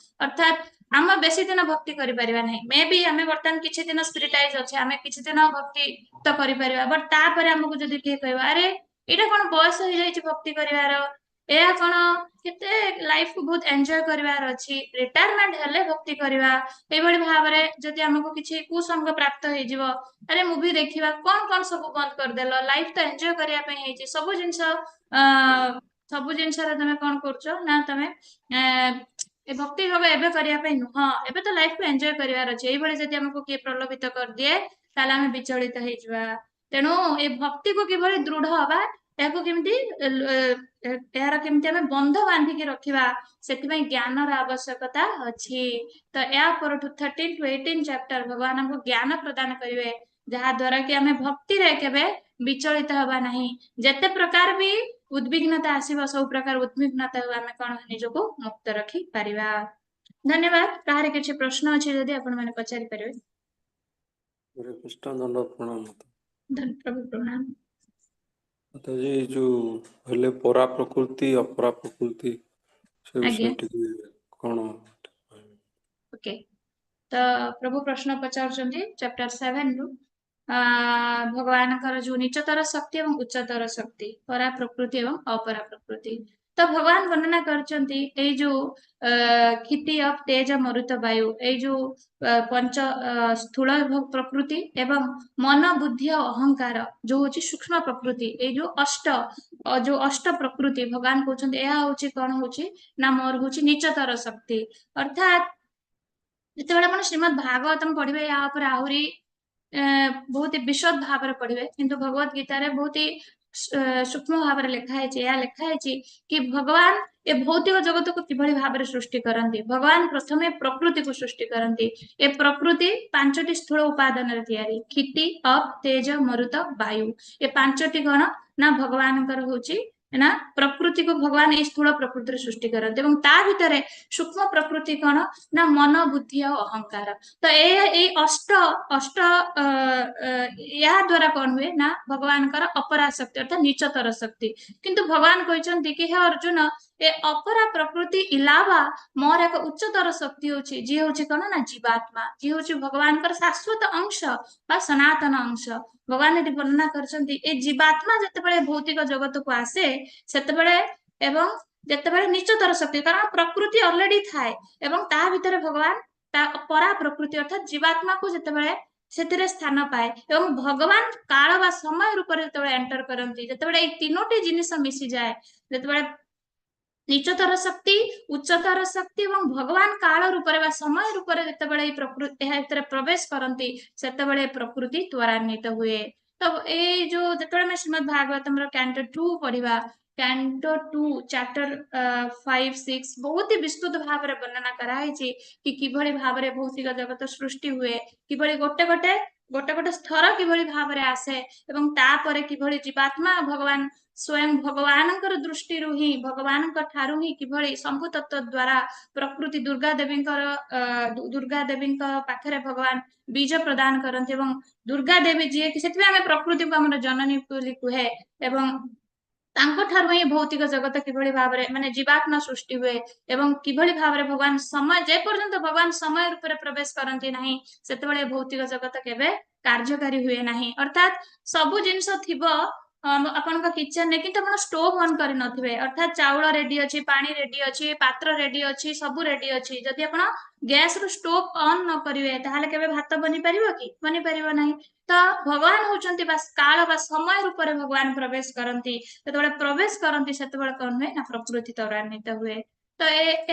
ଅର୍ଥାତ ଆମେ ବେଶୀ ଦିନ ଭକ୍ତି କରିପାରିବା ନାହିଁ। ମେ ବି ଆମେ ବର୍ତ୍ତମାନ କିଛି ଦିନ ସ୍ପିରିଟାଇଜ ଅଛେ, ଆମେ କିଛି ଦିନ ଭକ୍ତି ତ କରିପାରିବା, ବଟ ତାପରେ ଆମକୁ ଯଦି କିଏ କହିବ, ଆରେ ଏଇଟା କଣ ବୟସ ହେଇଯାଇଛି ଭକ୍ତି କରିବାର, ଏହା କଣ କେତେ ଲାଇଫ କୁ ବହୁତ ଏନ୍ଜୟ କରିବାର ଅଛି, ରିଟାୟାରମେଣ୍ଟ ହେଲେ ଭକ୍ତି କରିବା, ଏଇଭଳି ଭାବରେ ଯଦି ଆମକୁ କିଛି କୁସଙ୍ଗ ପ୍ରାପ୍ତ ହେଇଯିବ, ଆରେ ମୁଭି ଦେଖିବା କଣ କଣ ସବୁ ବନ୍ଦ କରିଦେଲ, ଲାଇଫ ତ ଏନ୍ଜୟ କରିବା ପାଇଁ ହେଇଛି, ସବୁ ଜିନିଷ ସବୁ ଜିନିଷରେ ତମେ କଣ କରୁଛ ନା ତମେ ଏ ଭକ୍ତି ଭାବ ଏବେ କରିବା ପାଇଁ ନୁହଁ, ଏବେ ତ ଲାଇଫ କୁ ଏନ୍ଜୟ କରିବାର ଅଛି, ଏଇଭଳି ଯଦି ଆମକୁ କିଏ ପ୍ରଲୋଭିତ କରିଦିଏ, ତାହେଲେ ଆମେ ବିଚଳିତ ହେଇଯିବା। ତେଣୁ ଏ ଭକ୍ତିକୁ କିଭଳି ଦୃଢ ହବା, ଏହାକୁ କେମିତି ଏହାର କେମିତି ଆମେ ବନ୍ଧ ବାନ୍ଧିକି ରଖିବା, ସେଥିପାଇଁ ଜ୍ଞାନର ଆବଶ୍ୟକତା ଅଛି। ତ ଏହା ପରଠୁ 13 ଟୁ 18 ଚାପ୍ଟର ଭଗବାନ ଆମକୁ ଜ୍ଞାନ ପ୍ରଦାନ କରିବେ, ଯାହା ଦ୍ଵାରା କି ଆମେ ଭକ୍ତିରେ କେବେ ବିଚଳିତ ହବା ନାହିଁ। ଯେତେ ପ୍ରକାର ବି ଉଦ୍ବିଗ୍ନତା ଆସିବ, ସବୁ ପ୍ରକାର ଉଦ୍ବିଗ୍ନତାକୁ ଆମେ କଣ ନିଜକୁ ମୁକ୍ତ ରଖି ପାରିବା। ଧନ୍ୟବାଦ। କାହାର କିଛି ପ୍ରଶ୍ନ ଅଛି ଯଦି, ଆପଣ ମାନେ ପଚାରି ପାରିବେ। ହରେ କୃଷ୍ଣ, ଦଣ୍ଡ ପ୍ରଣାମ। ପ୍ରଭୁ ପ୍ରଣାମ। ମାତାଜୀ, ଯୋଉ ହେଲେ ପରା ପ୍ରକୃତି, ଅପରା ପ୍ରକୃତି, ସେ ବିଷୟରେ ଟିକେ କଣ କହିବେ? ଓକେ, ତ ପ୍ରଭୁ ପ୍ରଶ୍ନ ପଚାରୁଛନ୍ତି ଚାପ୍ଟର 7 ରୁ, ଭଗବାନଙ୍କର ଯୋଉ ନିଚତର ଶକ୍ତି ଏବଂ ଉଚ୍ଚତର ଶକ୍ତି, ପରା ପ୍ରକୃତି ଏବଂ ଅପରା ପ୍ରକୃତି। ତ ଭଗବାନ ବର୍ଣ୍ଣନା କରିଛନ୍ତି ଏଇ ଯୋଉ କ୍ଷିତି, ଅପ, ତେଜ, ମରୁତ, ବାୟୁ, ଏଇ ଯୋଉ ପଞ୍ଚ ସ୍ଥୂଳ ପ୍ରକୃତି ଏବଂ ମନ, ବୁଦ୍ଧି ଆଉ ଅହଙ୍କାର ଯୋଉ ହଉଛି ସୂକ୍ଷ୍ମ ପ୍ରକୃତି, ଏଇ ଯୋଉ ଅଷ୍ଟ ଯୋଉ ଅଷ୍ଟ ପ୍ରକୃତି, ଭଗବାନ କହୁଛନ୍ତି ଏହା ହଉଛି କଣ ହଉଛି ନା ମୋର ହଉଛି ନିଚତର ଶକ୍ତି। ଅର୍ଥାତ ଯେତେବେଳେ ଆପଣ ଶ୍ରୀମଦ୍ ଭାଗବତମ ପଢିବେ, ୟା ଉପରେ ଆହୁରି ବହୁତ ବିଶଦ ଭାବରେ ପଢିବେ। କିନ୍ତୁ ଭଗବତ ଗୀତାରେ ବହୁତ ହି ସୂକ୍ଷ୍ମ ଭାବରେ ଲେଖା ହେଇଛି। ଏହା ଲେଖା ହେଇଛି କି ଭଗବାନ ଏ ଭୌତିକ ଜଗତକୁ କିଭଳି ଭାବରେ ସୃଷ୍ଟି କରନ୍ତି। ଭଗବାନ ପ୍ରଥମେ ପ୍ରକୃତିକୁ ସୃଷ୍ଟି କରନ୍ତି। ଏ ପ୍ରକୃତି ପାଞ୍ଚଟି ସ୍ଥୂଳ ଉପାଦାନରେ ତିଆରି: କ୍ଷିତି, ଅପ୍, ତେଜ, ମରୁତ, ବାୟୁ। ଏ ପାଞ୍ଚଟି କଣ ନା ଭଗବାନଙ୍କର ହଉଛି ନା ପ୍ରକୃତିକୁ ଭଗବାନ ଏଇ ସ୍ଥୂଳ ପ୍ରକୃତିରେ ସୃଷ୍ଟି କରନ୍ତି ଏବଂ ତା ଭିତରେ ସୂକ୍ଷ୍ମ ପ୍ରକୃତି କଣ ନା ମନ, ବୁଦ୍ଧି ଆଉ ଅହଙ୍କାର। ତ ଏଇ ଅଷ୍ଟ ଅଷ୍ଟ ଏହା ଦ୍ଵାରା କଣ ହୁଏ ନା ଭଗବାନଙ୍କର ଅପରା ଶକ୍ତି, ଅର୍ଥାତ ନିଚତର ଶକ୍ତି। କିନ୍ତୁ ଭଗବାନ କହିଛନ୍ତି କି ହେ ଅର୍ଜୁନ, ଏ ଅପରା ପ୍ରକୃତି ଇଲାବା ମୋର ଏକ ଉଚ୍ଚତର ଶକ୍ତି ହଉଛି, ଯିଏ ହଉଛି କଣ ନା ଜୀବାତ୍ମା, ଯିଏ ହଉଛି ଭଗବାନଙ୍କର ଶାଶ୍ୱତ ଅଂଶ ବା ସନାତନ ଅଂଶ। ଭଗବାନ ଏଠି ବର୍ଣ୍ଣନା କରିଛନ୍ତି, ଏ ଜୀବାତ୍ମା ଯେତେବେଳେ ଭୌତିକ ଜଗତକୁ ଆସେ ସେତେବେଳେ ଏବଂ ଯେତେବେଳେ ନିଚତର ଶକ୍ତି, କାରଣ ପ୍ରକୃତି ଅଲରେଡି ଥାଏ ଏବଂ ତା ଭିତରେ ଭଗବାନ ତା ପରା ପ୍ରକୃତି ଅର୍ଥାତ ଜୀବାତ୍ମାକୁ ଯେତେବେଳେ ସେଥିରେ ସ୍ଥାନ ପାଏ ଏବଂ ଭଗବାନ କାଳ ବା ସମୟ ରୂପରେ ଯେତେବେଳେ ଏଣ୍ଟର କରନ୍ତି, ଯେତେବେଳେ ଏଇ ତିନୋଟି ଜିନିଷ ମିଶିଯାଏ, ଯେତେବେଳେ ନିଚତର ଶକ୍ତି, ଉଚ୍ଚତର ଶକ୍ତି ଏବଂ ଭଗବାନ କାଳ ରୂପରେ ବା ସମୟ ରୂପରେ ଯେତେବେଳେ ଏଇ ପ୍ରକୃତି ଏହା ଭିତରେ ପ୍ରବେଶ କରନ୍ତି, ସେତେବେଳେ ପ୍ରକୃତି ତ୍ୱରାନ୍ୱିତ ହୁଏ। ତ ଏଇ ଯୋଉ ଯେତେବେଳେ ଆମେ ଶ୍ରୀମଦ୍ ଭାଗବତମର କ୍ୟାଣ୍ଟୋ 2 ପଢିବା, କ୍ୟାଣ୍ଟୋ 2, ଚାପ୍ଟର 5, 6 ବହୁତ ହି ବିସ୍ତୃତ ଭାବରେ ବର୍ଣ୍ଣନା କରାହେଇଛି କି କିଭଳି ଭାବରେ ଭୌତିକ ଜଗତ ସୃଷ୍ଟି ହୁଏ, କିଭଳି ଗୋଟେ ଗୋଟେ ସ୍ତର କିଭଳି ଭାବରେ ଆସେ ଏବଂ ତାପରେ କିଭଳି ଜୀବାତ୍ମା ଭଗବାନ ସ୍ୱୟଂ ଭଗବାନଙ୍କର ଦୃଷ୍ଟିରୁ ହିଁ, ଭଗବାନଙ୍କ ଠାରୁ ହିଁ କିଭଳି ଶମ୍ଭୁ ତତ୍ତ୍ୱ ଦ୍ଵାରା ପ୍ରକୃତି ଦୁର୍ଗା ଦେବୀଙ୍କ ପାଖରେ ଭଗବାନ ବୀଜ ପ୍ରଦାନ କରନ୍ତି ଏବଂ ଦୁର୍ଗା ଦେବୀ ଯିଏ କି, ସେଥିପାଇଁ ଆମେ ପ୍ରକୃତିକୁ ଆମର ଜନନୀ ବୋଲି କୁହେ, ଏବଂ ତାଙ୍କ ଠାରୁ ହିଁ ଭୌତିକ ଜଗତ କିଭଳି ଭାବରେ ମାନେ ଜୀବାତ୍ମା ସୃଷ୍ଟି ହୁଏ ଏବଂ କିଭଳି ଭାବରେ ଭଗବାନ ସମୟ, ଯେ ପର୍ଯ୍ୟନ୍ତ ଭଗବାନ ସମୟ ରୂପରେ ପ୍ରବେଶ କରନ୍ତି ନାହିଁ, ସେତେବେଳେ ଭୌତିକ ଜଗତ କେବେ କାର୍ଯ୍ୟକାରୀ ହୁଏ ନାହିଁ। ଅର୍ଥାତ୍ ସବୁ ଜିନିଷ ଥିବ ଆପଣଙ୍କ କିଚେନରେ, କିନ୍ତୁ ଆପଣ ଷ୍ଟୋଭ ଅନ୍ କରିନଥିବେ। ଅର୍ଥାତ୍ ଚାଉଳ ରେଡି ଅଛି, ପାଣି ରେଡି ଅଛି, ପାତ୍ର ରେଡି ଅଛି, ସବୁ ରେଡି ଅଛି, ଯଦି ଆପଣ ଗ୍ୟାସ ରୁ ଷ୍ଟୋଭ ଅନ୍ ନ କରିବେ, ତାହେଲେ କେବେ ଭାତ ବନିପାରିବ କି? ବନିପାରିବ ନାହିଁ। ତ ଭଗବାନ ହଉଛନ୍ତି ବା କାଳ ବା ସମୟ ରୂପରେ ଭଗବାନ ପ୍ରବେଶ କରନ୍ତି। ଯେତେବେଳେ ପ୍ରବେଶ କରନ୍ତି, ସେତେବେଳେ କଣ ହୁଏ ନା ପ୍ରକୃତି ତ୍ୱରାନ୍ୱିତ ହୁଏ। ତ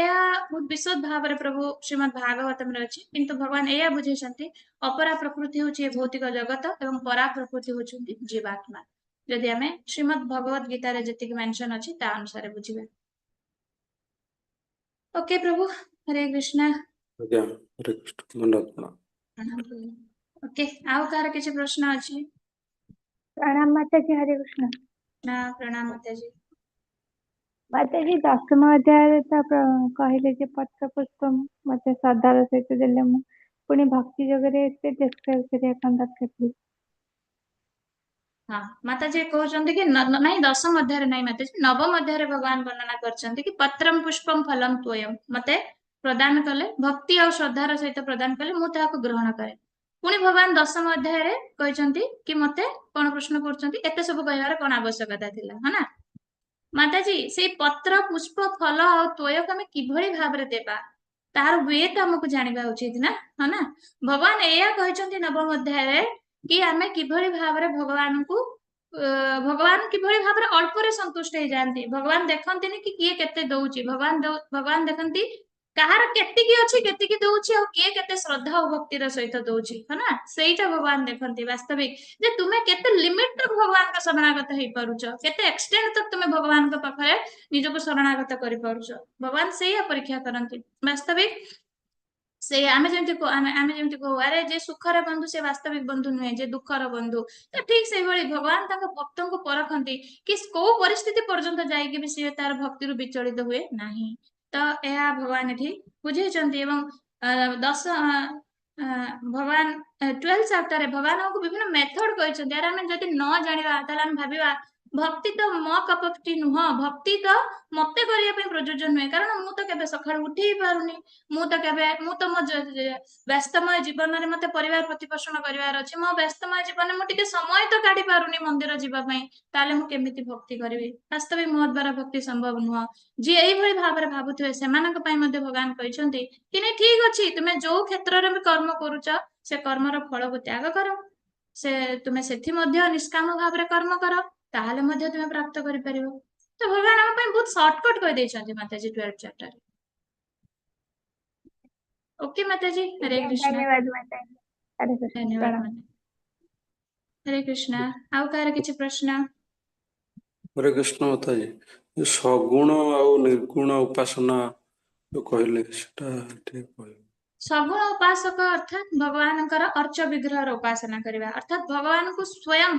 ଏହା ବହୁତ ବିଶଦ ଭାବରେ ପ୍ରଭୁ ଶ୍ରୀମଦ୍ ଭାଗବତମରେ ଅଛି। କିନ୍ତୁ ଭଗବାନ ଏଇଆ ବୁଝେଇଛନ୍ତି, ଅପରା ପ୍ରକୃତି ହଉଛି ଏ ଭୌତିକ ଜଗତ ଏବଂ ପରା ପ୍ରକୃତି ହଉଛନ୍ତି ଜୀବାତ୍ମା, ଯଦି ଆମେ ଶ୍ରୀମଦ୍ ଭଗବତ ଗୀତାରେ ଯେତିକି ମେନସନ ଅଛି ତା ଅନୁସାରେ ବୁଝିବା। ଓକେ ପ୍ରଭୁ, ହରେ କୃଷ୍ଣ। ଆଜ୍ଞା, ହରେ କୃଷ୍ଣ, ଧନ୍ୟବାଦ, ପ୍ରଣାମ। ପ୍ରଣାମ ପ୍ରଭୁ। ଓକେ, ଆଉ କାହାର କିଛି ପ୍ରଶ୍ନ ଅଛି? ପ୍ରଣାମ ମାତାଜୀ, ହରେ କୃଷ୍ଣ। ନା, ପ୍ରଣାମ ମାତାଜୀ। ମାତାଜୀ, ଦଶମ ଅଧ୍ୟାୟରେ ତ କହିଲେ ଯେ ପତ୍ର ପୁଷ୍ପ ମତେ ଶ୍ରଦ୍ଧାର ସହିତ ଦେଲେ ମୁଁ, ପୁଣି ଭକ୍ତି ଯୋଗରେ ଏତେ ଡେସ୍କ୍ରାଇବ କରିବା କଣ ଦରକାର ଥିଲା? ହଁ, ମାତାଜୀ କହୁଛନ୍ତି କି ନାଇଁ, ଦଶମ ଅଧ୍ୟାୟରେ ନାଇଁ ମାତାଜୀ, ନବମ ଅଧ୍ୟାୟରେ ଭଗବାନ ବର୍ଣ୍ଣନା କରିଛନ୍ତି କି ପତ୍ରମ ପୁଷ୍ପମ ଫଲମ ତୋୟମ ମତେ ପ୍ରଦାନ କଲେ, ଭକ୍ତି ଆଉ ଶ୍ରଦ୍ଧାର ସହିତ ପ୍ରଦାନ କଲେ ମୁଁ ତାହାକୁ ଗ୍ରହଣ କରେ। ପୁଣି ଭଗବାନ ଦଶମ ଅଧ୍ୟାୟରେ କହିଛନ୍ତି କି ମତେ କଣ ପ୍ରଶ୍ନ କରୁଛନ୍ତି, ଏତେ ସବୁ କହିବାର କଣ ଆବଶ୍ୟକତା ଥିଲା? ହଁ ନା ମାତାଜୀ, ସେଇ ପତ୍ର ପୁଷ୍ପ ଫଲ ଆଉ ତୋୟକୁ ଆମେ କିଭଳି ଭାବରେ ଦେବା, ତାହାର we ତ ଆମକୁ ଜାଣିବା ଉଚିତ ନା? ହଁ ନା? ଭଗବାନ ଏଇଆ କହିଛନ୍ତି ନବମ ଅଧ୍ୟାୟରେ କି ଆମେ କିଭଳି ଭାବରେ ଭଗବାନଙ୍କୁ, ଭଗବାନ କିଭଳି ଭାବରେ ଅଳ୍ପରେ ସନ୍ତୁଷ୍ଟ ହେଇଯାଆନ୍ତି। ଭଗବାନ ଦେଖନ୍ତିନି କି କିଏ କେତେ ଦଉଛି। ଭଗବାନ ଦେଖନ୍ତି କାହାର କେତିକି ଅଛି, କେତିକି ଦଉଛି ଆଉ କିଏ କେତେ ଶ୍ରଦ୍ଧା ଓ ଭକ୍ତିର ସହିତ ଦଉଛି। ହଁ ନା? ସେଇଟା ଭଗବାନ ଦେଖନ୍ତି ବାସ୍ତବିକ, ଯେ ତୁମେ କେତେ ଲିମିଟ ତକ ଭଗବାନଙ୍କ ଶରଣାଗତ ହେଇପାରୁଛ, କେତେ ଏକ୍ସଟେଣ୍ଟ ତକ ତୁମେ ଭଗବାନଙ୍କ ପାଖରେ ନିଜକୁ ଶରଣାଗତ କରିପାରୁଛ। ଭଗବାନ ସେଇଆ ପରୀକ୍ଷା କରନ୍ତି ବାସ୍ତବିକ। ସେ ଆମେ ଯେମିତି କହୁ, ଆରେ ଯେ ସୁଖର ବନ୍ଧୁ ସେ ବାସ୍ତବିକ ବନ୍ଧୁ ନୁହେଁ, ଯେ ଦୁଃଖର ବନ୍ଧୁ। ତ ଠିକ ସେଇଭଳି ଭଗବାନ ତାଙ୍କ ଭକ୍ତଙ୍କୁ ପରଖନ୍ତି କି କୋଉ ପରିସ୍ଥିତି ପର୍ଯ୍ୟନ୍ତ ଯାଇକି ବି ସିଏ ତାର ଭକ୍ତିରୁ ବିଚଳିତ ହୁଏ ନାହିଁ। ତ ଏହା ଭଗବାନ ଏଠି ବୁଝେଇଛନ୍ତି। ଏବଂ ଦଶ ଭଗବାନ 12 ଚାପ୍ଟରରେ ଭଗବାନ ଆମକୁ ବିଭିନ୍ନ ମେଥଡ କହିଛନ୍ତି। ଆରେ ଆମେ ଯଦି ନ ଜାଣିବା, ତାହେଲେ ଆମେ ଭାବିବା ଭକ୍ତି ତ ମୋ କପ୍ ଅଫ ଟି ନୁହଁ, ଭକ୍ତି ତ ମତେ କରିବା ପାଇଁ ପ୍ରଯୋଜ୍ୟ ନୁହେଁ, କାରଣ ମୁଁ ତ କେବେ ସକାଳୁ ଉଠି ହିଁ ପାରୁନି, ମୁଁ ତ ମୋ ବ୍ୟସ୍ତମୟ ଜୀବନରେ ମତେ ପରିବାର ପ୍ରତିପୋଷଣ କରିବାର ଅଛି, ମୋ ବ୍ୟସ୍ତମୟ ଜୀବନରେ ମୁଁ ଟିକେ ସମୟ ତ କାଢି ପାରୁନି ମନ୍ଦିର ଯିବା ପାଇଁ, ତାହେଲେ ମୁଁ କେମିତି ଭକ୍ତି କରିବି? ବାସ୍ତବିକ ମୋ ଦ୍ଵାରା ଭକ୍ତି ସମ୍ଭବ ନୁହଁ। ଯିଏ ଏଇଭଳି ଭାବରେ ଭାବୁଥିବେ, ସେମାନଙ୍କ ପାଇଁ ମଧ୍ୟ ଭଗବାନ କହିଛନ୍ତି କି ନାଇଁ, ଠିକ ଅଛି, ତୁମେ ଯୋଉ କ୍ଷେତ୍ରରେ ବି କର୍ମ କରୁଛ, ସେ କର୍ମର ଫଳକୁ ତ୍ୟାଗ କର, ସେ ତୁମେ ସେଠି ମଧ୍ୟ ନିଷ୍କାମ ଭାବରେ କର୍ମ କର, ତାହେଲେ ମଧ୍ୟ ତୁମେ ପ୍ରାପ୍ତ କରିପାରିବ। ତ ଭଗବାନ ଆମ ପାଇଁ ବହୁତ ସର୍ଟକଟ କହିଦେଇଛନ୍ତି ମାତାଜୀ 12 ଚାପ୍ଟର। ଓକେ ମାତାଜୀ, ହରେ କୃଷ୍ଣ। ଧନ୍ୟବାଦ ମାତାଜୀ, ହରେ କୃଷ୍ଣ। ଧନ୍ୟବାଦ। ପ୍ରଣାମ। ମାତା ହରେ କୃଷ୍ଣ। ଆଉ କାହାର କିଛି ପ୍ରଶ୍ନ? ହରେ କୃଷ୍ଣ ମାତାଜୀ, ସଗୁଣ ଆଉ ନିର୍ଗୁଣ ଉପାସନା ଯୋଉ କହିଲେ, ସେଟା ଟିକେ କହିବେ? ସଗୁଣ ଉପାସକ ଅର୍ଥାତ୍ ଭଗବାନଙ୍କର ଅର୍ଚ୍ଚ ବିଗ୍ରହର ଉପାସନା କରିବା, ଅର୍ଥାତ୍ ଭଗବାନଙ୍କୁ ସ୍ୱୟଂ,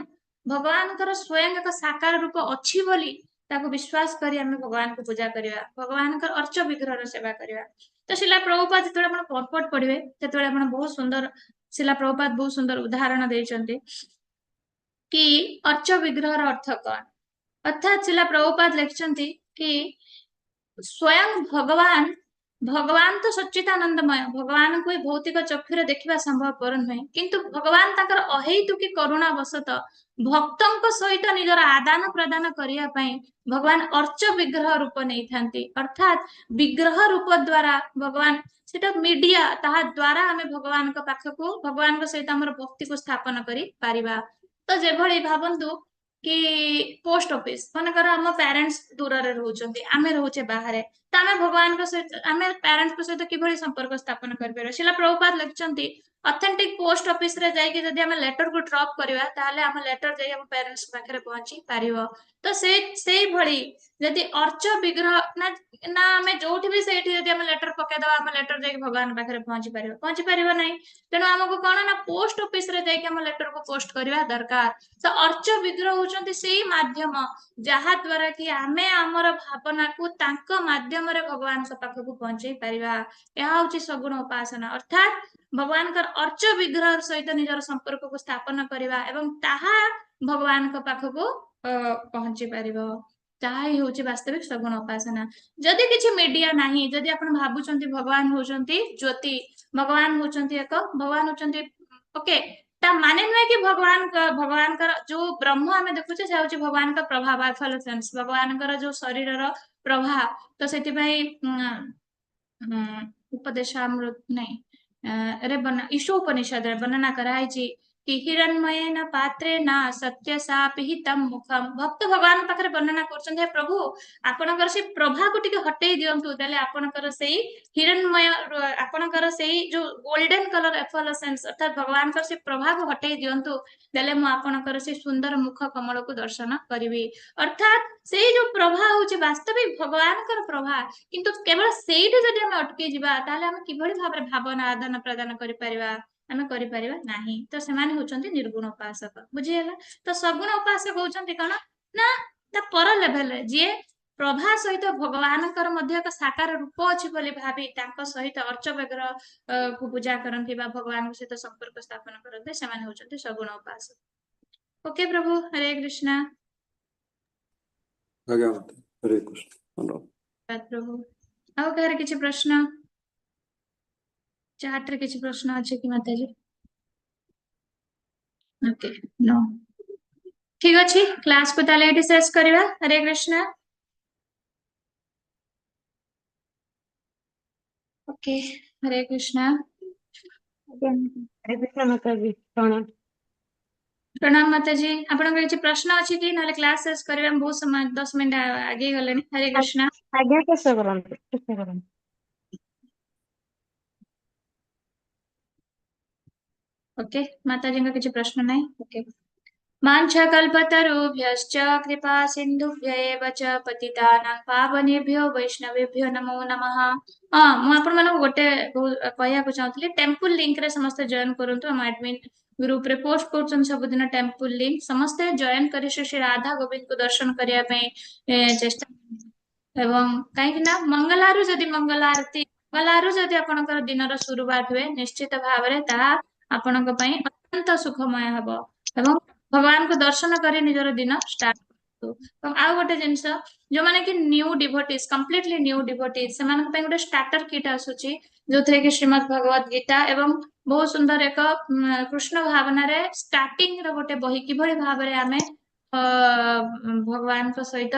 ଭଗବାନଙ୍କର ସ୍ୱୟଂ ଏକ ସାକାର ରୂପ ଅଛି ବୋଲି ତାକୁ ବିଶ୍ୱାସ କରି ଆମେ ଭଗବାନଙ୍କୁ ପୂଜା କରିବା, ଭଗବାନଙ୍କର ଅର୍ଚ୍ଚ ବିଗ୍ରହର ସେବା କରିବା। ତ ଶ୍ରୀଲା ପ୍ରଭୁପାଦ, ଯେତେବେଳେ ଆପଣ ପର୍ପୋର୍ଟ ପଢିବେ, ସେତେବେଳେ ଆପଣ ବହୁତ ସୁନ୍ଦର, ଶ୍ରୀଲା ପ୍ରଭୁପାଦ ବହୁତ ସୁନ୍ଦର ଉଦାହରଣ ଦେଇଛନ୍ତି କି ଅର୍ଚ୍ଚ ବିଗ୍ରହର ଅର୍ଥ କଣ। ଅର୍ଥାତ୍ ଶ୍ରୀଲା ପ୍ରଭୁପାଦ ଲେଖିଛନ୍ତି କି ସ୍ୱୟଂ ଭଗବାନ, ଭଗବାନ ତ ସଚ୍ଚିଦାନନ୍ଦମୟ, ଭଗବାନଙ୍କୁ ଏ ଭୌତିକ ଚକ୍ଷୁରେ ଦେଖିବା ସମ୍ଭବପର ନୁହେଁ, କିନ୍ତୁ ଭଗବାନ ତାଙ୍କର ଅହୈତୁକି କରୁଣା ବଶତଃ ଭକ୍ତଙ୍କ ସହିତ ନିଜର ଆଦାନ ପ୍ରଦାନ କରିବା ପାଇଁ ଭଗବାନ ଅର୍ଚ୍ଚ ବିଗ୍ରହ ରୂପ ନେଇଥାନ୍ତି। ଅର୍ଥାତ୍ ବିଗ୍ରହ ରୂପ ଦ୍ଵାରା ଭଗବାନ, ସେଟା ମିଡିଆ, ତାହା ଦ୍ଵାରା ଆମେ ଭଗବାନଙ୍କ ପାଖକୁ, ଭଗବାନଙ୍କ ସହିତ ଆମର ଭକ୍ତିକୁ ସ୍ଥାପନ କରି ପାରିବା। ତ ଯେଭଳି ଭାବନ୍ତୁ କି ପୋଷ୍ଟ ଅଫିସ, ମନେକର ଆମ ପ୍ୟାରେଣ୍ଟସ ଦୂରରେ ରହୁଛନ୍ତି, ଆମେ ରହୁଛେ ବାହାରେ, ତ ଆମେ ଭଗବାନଙ୍କ ସହିତ, ଆମେ ପ୍ୟାରେଣ୍ଟସଙ୍କ ସହିତ କିଭଳି ସମ୍ପର୍କ ସ୍ଥାପନ କରିପାରିବା? ଶ୍ରୀଲା ପ୍ରଭୁପାଦ ଲେଖିଛନ୍ତି, ଅଥେଣ୍ଟିକ ପୋଷ୍ଟ ଅଫିସରେ ଯାଇକି ଯଦି ଆମେ ଲେଟରକୁ ଡ୍ରପ୍ କରିବା, ତାହେଲେ ଆମ ଲେଟର ଯାଇ ଆମ ପ୍ୟାରେଣ୍ଟସ ପାଖରେ ପହଞ୍ଚି ପାରିବ। ତ ସେଇଭଳି ଯଦି ଅର୍ଚ୍ଚ ବିଗ୍ରହ ନା ନା, ଆମେ ଯୋଉଠି ବି ସେଇଠି ଯଦି ଆମେ ଲେଟର ପକେଇଦବା, ଆମ ଲେଟର ଯାଇକି ଭଗବାନ ପାଖରେ ପହଞ୍ଚି ପାରିବ? ପହଞ୍ଚି ପାରିବ ନାହିଁ। ତେଣୁ ଆମକୁ କଣ ନା ପୋଷ୍ଟ ଅଫିସରେ ଯାଇକି ଆମ ଲେଟରକୁ ପୋଷ୍ଟ କରିବା ଦରକାର। ତ ଅର୍ଚ୍ଚ ବିଗ୍ରହ ହଉଛନ୍ତି ସେଇ ମାଧ୍ୟମ, ଯାହା ଦ୍ଵାରା କି ଆମେ ଆମର ଭାବନାକୁ ତାଙ୍କ ମାଧ୍ୟମରେ ଭଗବାନଙ୍କ ପାଖକୁ ପହଞ୍ଚେଇ ପାରିବା। ଏହା ହଉଛି ସଗୁଣ ଉପାସନା, ଅର୍ଥାତ୍ ଭଗବାନଙ୍କର ଅର୍ଚ୍ଚ ବିଗ୍ରହ ସହିତ ନିଜର ସମ୍ପର୍କକୁ ସ୍ଥାପନ କରିବା ଏବଂ ତାହା ଭଗବାନଙ୍କ ପାଖକୁ ପହଞ୍ଚି ପାରିବ। ତାହା ହିଁ ହଉଛି ବାସ୍ତବିକ ସଗୁଣ ଉପାସନା। ଯଦି କିଛି ମିଡିଆ ନାହିଁ, ଯଦି ଆପଣ ଭାବୁଛନ୍ତି ଭଗବାନ ହଉଛନ୍ତି ଜ୍ୟୋତି, ଭଗବାନ ହଉଛନ୍ତି ଏକ, ଭଗବାନ ହଉଛନ୍ତି ଓକେ, ତା ମାନେ ନୁହେଁ କି ଭଗବାନଙ୍କର ଯୋଉ ବ୍ରହ୍ମ ଆମେ ଦେଖୁଛେ, ସେ ହଉଛି ଭଗବାନଙ୍କ ପ୍ରଭାବ, ଏଫଲସେନ୍ସ, ଭଗବାନଙ୍କର ଯୋଉ ଶରୀରର ପ୍ରଭା। ତ ସେଥିପାଇଁ ଉପଦେଶାମୃତ ନାଇଁ ରେ ଈଶୋପନିଷଦରେ ବର୍ଣ୍ଣନା କରାହେଇଛି କି ହିରଣ୍ମୟେନ ପାତ୍ରେନ ସତ୍ୟ ସାପିହିତಂ ମୁଖମ। ଭକ୍ତ ଭଗବାନ ପାଖରେ ବର୍ଣ୍ଣନା କରୁଛନ୍ତି, ହେ ପ୍ରଭୁ, ଆପଣଙ୍କର ସେଇ ପ୍ରଭାକୁ ଟିକେ ହଟେଇ ଦିଅନ୍ତୁ, ତାହେଲେ ଆପଣଙ୍କର ସେଇ ହିରଣ୍ମୟ, ଆପଣଙ୍କର ସେଇ ଯୋଉ ଗୋଲ୍ଡେନ କଲର ଏଫଲସେନ୍ସ, ଅର୍ଥାତ ଭଗବାନଙ୍କର ସେଇ ପ୍ରଭାକୁ ହଟେଇ ଦିଅନ୍ତୁ, ଦେଲେ ମୁଁ ଆପଣଙ୍କର ସେଇ ସୁନ୍ଦର ମୁଖ କମଳକୁ ଦର୍ଶନ କରିବି। ଅର୍ଥାତ ସେଇ ଯୋଉ ପ୍ରଭା ହଉଛି ବାସ୍ତବିକ ଭଗବାନଙ୍କର ପ୍ରଭା। କିନ୍ତୁ କେବଳ ସେଇଠି ଯଦି ଆମେ ଅଟକି ଯିବା, ତାହେଲେ ଆମେ କିଭଳି ଭାବରେ ଭାବନା ଆଦାନ ପ୍ରଦାନ କରିପାରିବା? ଆମେ କରିପାରିବା ନାହିଁ। ତ ସେମାନେ ହଉଛନ୍ତି ନିର୍ଗୁଣ ଉପାସକ। ବୁଝିହେଲା? ତ ସଗୁଣ ଉପାସକ ହଉଛନ୍ତି କଣ ନା ତା ପର ଲେଭେଲରେ ଯିଏ ପ୍ରଭା ସହିତ ଭଗବାନଙ୍କର ମଧ୍ୟ ଏକ ସାକାର ରୂପ ଅଛି ବୋଲି ଭାବି ତାଙ୍କ ସହିତ ଅର୍ଚ୍ଚ ବିଗ୍ରହ କୁ ପୂଜା କରନ୍ତି ବା ଭଗବାନଙ୍କ ସହିତ ସମ୍ପର୍କ ସ୍ଥାପନ କରନ୍ତି, ସେମାନେ ହଉଛନ୍ତି ସଗୁଣ ଉପାସକ। ଓକେ ପ୍ରଭୁ, ହରେ କୃଷ୍ଣ। ଆଜ୍ଞା ମାତା, ହରେ କୃଷ୍ଣ। ପ୍ରଭୁ, ଆଉ କାହାର କିଛି ପ୍ରଶ୍ନ? ଚାଟ ରେ କିଛି ପ୍ରଶ୍ନ ଅଛି କି ମାତାଜୀ? ଓକେ, ନୋ, ଠିକ ଅଛି। କ୍ଲାସ କୁ ତାହେଲେ ଏଇଠି ଶେଷ କରିବା। ହରେ କୃଷ୍ଣ। ଓକେ, ହରେ କୃଷ୍ଣ। ଆଜ୍ଞା। ହରେ କୃଷ୍ଣ ମାତାଜୀ, ପ୍ରଣାମ। ପ୍ରଣାମ ମାତାଜୀ। ଆପଣଙ୍କର କିଛି ପ୍ରଶ୍ନ ଅଛି କି? ନହେଲେ କ୍ଲାସ ଶେଷ କରିବା, ବହୁତ ସମୟ, 10 ମିନିଟ ଆଗେଇ ଗଲେଣି। ହରେ କୃଷ୍ଣ। ଆଜ୍ଞା, ଶେଷ କରନ୍ତୁ, ଶେଷ କରନ୍ତୁ। ଓକେ, ମାତାଜୀଙ୍କ କିଛି ପ୍ରଶ୍ନ ନାହିଁ। ଓକେ। वाञ्छाकल्पतरुभ्यश्च कृपा सिन्धुभ्य एव च पतितानां पावनेभ्यो वैष्णवेभ्यो नमो नमः। ହଁ, ମୁଁ ଆପଣମାନଙ୍କୁ ଗୋଟେ କହିବାକୁ ଚାହୁଁଥିଲି। ଟେମ୍ପଲ ଲିଙ୍କରେ ସମସ୍ତେ ଜଏନ କରନ୍ତୁ। ଆମ ଆଡମିନ ଗ୍ରୁପରେ ପୋଷ୍ଟ କରୁଛନ୍ତି ସବୁଦିନ ଟେମ୍ପଲ ଲିଙ୍କ। ସମସ୍ତେ ଜଏନ କରି ଶ୍ରୀ ଶ୍ରୀ ରାଧା ଗୋବିନ୍ଦକୁ ଦର୍ଶନ କରିବା ପାଇଁ ଚେଷ୍ଟା। ଏବଂ କାହିଁକି ନା ମଙ୍ଗଳାରୁ ଯଦି ମଙ୍ଗଳ ଆରତୀ, ମଙ୍ଗଳାରୁ ଯଦି ଆପଣଙ୍କର ଦିନର ସୁରୁଆତ ହୁଏ, ନିଶ୍ଚିତ ଭାବରେ ତାହା ଆପଣଙ୍କ ପାଇଁ ଅତ୍ୟନ୍ତ ସୁଖମୟ ହବ ଏବଂ ଭଗବାନଙ୍କୁ ଦର୍ଶନ କରି ନିଜର ଦିନ ଷ୍ଟାର୍ଟ କରନ୍ତୁ। ଏବଂ ଆଉ ଗୋଟେ ଜିନିଷ, ଯୋଉମାନେ କି new devotees, completely new devotees, ସେମାନଙ୍କ ପାଇଁ ଗୋଟେ ଷ୍ଟାର୍ଟର କିଟ୍ ଆସୁଛି, ଯୋଉଥିରେ କି ଶ୍ରୀମଦ୍ ଭଗବତ ଗୀତା ଏବଂ ବହୁତ ସୁନ୍ଦର ଏକ କୃଷ୍ଣ ଭାବନାରେ ଷ୍ଟାର୍ଟିଂ ର ଗୋଟେ ବହି, କିଭଳି ଭାବରେ ଆମେ ଭଗବାନଙ୍କ ସହିତ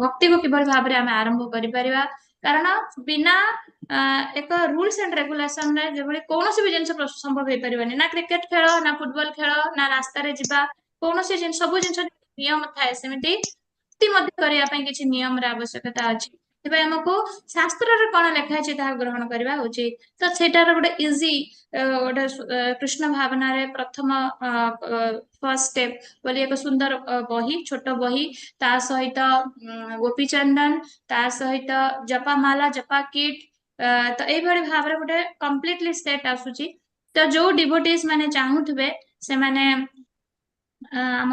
ଭକ୍ତିକୁ କିଭଳି ଭାବରେ ଆମେ ଆରମ୍ଭ କରିପାରିବା। କାରଣ ବିନା ଏକ ରୁଲସ ଆଣ୍ଡ ରେଗୁଲେସନରେ ଯେଭଳି କୌଣସି ବି ଜିନିଷ ସମ୍ଭବ ହେଇପାରିବନି, ନା କ୍ରିକେଟ ଖେଳ, ନା ଫୁଟବଲ ଖେଳ, ନା ରାସ୍ତାରେ ଯିବା, କୌଣସି ଜିନିଷ, ସବୁ ଜିନିଷ ନିୟମ ଥାଏ। ସେମିତି ଭକ୍ତି ମଧ୍ୟ କରିବା ପାଇଁ କିଛି ନିୟମର ଆବଶ୍ୟକତା ଅଛି। ସେଥିପାଇଁ ଆମକୁ ଶାସ୍ତ୍ରରେ କଣ ଲେଖା ହେଇଛି ତାହା ଗ୍ରହଣ କରିବା ଉଚିତ। ତ ସେଇଟାର ଗୋଟେ ଇଜି ଗୋଟେ କୃଷ୍ଣ ଭାବନାରେ ପ୍ରଥମ ଫର୍ଷ୍ଟ ଷ୍ଟେପ ବୋଲି ଏକ ସୁନ୍ଦର ବହି, ଛୋଟ ବହି, ତା ସହିତ ଗୋପୀଚନ୍ଦନ, ତା ସହିତ ଜପାମାଲା, ଜପା କିଟ୍, ତ ଏଇଭଳି ଭାବରେ ଗୋଟେ କମ୍ପ୍ଲିଟଲି ସେଟ୍ ଆସୁଛି। ତ ଯୋଉ ଡିଭୋଟିଜ ମାନେ ଚାହୁଁଥିବେ, ସେମାନେ ଆମ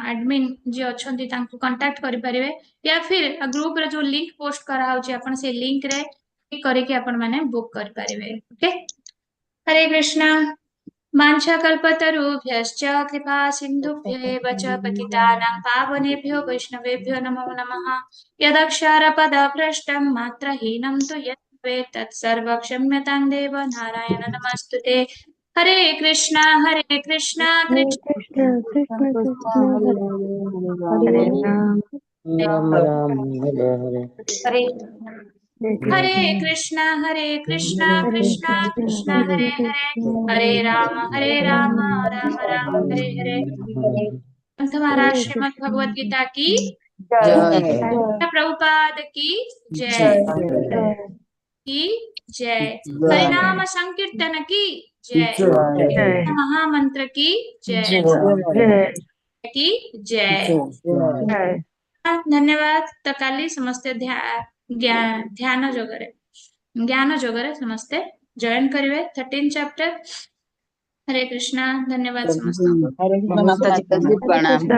ଆଡମିନ ଯିଏ ଅଛନ୍ତି ତାଙ୍କୁ କଣ୍ଟାକ୍ଟ କରିପାରିବେ, ୟା ଫିର ଗ୍ରୁପରେ ଯୋଉ ଲିଙ୍କ ପୋଷ୍ଟ କରାହଉଛି, ଆପଣ ସେଇ ଲିଙ୍କରେ କ୍ଲିକ୍ କରିକି ଆପଣ ମାନେ ବୁକ୍ କରିପାରିବେ। ଓକେ, ହରେ କୃଷ୍ଣ। वाञ्छाकल्पतरुभ्यश्च कृपा सिन्धुभ्य एव च पतितानां पावनेभ्यो वैष्णवेभ्यो नमो नमः। यदक्षरपदभ्रष्टं मात्रहीनं तु यत् भवेत् तत्सर्व क्षम्यतां देव नारायण नमस्तुते। हरे कृष्णा हरे कृष्णा ହରେ कृष्ण କୃଷ୍ଣ କୃଷ୍ଣ କୃଷ୍ଣ ହରେ ହରେ ରାମ ରାମ ରାମ ହରେ ହରେ। ହରେ हरे कृष्णा हरे कृष्णा ହରେ कृष्णा କୃଷ୍ଣ कृष्ण ହରେ हरे हरे, କୃଷ୍ଣ हरे राम हरे राम राम राम हरे हरे। ग्रंथ महाराज ହରେ श्रीमद् କୃଷ୍ଣ भगवत गीता की ଜୟ ଜୟ। प्रभुपाद की जय। ଜୟ। की जय। हरिनाम संकीर्तन की जय। ଜୟ। महामंत्र की जय। ଜୟ। की जय। ଜୟ। ଧନ୍ୟବାଦ। ତ କାଲି ସମସ୍ତେ ଧ୍ୟାନ ଯୋଗରେ, ଜ୍ଞାନ ଯୋଗରେ ସମସ୍ତେ ଜଏନ କରିବେ, 13 ଚାପ୍ଟର। ହରେ କୃଷ୍ଣ। ଧନ୍ୟବାଦ ସମସ୍ତଙ୍କୁ। ହରେ କୃଷ୍ଣ ମାତାଜୀ, ପ୍ରଣାମ। କୃଷ୍ଣ।